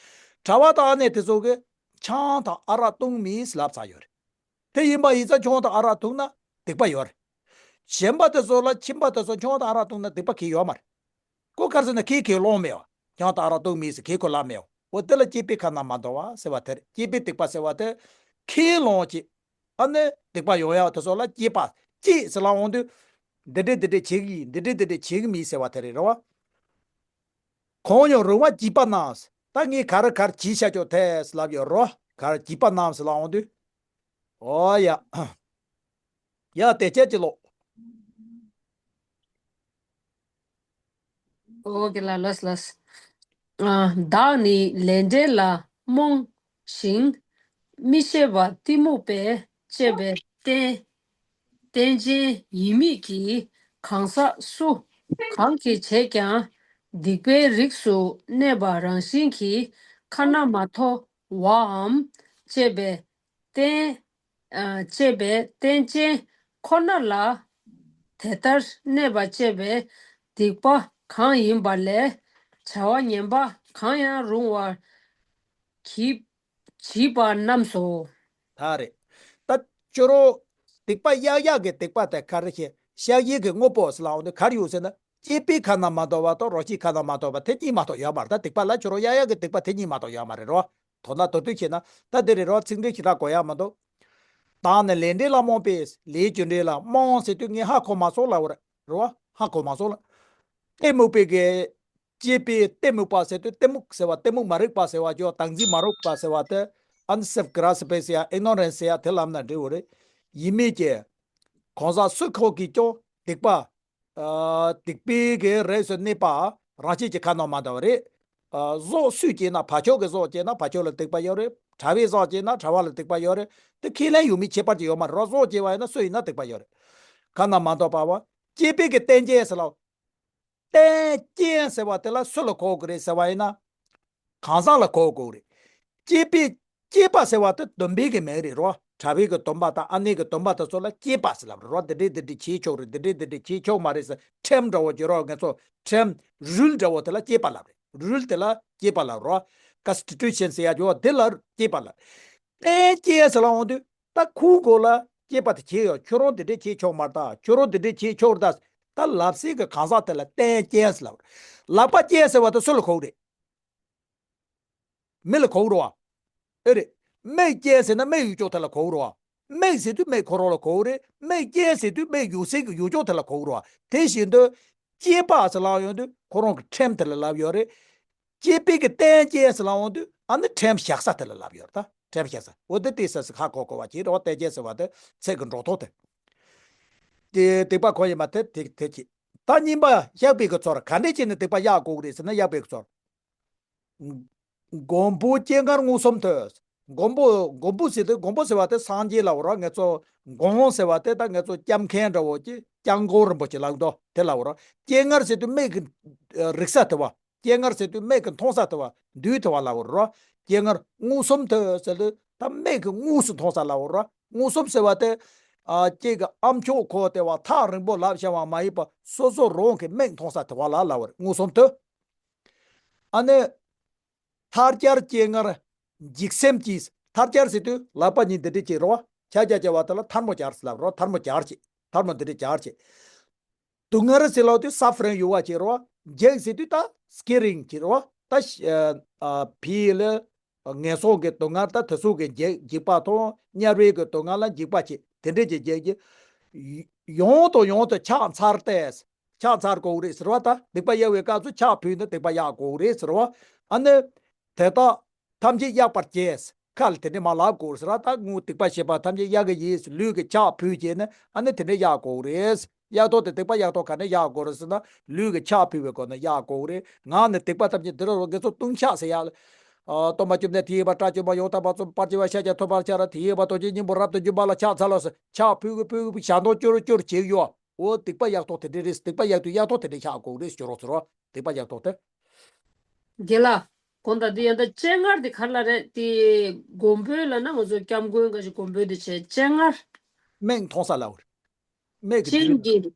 གྲྭ་བ་དང་ཨ་ནེ་དེ་ཚོ་གིས་ཆང་དང་ཨ་རག་བཏུང་མིན་ཟེར་ལབ་ཚར་ཡོད་རེད། དེ་ཡིན་པ་ཡིན་ཙང་ཆང་དང་ཨ་རག་བཏུང་ན་སྡིག་པ་ཡོད་རེད། གཞན་པ་དེ་ཚོ་ལ་ཁྱིམ་པ་དེ་ཚོ་ཆང་དང་ཨ་རག་བཏུང་ན་སྡིག་པ་གང་ཡང་ཡོད་མ་རེད། ཁོ་ག་རེ་ཟེར་ན་ཁོས་ཁས་བླངས་མེད་བ། ཆང་དང་ཨ་རག་བཏུང་མིན་ཟེར་ཁོས་ཁས་བླངས་མེད་བ། འོ་དེ་ལ་བཅད་པའི་ཁ་ན་མ་ཐོ་བ་ཟེར་བ་དེ་རེད། བཅད་པའི་སྡིག་པ་ཟེར་བ་དེ། ཁས་བླངས་བྱས། ཨ་ནི་སྡིག་པ་ཡོང་ཡག་དེ་ཚོ་ལ་བཅད་པ། བཅད་ཟེར་ལབ་ཡོང་དུས། འདི་འདྲས་འདི་འདྲས་བྱེད་གི་ཡིན། འདི་འདྲས་འདི་འདྲས་བྱེད་གི་མིན་ཟེར་བ་དེ་རེད་རེད་བ། གང་ཡང་རུང་བ་བགྱིས་པ་རྣམས། ད་ངས་ག་རེ་ག་རེ་བགྱིས་བཞག་ཆོག་ཐལ་ཟེར་ལབ་ཡོད་རོ། ག་རེ་བགྱིས་པ་རྣམས་ཟེར་ལབ་ཡོང་དུས། ཨོ་ཡ། ཡ་དེ་ཁྱེད་ཀྱི་ལོག་ཨོ་ཀེ་ལ་ལོས་ལོས། ཨ། བདག་ནི་ལས་འབྲས་ལ་རྨོངས་ཤིང་། མི་ཤེས་པ་གཏི་མུག་པས་བཅད་པའི་རྟེན། རྟེན་ཅན་ཡིན་མིན་གྱི་གང་ཟག་སུ་གང་གིས་བྱས་ཀྱང་། སྡིག་པའི་རིགས་སུ་གནས་པ་རང་བཞིན་གྱིས་ཁ་ན་མ་ཐོ་བའམ། བཅད་པའི་རྟེན། ཨ། བཅད་པའི་རྟེན་ཅན་ཁོ་ན་ལ་དེ་ལྟར་གནས་པ་བཅད་པའི་སྡིག་པ་གང་ཡིན་པ་ལས་བྱ་བ་ངན་པ་གང་ཡང་རུང་བར་བགྱིས་བགྱིས་པ་རྣམས་སོ། ད་རེད། ད་ཁྱོད་རང་སྡིག་པ་གཡག་གཡག་གི་སྡིག་པ་དེ་ག་རེ་བྱེད། གཤག་བྱེད་ཀྱི་དངོས་པོ་ཟེར་ལབ་ཡོང་དུས་ག་རེ་ཡོད་ཟེར་ན། བཅད་པའི་ཁ་ན་མ་ཐོ་བ་དང་རང་བཞིན་ཁ་ན་མ་ཐོ་བ་དེ་གཉིས་མ་གཏོགས་ཡོད་མ་རེད། ད་སྡིག་པ་ལ་ཁྱོད་རང་གཡག་གཡག་གི་སྡིག་པ་དེ་གཉིས་མ་གཏོགས་ཡོད་མ་རེད་རོ། དོ་སྣང་དོ་སྣང་བྱས་ན་ད་འདི་རེད་རོ། ཚིག་འགྲེལ་ཞེ་དྲག་གོ་ཡག་མི་འདུག་བདག་ནི་ལས་འབྲས་ལ་རྨོངས་པས། ལས་རྒྱུ་འབྲས་ལ་རྨོངས་ཟེར་དུས་ངས་ཧ་གོ་མ་སོང་ལབ་པ་རེད་རོ། ཧ་གོ་མ་སོང་ལ། གཏི་མུག་པའི་གི། བཅད་པའི་གཏི་མུག་པ་ཟེར་དུས་གཏི་མུག་ཟེར་བ་གཏི་མུག་མ་རིག་པ་ཟེར་བ་ཅོ་བདག་འཛིན་མ་རིག་པ་ཟེར་བ་དེ། unself grasping ཟེར་ཡ་ignorance ཟེར་ཡ་དེ་ལབ་ན་འགྲིག་གི་རེད། ཡིན་མིན་གྱི། གང་ཟག་སུ་ཁོ་གིས་ཀྱང་སྡིག་པ། ཨ། སྡིག་པའི་གི་རིགས་སུ་གནས་པ་རང་བཞིན་གྱི་ཁ་ན་མ་ཐོ་བ་རེད། ཨ། གཟུགས་སུས་བྱས་ན་ཕར་ཕྱོགས་ཀྱི་གཟུགས་བྱས་ན་ཕར་ཕྱོགས་ལ་སྡིག་པ་ཡོད་རེད། གྲྭ་བའི་གཟུགས་བྱས་ན་གྲྭ་བ་ལ་སྡིག་པ་ཡོད་རེད། དེ་ཁས་ལེན་ཡོད་མེད་ཁྱད་པར་ཅིག་ཡོད་མ་རེད་རོ། གཟུགས་བྱས་པ་ཡིན་ན་སུ་ཡིན་ན་སྡིག་པ་ཡོད་རེད། ཁ་ན་མ་ཐོ་བ་བ། བཅད་པའི་གི་རྟེན་ཅན་ཟེར་ལ། རྟེན་ཅན་ཟེར་བ་དེ་ལ་སུ་ལ་གོ་དགོས་རེད་ཟེར་བ་ཡིན་ན། གང་ཟག་ལ་གོ་དགོས་རེད། བཅད་པའི། བཅད་པ་ཟེར་བ་དེ་སྡོམ་པའི་གི་མིང་རེད་རོ། གྲྭ་བའི་གི་སྡོམ་པ་དང་ཨ་ནེ་གི་སྡོམ་པ་དེ་ཚོ་ལ་བཅད་པ་ཟེར་ལབ་རེད་རོ། འདི་འདྲས་འདི་འདྲས་བྱེད་ཆོག་རེད། འདི་འདྲས་འདི་འདྲས་བྱེད་ཆོག་མ་རེད་ཟེར་ཁྲིམས་འདྲ་བོ་ཅིག་རོ། ང་ཚོ་ཁྲིམས་རུལ་འདྲ་བོ་དེ་ལ་བཅད་པ་ལབ་རེད། རུལ་དེ་ལ་བཅད་པ་ལབ་རོ། ཀོན་སི་ཊི་ཊུ་ཤན་ཟེར་ཡ་ཅིག་ཡོད་དེ་ལ་བཅད་པ་ལབ། རྟེན་ཅན་ཟེར་ལབ་འོང་དུས། ད་ཁོའི་མགོ་ལ་བཅད་པ་དེ་བྱས་ཡོད། ཁྱོད་རང་དེ་འདྲས་བྱེད་ཆོག་མ་རེད་ད། ཁྱོད་རང་དེ་འདྲས་བྱེད་ཆོག་རེད་ད། ད་ལབ་སའི་གི་གང་ཟག་དེ་ལ་རྟེན་ཅན་ཟེར་ལབ་རེད། ལག་པ་ཅན་ཟེར་བ་དེ་སུ་ལ་གོ་གི་རེད། མི་ལ་གོ་གི་རེད་བ། ཨེ་རེད། མིག་ཅན་ཟེར་ན་མིག་ཡོད་ཅོག་དེ་ལ་གོ་གི་རེད་བ། མིག་ཟེར་དུས་མིག་ཁོ་རང་ལ་གོ་གི་རེད། མིག་ཅན་ཟེར་དུས་མིག་ཡོད་སའི་གི་ཡོད་ཅོག་དེ་ལ་གོ་གི་རེད་བ། དེ་བཞིན་དུ། བཅད་པ་ཟེར་ལབ་ཡོང་དུས་ཁོ་རང་གི་ཁྲིམས་དེ་ལ་ལབ་ཡོད་རེད། བཅད་པའི་གི་རྟེན་ཅན་ཟེར་ལབ་ཡོང་དུས་ཨ་ནི་ཁྲིམས་བཞག་ས་དེ་ལ་ལབ་ཡོད་རེད་ད། ཁྲིམས་བཞག་ས་འོ་དེ་དེ་ས་སི་ཁ་གོ་གོ་བ་བྱེད་རེད་བ། རྟེན་ཅན་ཟེར་བ་དེ་ཚིག་གི་འགྲོ་ཐོག་དེ། དེ་སྡིག་པ་གང་ཡིན་པ་དེ་དེ་དེ་བྱེད། ད་གཉིས་པ་གཡག་པའི་གི་ཚོར་ག་འདྲས་བྱས་ནས་སྡིག་པ་གཡག་གོ་གི་རེད་ཟེར་ན། གཡག་པའི་གི་ཚོར། མགོན་པོ་སྤྱན་སྔར་མངོན་སུམ་ཐོས། མགོན་པོ་མགོན་པོ་ཟེར་དུས་མགོན་པོ་ཟེར་བ་དེ་སངས་རྒྱས་ལབ་ར། ང་ཚོ་མགོན་ཟེར་བ་དེ་ད་ང་ཚོ་སྐྱབས་མཁན་འདྲ་བོ་ཅིག་སྐྱབས་མགོན་རིན་པོ་ཆེ་ལབ་འདུག་དེ་ལབ་ར། སྤྱན་སྔར་ཟེར་དུས་མིག་གི་རིག་ས་དེ་བ། སྤྱན་སྔར་ཟེར་དུས་མིག་གིས་མཐོང་ས་དེ་བ། དུས་དེ་བ་ལབ་པ་རེད་རོ། སྤྱན་སྔར་མངོན་སུམ་དུ་ཟེར་དུས་ད་མིག་གིས་དངོས་སུ་མཐོང་ས་ལབ་པ་རེད་རོ། མངོན་སུམ་ཟེར་བ་དེ། ཨ། ཁྱེད་ཀྱི་ཨ་མཆོག་གོ་དེ་བ་ཐག་རིང་པོ་ལབ་བྱ་བ་མ་ཡིན་པ་སོ་སོ་རང་གི་མིག་མཐོང་ས་དེ་བ་ལ་ལབ་པ་རེད། མངོན་སུམ་དུ། ཨ་ནི། ཐལ་སྦྱར་སྤྱན་སྔར་འཇིགས་སེམས་ཀྱིས། ཐལ་སྦྱར་ཟེར་དུས་ལག་པ་གཉིས་འདི་འདྲས་བྱེད་རོ། ཆ་རྒྱ་བྱ་བ་དེ་ལ་ཐལ་མོ་སྦྱར་ཟེར་ལབ་རོ། ཐལ་མོ་སྦྱར་བྱེད། ཐལ་མོ་འདི་འདྲས་སྦྱར་བྱེད། སྡུག་བསྔལ་ཟེར་ལབ་དུས་སབ་ཕ་རིང་ཡོད་པ་བྱེད་རོ། འཇིགས་ཟེར་དུས་ད་སི་ཀེ་རིང་བྱེད་རོ། ད་ཨ་ཨ་ཕི་ལ་ངན་སོང་གི་སྡུག་བསྔལ་ད་དེ་ཚོ་གི་འཇིགས་འཇིགས་པ་དང་དམྱལ་བའི་གི་སྡུག་བསྔལ་ལ་འཇིགས་པ་བྱེད། དེ་འདྲས་ཀྱི་འཇིགས་ཀྱི་ཡོང་དང་ཡོང་དུ་ཕྱག་འཚལ་ཏེ། ཕྱག་འཚལ་དགོས་རེད་ཟེར་བ། ད་སྡིག་པ་གཡོ་བའི་སྐབས་སུ་ཕྱག་ཕུལ་ནས་སྡིག་པ་གཡོ་དགོས་རེད་ཟེར་བ། ཨ་ནི། དེ་དག་ཐམས་ཅད་གཡོ་བར་བྱས། ཁ་ལ་དེ་འདྲས་མ་ལབ་དགོས་ཟེར་བ། ད་ངའི་སྡིག་པ་བྱས་པ་ཐམས་ཅད་གཡོ་གི་ཡིན་ཟེར་ལུས་ཀྱིས་ཕྱག་ཕུལ་བྱས་ནས་ཨ་ནི་དེ་འདྲས་གཡོ་དགོས་རེད། གཡོ་ཐབས་དེ་སྡིག་པ་གཡོ་ཐབས་ག་ནས་གཡོ་དགོས་རེད་ཟེར་ན་ལུས་ཀྱིས་ཕྱག་ཕུལ་བའི་སྒོ་ནས་གཡོ་དགོས་རེད། ངག་ནས་སྡིག་པ་ཐམས་ཅད་འདི་རུ་རོ་དགེ་ཚོགས་ལྟུང་བཤགས་ཟེར་ཡ། ཨ། སྟོན་པ་བཅོམ་ལྡན་དེ་ཡི་བར་དགྲ་བཅོམ་པ་ཡང་དག་པར་རྫོགས་པར་བྱ་བའི་ཤཱཀྱ་ཐུབ་པ་ལ་ཕྱག་འཚལ་ལོ་ཟེར། ཕྱག་ཕུལ་གི་ཕུལ་གི་ཕུལ་ཞལ་མདོག་སྐྱུར་སྐྱུར་བྱེད་ཡོད། འོ་སྡིག་པ་གཡོ་ཐབས་དེ་འདྲས་རེད། སྡིག་པ་གཡོ་དུས་གཡོ་ཐབས་དེ་འདྲས་ཤོད་དགོས་རེད་ཟེར་རོ་ཟེར་རོ། སྡིག་པ་གཡོ་ཐབས་དེ། རྒན་ལགས། དགོངས་དག་འདི་ཡང་ད་སྤྱན་སྔར་དེ་ག་རེ་ལབ་རེད། དེ་མགོན་པོ་ལབ་ན་ང་ཚོ་སྐྱབས་མགོན་ག་ཞིག་མགོན་པོ་དེ་བྱས། སྤྱན་སྔར། མིག་མཐོང་ས་ལབ་པ་རེད། མིག་གི་སྤྱན་གྱི།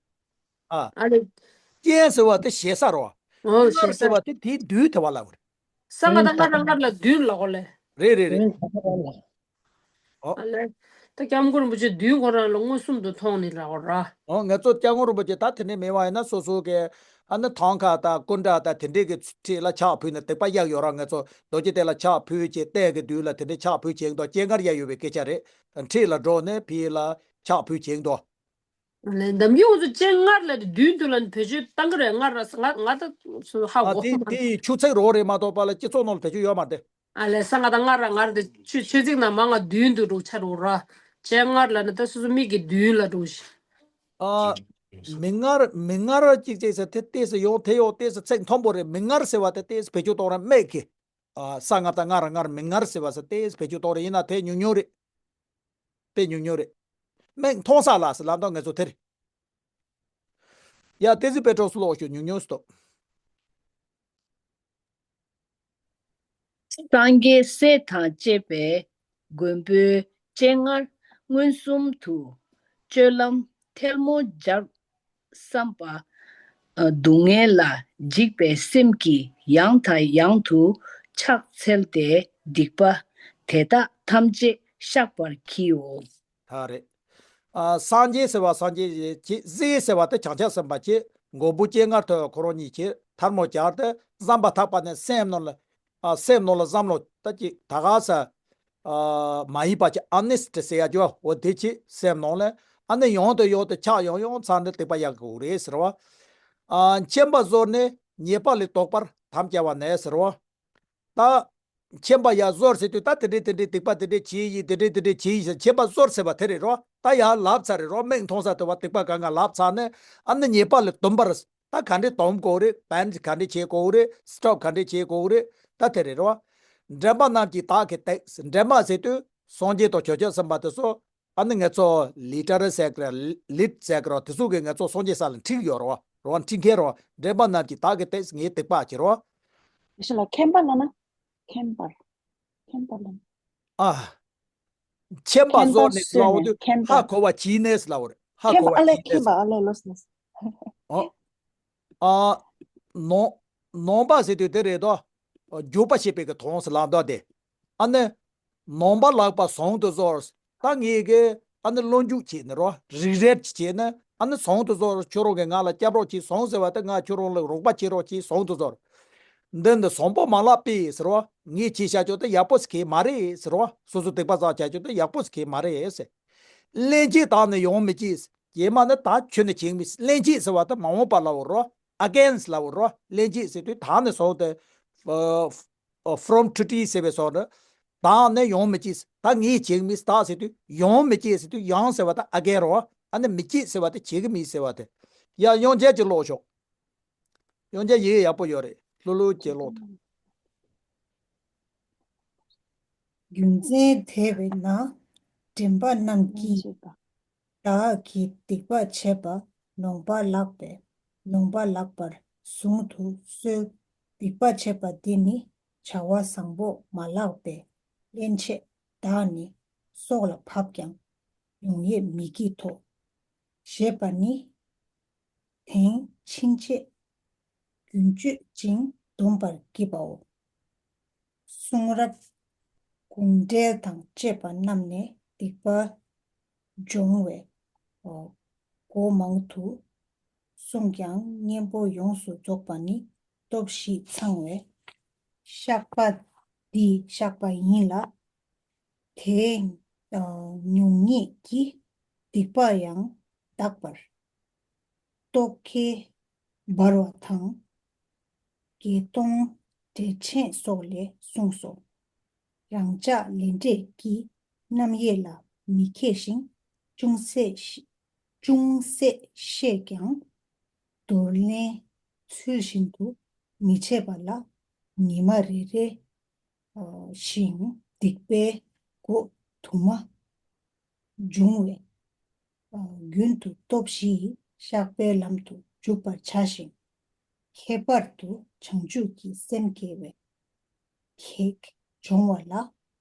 ཨ། ཨ་ལེ། སྤྱན་ཟེར་བ་དེ་ཞེ་ས་རེད་བ། ཨོ། ཞེ་སྔར་ས། ཟེར་བ་དེ་དེའི་མདུན་དེ་བ་ལབ་པ་རེད། ས་ང་ད་སྔར་ར་སྔར་ལ་མདུན་ལབ་དགོས་ལེ། རེད་རེད་རེད། ཨོ། ཨ་ལེ། ད་སྐྱབས་མགོན་རིན་པོ་ཆེ་མདུན་ཁོ་རང་ལ་མངོན་སུམ་དུ་མཐོང་ནས་ལབ་དགོས་ར། ཨོ། ང་ཚོ་སྐྱབས་མགོན་རིན་པོ་ཆེ་ད་དེ་འདྲས་མེད་པ་ཡིན་ན་སོ་སོ་གི་ཨ་ནི་ཐང་ཀ་དང་སྐུ་འདྲ་དང་དེ་འདྲས་ཀྱི་འཁྲིས་ལ་ཕྱག་ཕུལ་ནས་སྡིག་པ་གཡོ་ཡོད་ར། ང་ཚོ་རྡོ་རྗེ་གདན་ལ་ཕྱག་ཕུལ་བྱས་གཏེར་གྱི་མདུན་ལ་དེ་འདྲས་ཕྱག་ཕུལ་བྱེད་འདུག་སྤྱན་སྔར་གཡོ་ཡོད་པའི་སྐད་ཆ་རེད། འཁྲིས་ལ་འགྲོ་ནས་ཕི་ལ་ཕྱག་ཕུལ་བྱེད་འདུག་ལས་འདམ་གྱི་འུ་ཚོ་སྤྱན་སྔར་ལ་མདུན་དུ་ལ་བེད་སྤྱོད་བཏང་གི་རེད། སྔར་ར་ང་ང་ད་ཧ་ཨ། གོ་དེ་དེ་ཆུ་ཚད་རོགས་རེད་མ་གཏོགས་པ་ལ་སྤྱི་ཚོགས་ནང་ལ་བེད་སྤྱོད་ཡོད་མ་རེད། ཨ་ལས་ས་ང་ད་སྔར་ར་སྔར་དེ་ཆུ་ཆུ་ཚིགས་ནང་མ་ང་མདུན་དུ་འགྲོ་ཆ་རོགས་ར། སྤྱན་སྔར་ལ་ནི་ད་སོ་སོ་མིག་གི་མདུན་ལ་འགྲོ་ཞིག་ཨ། མིག་སྔར་མིག་སྔར་གཅིག་བྱས་ཟེར་དེ་ཏོག་ཙམ་ཡང་དེ་ཡང་ཏོག་ཙམ་ཚིག་མཐོན་པོ་རེད། མིག་སྔར་ཟེར་བ་དེ་ཏོག་ཙམ་བེད་སྤྱོད་གཏོང་ར་མེད་གི་ཨ། ས་ང་ད་སྔར་ར་སྔར་མིག་སྔར་ཟེར་བ་ཟེར་ཏོག་ཙམ་བེད་སྤྱོད་གཏོང་ར་ཡིན་ན་དེ་ཉུང་ཉུང་རེད། དཔེ་ཉུང་ཉུང་རེད། མིག་མཐོང་ས་ལ་ཟེར་ལབ་དོན་ང་ཚོ་དེ་རེད། ཡ། ཏོག་ཙམ་པེ་ཏྲོ་སུ་ལོག་ཤོག་ཉུང་ཉུང་སུ་ཏོ། སངས་རྒྱས་སྲས་དང་བཅས་པའི་མགོན་པོའི་སྤྱན་སྔར་མངོན་སུམ་དུ་སྤྱོད་ལམ་ཐལ་མོ་སྦྱར་བསམ་པ། སྡུག་བསྔལ་ལ་འཇིགས་པའི་སེམས་ཀྱིས་ཡང་དང་ཡང་དུ་ཕྱག་འཚལ་ཏེ་སྡིག་པ་དེ་དག་ཐམས་ཅད་བཤགས་པར་བགྱིའོ། ད་རེད། ཨ། སངས་རྒྱས་ཟེར་བ་སངས་རྒྱས་ཀྱི་སྲས་ཟེར་བ་དེ་བྱང་ཆུབ་སེམས་དཔའ་ཀྱི་མགོན་པོ་སྤྱན་སྔར་དུ་ཁོ་རང་གཉིས་ཀྱིས་ཐལ་མོ་སྦྱར་ཏེ་བསམ་པ་ཐག་པ་ནས་སེམས་ནང་ལ། ཨ། སེམས་ནང་ལ་བསམ་བློ་ད་ཅིག་ད་ག་ས། ཨ། མ་ཡིན་པ་ཅིག་ཨ་ནི་སི་ཊི་ཟེར་ཡ་ཅིག་འོ་དེ་ཅིག་སེམས་ནང་ལ། ཨ་ནི་ཡང་དུ་ཡང་དུ་ཕྱག་ཡང་ཡང་འཚལ་ནས་སྡིག་པ་གཡོ་དགོས་རེད་ཟེར་བ། ཨ། མཁྱེན་པ་གཟོད་ནས་ཉེས་པ་ལས་ལྡོག་པར་དམ་བཅའ་བ་ནས་ཟེར་བ། ད། མཁྱེན་པ་ཡ་གཟོད་ཟེར་དུས་ད་དེ་འདྲས་དེ་འདྲས་སྡིག་པ་དེ་འདྲས་བྱས་ཡིན། དེ་འདྲས་དེ་འདྲས་བྱས་ཡིན་ཟེར་མཁྱེན་པ་གཟོད་ཟེར་བ་དེ་རེད་རོ། ད་ཡ་ལབ་ཚར་རེད་རོ། མིག་མཐོང་ས་དེ་བ་སྡིག་པ་གང་ག་ལབ་ཚར་ནས་ཨ་ནི་ཉེས་པ་ལས་སྡོམ་པར་ད་ག་འདྲས་སྡོམ་དགོས་རེད། པན་ག་འདྲས་བྱེད་དགོས་རེད། སི་ཊོབ་ག་འདྲས་བྱེད་དགོས་རེད། ད་དེ་རེད་རོ། འདྲེན་པ་རྣམས་ཀྱིས་བདག་གི་སྟེགས། འདྲེན་པ་ཟེར་དུས་སངས་རྒྱས་དང་བྱང་ཆུབ་སེམས་དཔའ་དེ་ཚོ། ཨ་ནི་ང་ཚོ་ལི་ཊར་ཟེར་གི་ར། ལིཊ་ཟེར་གི་ར། དེ་ཚོ་གིས་ང་ཚོ་སངས་རྒྱས་ས་ལ་འཁྲིད་ཡོད་རོ། རོ་འཁྲིད་མཁན་རོ། འདྲེན་པ་རྣམས་ཀྱིས་བདག་གི་སྟེགས་ངའི་སྡིག་པ་བྱེད་རོ། ཞི་ལ་མཁྱེན་པ་ལབ་ན། མཁྱེན་པར། མཁྱེན་པ་ལབ་ན། ཨ། མཁྱེན་པ་གཟོད་ནས་ལབ་འོ་དུས་མཁྱེན་པ། ཧ་གོ་བ་བྱས་ནས་ལབ་འོ་རེད། ཧ་གོ་བ་བྱས་ནས། མཁྱེན་པ་ཨ་ལས་མཁྱེན་པ་ཨ་ལས་ལོས་ནས། ཨོ། ཨ། ནང་ནང་པ་ཟེར་དུས་དེ་རེད་དོ། འཇུག་པ་བྱེད་པའི་གི་དོན་ཟེར་ལབ་འདུག་སྟེ། ཨ་ནི། ནང་པ་ལགས་པ་ཟུང་དུ་གཟོད། ད་ངས་གི་ཨ་ནི་བློ་འཇུག་བྱས་ནས་རོ། རིག་རལ་བྱས་ནས་ཨ་ནི་ཟུང་དུ་གཟོད། ཁྱོད་རང་གིས་ང་ལ་སྐྱབས་རོགས་གྱིས། ཟུང་ཟེར་བ་དེ་ང་ཁྱོད་རང་ལ་རོགས་པ་བྱེད་རོགས་གྱིས། ཟུང་དུ་གཟོད། འདི་འདི་བཟང་པོ་མ་ལགས་པས་ཟེར་བ། ངས་བྱས་བཞག་ཆོག་དེ་ཡག་པོ་ཟེར་གྱི་མ་རེད་ཟེར་བ། སོ་སོ་སྡིག་པ་བསགས་བྱས་ཆོག་དེ་ཡག་པོ་ཟེར་གྱི་མ་རེད་ཟེར། སླན་ཆད་བདག་ནི་ཡོང་མི་བགྱིད། རྗེས་མ་ནི་བདག་ཁྱོན་ནས་བྱེད་མི། སླན་ཆད་ཟེར་བ་དེ་མ་འོངས་པ་ལབ་པ་རོ། ཨ་གེན་སི་ལབ་པ་རོ། སླན་ཆད་ཟེར་དུས་བདག་ནི་ཟེར་དེ། ཨ། ཨ། ཕོརམ་ཊུ་ཊི་ཟེར་བའི་ཟོག་རེད། བདག་ནི་ཡོང་མི་བགྱིད། ད་ངས་བྱེད་མི་བདག་ཟེར་དུས་ཡོང་མི་བགྱིད་ཟེར་དུས་ཡང་ཟེར་བ་དེ་ཨ་གེན་རོ། ཨ་ནི་མི་བགྱིད་ཟེར་བ་དེ་བྱེད་ཀྱི་མི་ཟེར་བ་དེ། ཡ་དབྱངས་ཅན་གྱིས་ཀློག་ཤོག་དབྱངས་ཅན་ཡིག་ཡག་པོ་ཡོད་རེད། ལྷུག་ལྷུག་བྱས་ཀློག་དང་། རྒྱུ་མཚན་དེ་བས་ན་འདྲེན་པ་རྣམས་ཀྱིས། བདག་གིས་སྡིག་པ་བྱས་པ་ནོངས་པ་ལགས་པས། ནོངས་པ་ལགས་པར་གཟུང་དུ་གསོལ། སྡིག་པ་བྱས་པ་འདི་ནི་བྱ་བ་བཟང་པོ་མ་ལགས་པས། སླན་ཆད་བདག་ནི་སྲོག་ལ་བབ་ཀྱང་ཡོང་ཡས་མི་བགྱིད་དོ། ཞེས་པ་ནི། དེང་ཕྱིན་ཆད་རྒྱུན་གཅོད་ཅིང་སྡོམ་པར་བགྱིད་པའོ། གསུང་རབ་དགུང་འབྲེལ་དང་བཅས་པ་རྣམས་ནས་སྡིག་པ་སྦྱོང་བའི་སྒོ་མང་དུ་གསུངས་ཀྱང་གཉེན་པོ་ཡོངས་སུ་རྫོགས་པ་ནི་སྟོབས་བཞི་ཚང་བའི་བཤགས་པ་འདིའི་བཤགས་པ་ཡིན་ལ། དེའི་མྱོང་ཉིད་ཀྱིས་སྡིག་པ་ཡང་དག་པར་རྟོག་གེ་འབར་བ་དང་། བརྒྱད་སྟོང་འགྲེལ་ཆེན་སོགས་ལས་གསུངས་སོ། རང་ཅག་ལས་འབྲས་ཀྱི་རྣམ་དབྱེ་ལ་མི་མཁས་ཤིང་ཅུང་ཟད་ཅུང་ཟད་ཤེས་ཀྱང་། དོར་ལེན་ཚུལ་བཞིན་དུ་མི་བྱེད་པ་ལ་ཉི་མ་རེ་རེ་བཞིན་སྡིག་པའི་སྒོ་དུ་མ་འབྱུང་བས། རྒྱུན་དུ་སྟོབས་བཞིའི་བཤགས་པའི་ལམ་དུ་འཇུག་པར་བྱ་ཞིང་། ཁྱད་པར་དུ་བྱང་ཆུབ་ཀྱི་སེམས་སྐྱེ་བའི་གེགས་སྦྱོང་བ་ལ་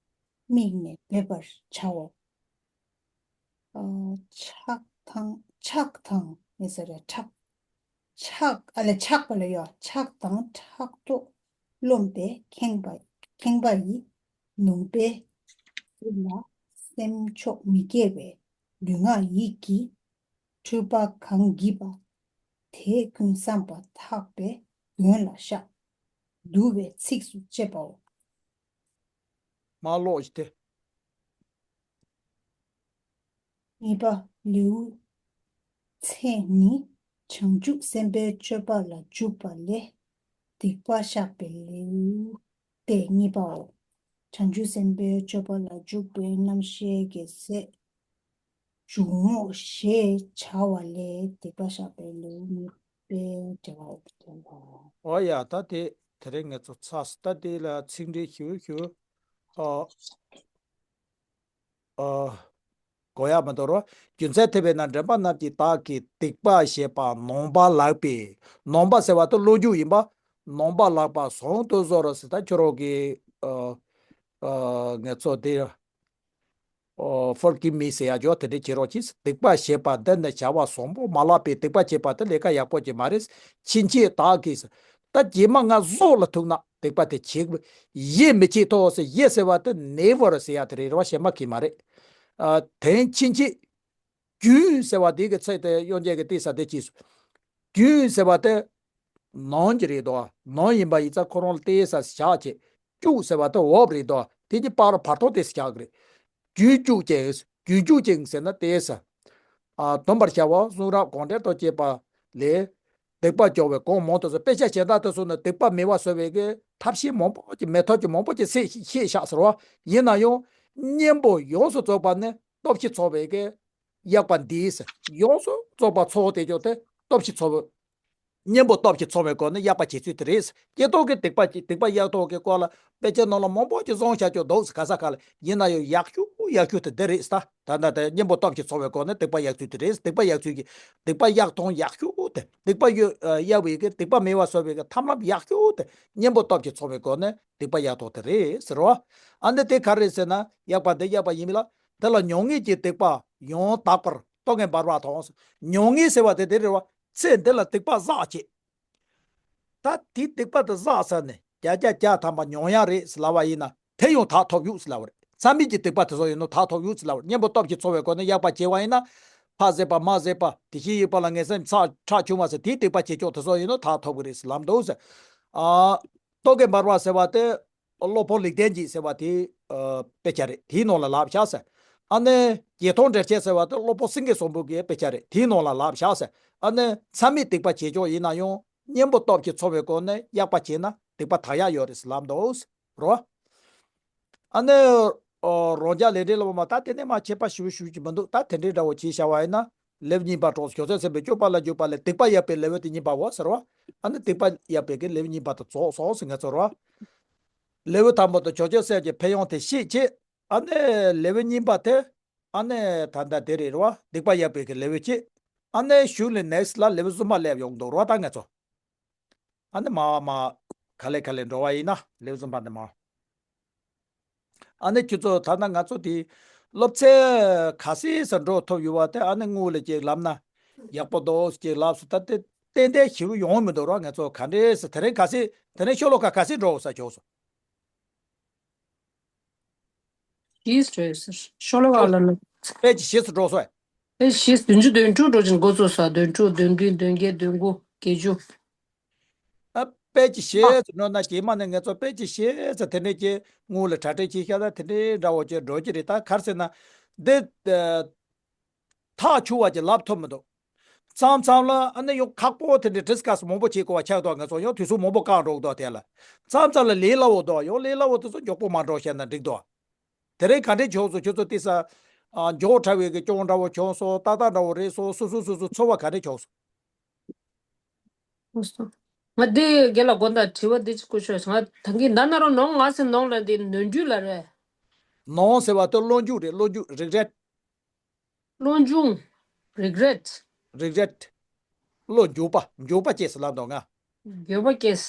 དམིགས་ནས་འབད་པར་བྱའོ། ཕྱག་དང་ཕྱག་དང་ཨེ་ཟེར་རེད་ཕྲག་ཕྱག་ཨ་ལས་ཕྱག་པ་ལ་ཡོད་ཕྱག་དང་ཕྲག་དོག་རློམ་པས་ཁེངས་པ་ཁེངས་པ་ཡི་ནོངས་པའི་ཚུལ་ལ་སེམས་ཕྱོགས་མི་སྐྱེ་བའི་ལུས་ངག་ཡིད་ཀྱི་འཁྲུལ་པ་གང་བགྱིས་པ། དེ་ཀུན་བསམ་པ་ཐག་པས་མགོན་ལ་བཤགས། བསྡུ་བའི་ཚིགས་སུ་བཅད་པའོ། མ་ཀློག་ཅིག་སྟེ། གཉིས་པ། ལེའུ་ཚེ་ནི་བྱང་ཆུབ་སེམས་དཔའི་སྤྱོད་པ་ལ་འཇུག་པ་ལས་སྡིག་པ་བཤགས་པའི་ལེའུ་སྟེ་གཉིས་པའོ། བྱང་ཆུབ་སེམས་དཔའི་སྤྱོད་པ་ལ་འཇུག་པའི་རྣམ་བཤད་ཀྱི་ཚེ། འཇུག་ངོགས་ཞེས་བྱ་བ་ལས་སྡིག་པ་བཤགས་པའི་ལེའུ་གཉིས་པའི་འགྲེལ་པ་འོ་ཡ་ད་དེ་དེ་རིང་ངས་ཚོ་ཚ་ས་ད་དེ་ལ་ཚིག་འགྲེལ་ཞུ་ཞུ་ཨ་ཨ་གོ་ཡ་མི་འདུག་རོ། རྒྱུ་མཚན་དེ་བས་ན་འདྲེན་པ་རྣམས་ཀྱིས་བདག་གིས་སྡིག་པ་བྱས་པ་ནོངས་པ་ལགས་པས། ནོངས་པ་ཟེར་བ་དེ་བློ་འཇུག་ཡིན་པ། ནོངས་པ་ལགས་པ་བཟུང་དུ་གསོལ་ཟེར་ད་ཁྱོད་རང་གི་ཨ་ཨ་ངས་ཚོ་དེ། ཨོ། Forgive me ཟེར་ཡ་ཇོ་དེ་འདྲའི་བྱེད་རོགས་གྱིས། སྡིག་པ་བྱས་པ་འདི་ནི་བྱ་བ་བཟང་པོ་མ་ལགས་པས། སྡིག་པ་བྱས་པ་དེ་ལས་ཀ་ཡག་པོ་ཅིག་མ་རེད། ཕྱིན་ཆད་བདག་གིས། ད་རྗེས་མ་ང་བཟོ་ལ་ཐུག་ན་སྡིག་པ་དེ་བྱེད་ཡེ་མི་བྱེད་དོ་ཟེར། ཡེ་ཟེར་བ་དེ་never ཟེར་ཡ་དེ་རེད་རེད་བ། བྱེད་མ་གི་མ་རེད། ཨ་དེ་ཕྱིན་ཆད་རྒྱུན་ཟེར་བ་དེ་གི་ཚད་དེ་དབྱངས་ཅན་གྱི་ཏི་ས་དེ་གྱིས་སུ། རྒྱུན་ཟེར་བ་དེ་ནོངས་ཀྱི་རེད་དོ། ནོངས་ཡིན་པ་ཡིན་ཙང་ཁོ་རང་ལ་ཏི་ས་བཞག་བྱེད། བཅུག་ཟེར་བ་དེ་འོབས་རེད་དོ། དེ་གྱི་བར་བར་ཐོག་དེ་སུ་ཆགས་ཀྱི་རེད། རྒྱུན་བཅུག་ཅིང་། རྒྱུན་བཅུག་ཅིང་ཟེར་ན་དེ་ས། ཨ་སྡོམ་པར་བྱ་བ་གསུང་རབ་དགོངས་འགྲེལ་དང་བཅས་པ་ལས། སྡིག་པ་སྦྱོང་བའི་སྒོ་མང་དུ་སོང་། དཔེ་ཆ་བྱེ་བྲག་ཏུ་སོང་ན་སྡིག་པ་མེད་པ་བཟོ་བའི་གི་ཐབས་ཤེས་མང་པོ་ཅིག་མེད་ཐབས་ཀྱི་མང་པོ་ཅིག་སེ་ཤེས་བཞག་ཟེར་བ་ཡིན་ན་ཡང་། གཉེན་པོ་ཡོངས་སུ་རྫོགས་པ་ནི་སྟོབས་ཀྱིས་ཚོགས་པའི་གི་གཡག་པ་འདིས། ཡོངས་སུ་རྫོགས་པ་ཚོགས་དེ་ཅོག་དེ་སྟོབས་ཀྱིས་ཚོགས་པའི། གཉེན་པོ་སྟོབས་ཀྱིས་ཚོགས་པའི་སྒོ་ནས་གཡག་པ་བྱེད་ཚུལ་དེ་རེད། སྐྱེ་ཐོག་གི་སྡིག་པ་སྡིག་པ་གཡག་ཐོག་གི་སྐོར་ལ་དཔེ་ཆའི་ནང་ལ་མང་པོ་ཅིག་བཟོས་བཞག་ཀྱོག་འདུག་ག་ས་ག་ལ་ཡིན་ན་ཡང་ཡག་ཤོས་ཡག་ཤོས་དེ་འདི་རེད་ད། ད་ད་ད་གཉེན་པོ་སྟོབས་ཀྱིས་ཚོགས་པའི་སྒོ་ནས་སྡིག་པ་གཡག་ཚུལ་དེ་རེད། སྡིག་པ་གཡག་ཚུལ་གྱི་སྡིག་པ་གཡག་ཐོག་ཡག་ཤོས་དེ་སྡིག་པ་གཡོ་གཡག་པའི་གི་སྡིག་པ་མེད་པ་བཟོ་བའི་གི་ཐབས་ལམ་ཡག་ཤོས་དེ་གཉེན་པོ་སྟོབས་ཀྱིས་ཚོགས་པའི་སྒོ་ནས་སྡིག་པ་གཡག་ཐོག་དེ་རེད་ཟེར་བ། ཨ་འདི་དེ་ག་རེད་ཟེར་ན་གཡག་པ་འདི་གཡག་པ་ཡིན་མིན་ལ། དེ་ལ་མྱོང་ངེས་ཀྱི་སྡིག་པ་ཡང་དག་པར་རྟོག་གེ་འབར་བ་དང་། མྱོང་ངེས་ཟེར་བ་དེ་དེ་རེད་བ། ཚེ་འདི་ལ་སྡིག་པ་བསགས་བྱས། ད་དེ་སྡིག་པ་དེ་བསགས་ཚར་ནས་བརྒྱ་ཆ་བརྒྱ་ཐམ་པ་མྱོང་ཡ་རེད་ཟེར་ལབ་པ་ཡིན་ན་དེ་ཡང་དག་ཐོབ་ཡོད་ཟེར་ལབ་པ་རེད། མཚམས་མེད་ཀྱི་སྡིག་པ་དེ་ཚོ་ཡིན་ནོ་དག་ཐོབ་ཡོད་ཟེར་ལབ་པ་རེད། གཉེན་པོ་སྟོབས་ཀྱིས་ཚོགས་པའི་སྒོ་ནས་གཡག་པ་བྱས་པ་ཡིན་ན། ཕ་བཟོད་པ་མ་བཟོད་པ་དེ་བཞིན་གཤེགས་པ་ལ་ངན་སེམས་ཚ་ཁྲག་ཕྱུང་བ་ཟེར་དེའི་སྡིག་པ་བྱེད་ཆོག་དེ་ཚོ་ཡིན་ནོ་དག་ཐོབ་ཀྱི་རེད་ཟེར་ལབ་འདུག་ཟེར། ཨ། རྟོག་གེ་འབར་བ་ཟེར་བ་དེ། བློ་ཕུགས་ལེགས་ལྡན་འབྱེད་ཟེར་བ་དེ། ཨ་དཔེ་ཆ་རེད། དེའི་ནང་ལ་ལབ་བཞག་ཟེར། ཨ་ནི་བརྒྱད་སྟོང་འགྲེལ་ཆེན་ཟེར་བ་དེ་བློ་ཕུགས་སེང་གེ་བཟང་པོ་གི་དཔེ་ཆ་རེད། དེའི་ནང་ལ་ལབ་བཞག་ཟེར། ཨ་ནི་མཚམས་མེད་སྡིག་པ་བྱེད་ཆོག་ཡིན་ན་ཡང་གཉེན་པོ་སྟོབས་ཀྱིས་ཚོགས་པའི་སྒོ་ནས་གཡག་པ་བྱས་ན་སྡིག་པ་དག་ཡག་ཡོད་རེད་ཟེར་ལབ་འདུག་རོ། ཨ་ནི། ཨོ་རང་རྒྱལ་ལས་འབྲས་ལ་བ་མ་ད་དེ་ནས་མ་ཁྱད་པར་ཞུ་ཞུ་གི་མི་འདུག་ད་དེ་འདྲའི་འདྲ་བོ་བྱས་བྱ་བ་ཡིན་ན། ལེའུ་གཉིས་པ་གྲོགས་སུ་བྱང་སེམས་སེམས་དཔའི་སྤྱོད་པ་ལ་འཇུག་པ་ལས་སྡིག་པ་གཡག་པའི་ལེའུ་དེ་གཉིས་པའོ་ཟེར་བ། ཨ་ནི་སྡིག་པ་གཡག་པའི་གི་ལེའུ་གཉིས་པ་དེ་རྫོགས་སོང་ཟེར་ངེས་ཚོར་བ། ལེའུ་དང་པོ་དེ་བྱང་ཆུབ་སེམས་ཀྱི་ཕན་ཡོན་དེ་ཤེས་བྱས། ཨ་ནི་ལེའུ་གཉིས་པ་དེ། ཨ་ནི་ད་ལྟ་དེ་རེད་རོ། སྡིག་པ་གཡག་པའི་གི་ལེའུ་གཅིག་ཨ་ནི་གཞུག་ལས་next ལ་ལེའུ་གསུམ་པ་སླེབས་ཡོང་འདུག་རོ། ད་ངེས་ཚོར། ཨ་ནི་མ་མ། ག་ལེ་ག་ལེ་འགྲོ་བ་ཡིན་ན་ལེའུ་གསུམ་པ་འདི་མ། ཨ་ནི་ཁྱོད་ཚོ་ད་ལྟ་ང་ཚོ་དེ་སློབ་ཚན་ག་ཚོད་ཙམ་འགྲོ་ཐུབ་ཡོད་པ་དེ་ཨ་ནི་སྔོན་ལ་ཅིག་ལབ་ན་ཡག་པོ་འདུག་ཅིག་ལབ་སོང་། ད་དེ་ཏན་ཏན་ཞིབ་ཡོང་མི་འདུག་རོགས། ང་ཚོ་ག་འདྲས་སེ་དེ་རིང་ག་ཚོད་དེ་རིང་ཤོ་ལོ་ཀ་ག་ཚོད་འགྲོ་ས་ཁྱོད་ཚོ། བཞི་ཙམ་ཤོ་ལོ་ཀ་ལ་ནི། དཔེ་ཅིག་བཞི་ཙམ་འགྲོ་སོང་། དཔེ་བཞི་བདུན་ཅུ་དོན་དྲུག་འགྲོ་ཅིང་འགོ་བཙུགས་ས་བདུན་དྲུག་བདུན་བདུན་བདུན་བརྒྱད་བདུན་དགུ་བརྒྱད་ཅུ། ཨ་དཔེ་ཅིག་བཞི་ཙམ་འགྲོ་ན་རྗེས་མ་ནས་ང་ཚོ་དཔེ་ཅིག་བཞི་ཙམ་དེ་འདྲས་ཀྱི་སྔོན་ལ་གྲ་སྒྲིག་བྱེད་ཤག་ད་དེ་འདྲས་འདྲ་བོ་ཅིག་འགྲོ་གི་རེད། ད་ག་རེ་ཟེར་ན་འདི་ཐག་ཆོད་པ་ཅིག་ལབ་ཐུབ་མི་འདུག་མཚམས་མཚམས་ལ་ཨ་ནི་ཡང་ཁག་པོ་དེ་འདྲས་ཌི་སི་ཀ་སི་མང་པོ་བྱེད་དགོས་པ་ཆགས་འདུག་ང་ཚོ་ཡང་དུས་ཚོད་མང་པོ་བཀག་འགྲོ་གི་འདུག་དེ་ལ་མཚམས་མཚམས་ལ་ལས་སླ་བོ་འདུག་ཡང་ལས་སླ་བོ་དེ་ཚོ་མགྱོགས་པོ་མ་འགྲོ་བཤད་ན་འགྲིག་འདུག་དེ་རིང་ག་འདྲས་བྱུང་སོང་ཁྱོད་ཚོ་ཏོག་ཙམ། ཨ་མགྱོགས་དྲགས་པའི་གི་སྐྱོན་འདྲ་བོ་བྱུང་སོང་། ཏག་ཏག་འདྲ་བོ་རེད་སོང་། སོ་སོ་སོ་སོ་ཚོར་བ་ག་འདྲས་བྱུང་སོང་། ང་འདི་རྒན་ལགས་དགོངས་དག་དྲི་བ་འདི་ཅིག་བསྐུར་ཆོག་ང་ད་གིན་ད་ན་རོ་ནོང་ང་ཟེར་ནོང་ལ་འདི་ནོར་འཁྲུལ་ལ་རེད། ནོང་ཟེར་བ་དེ་བློ་འགྱུར་རེད། བློ་འགྱུར་རིག་རེད། བློ་འགྱུར་རིག་རེད། རིག་རེད། བློ་འགྱུར་པ་འགྱུར་པ་སྐྱེས་སུ་ལབ་འདུག་ང་། འགྱུར་པ་སྐྱེས།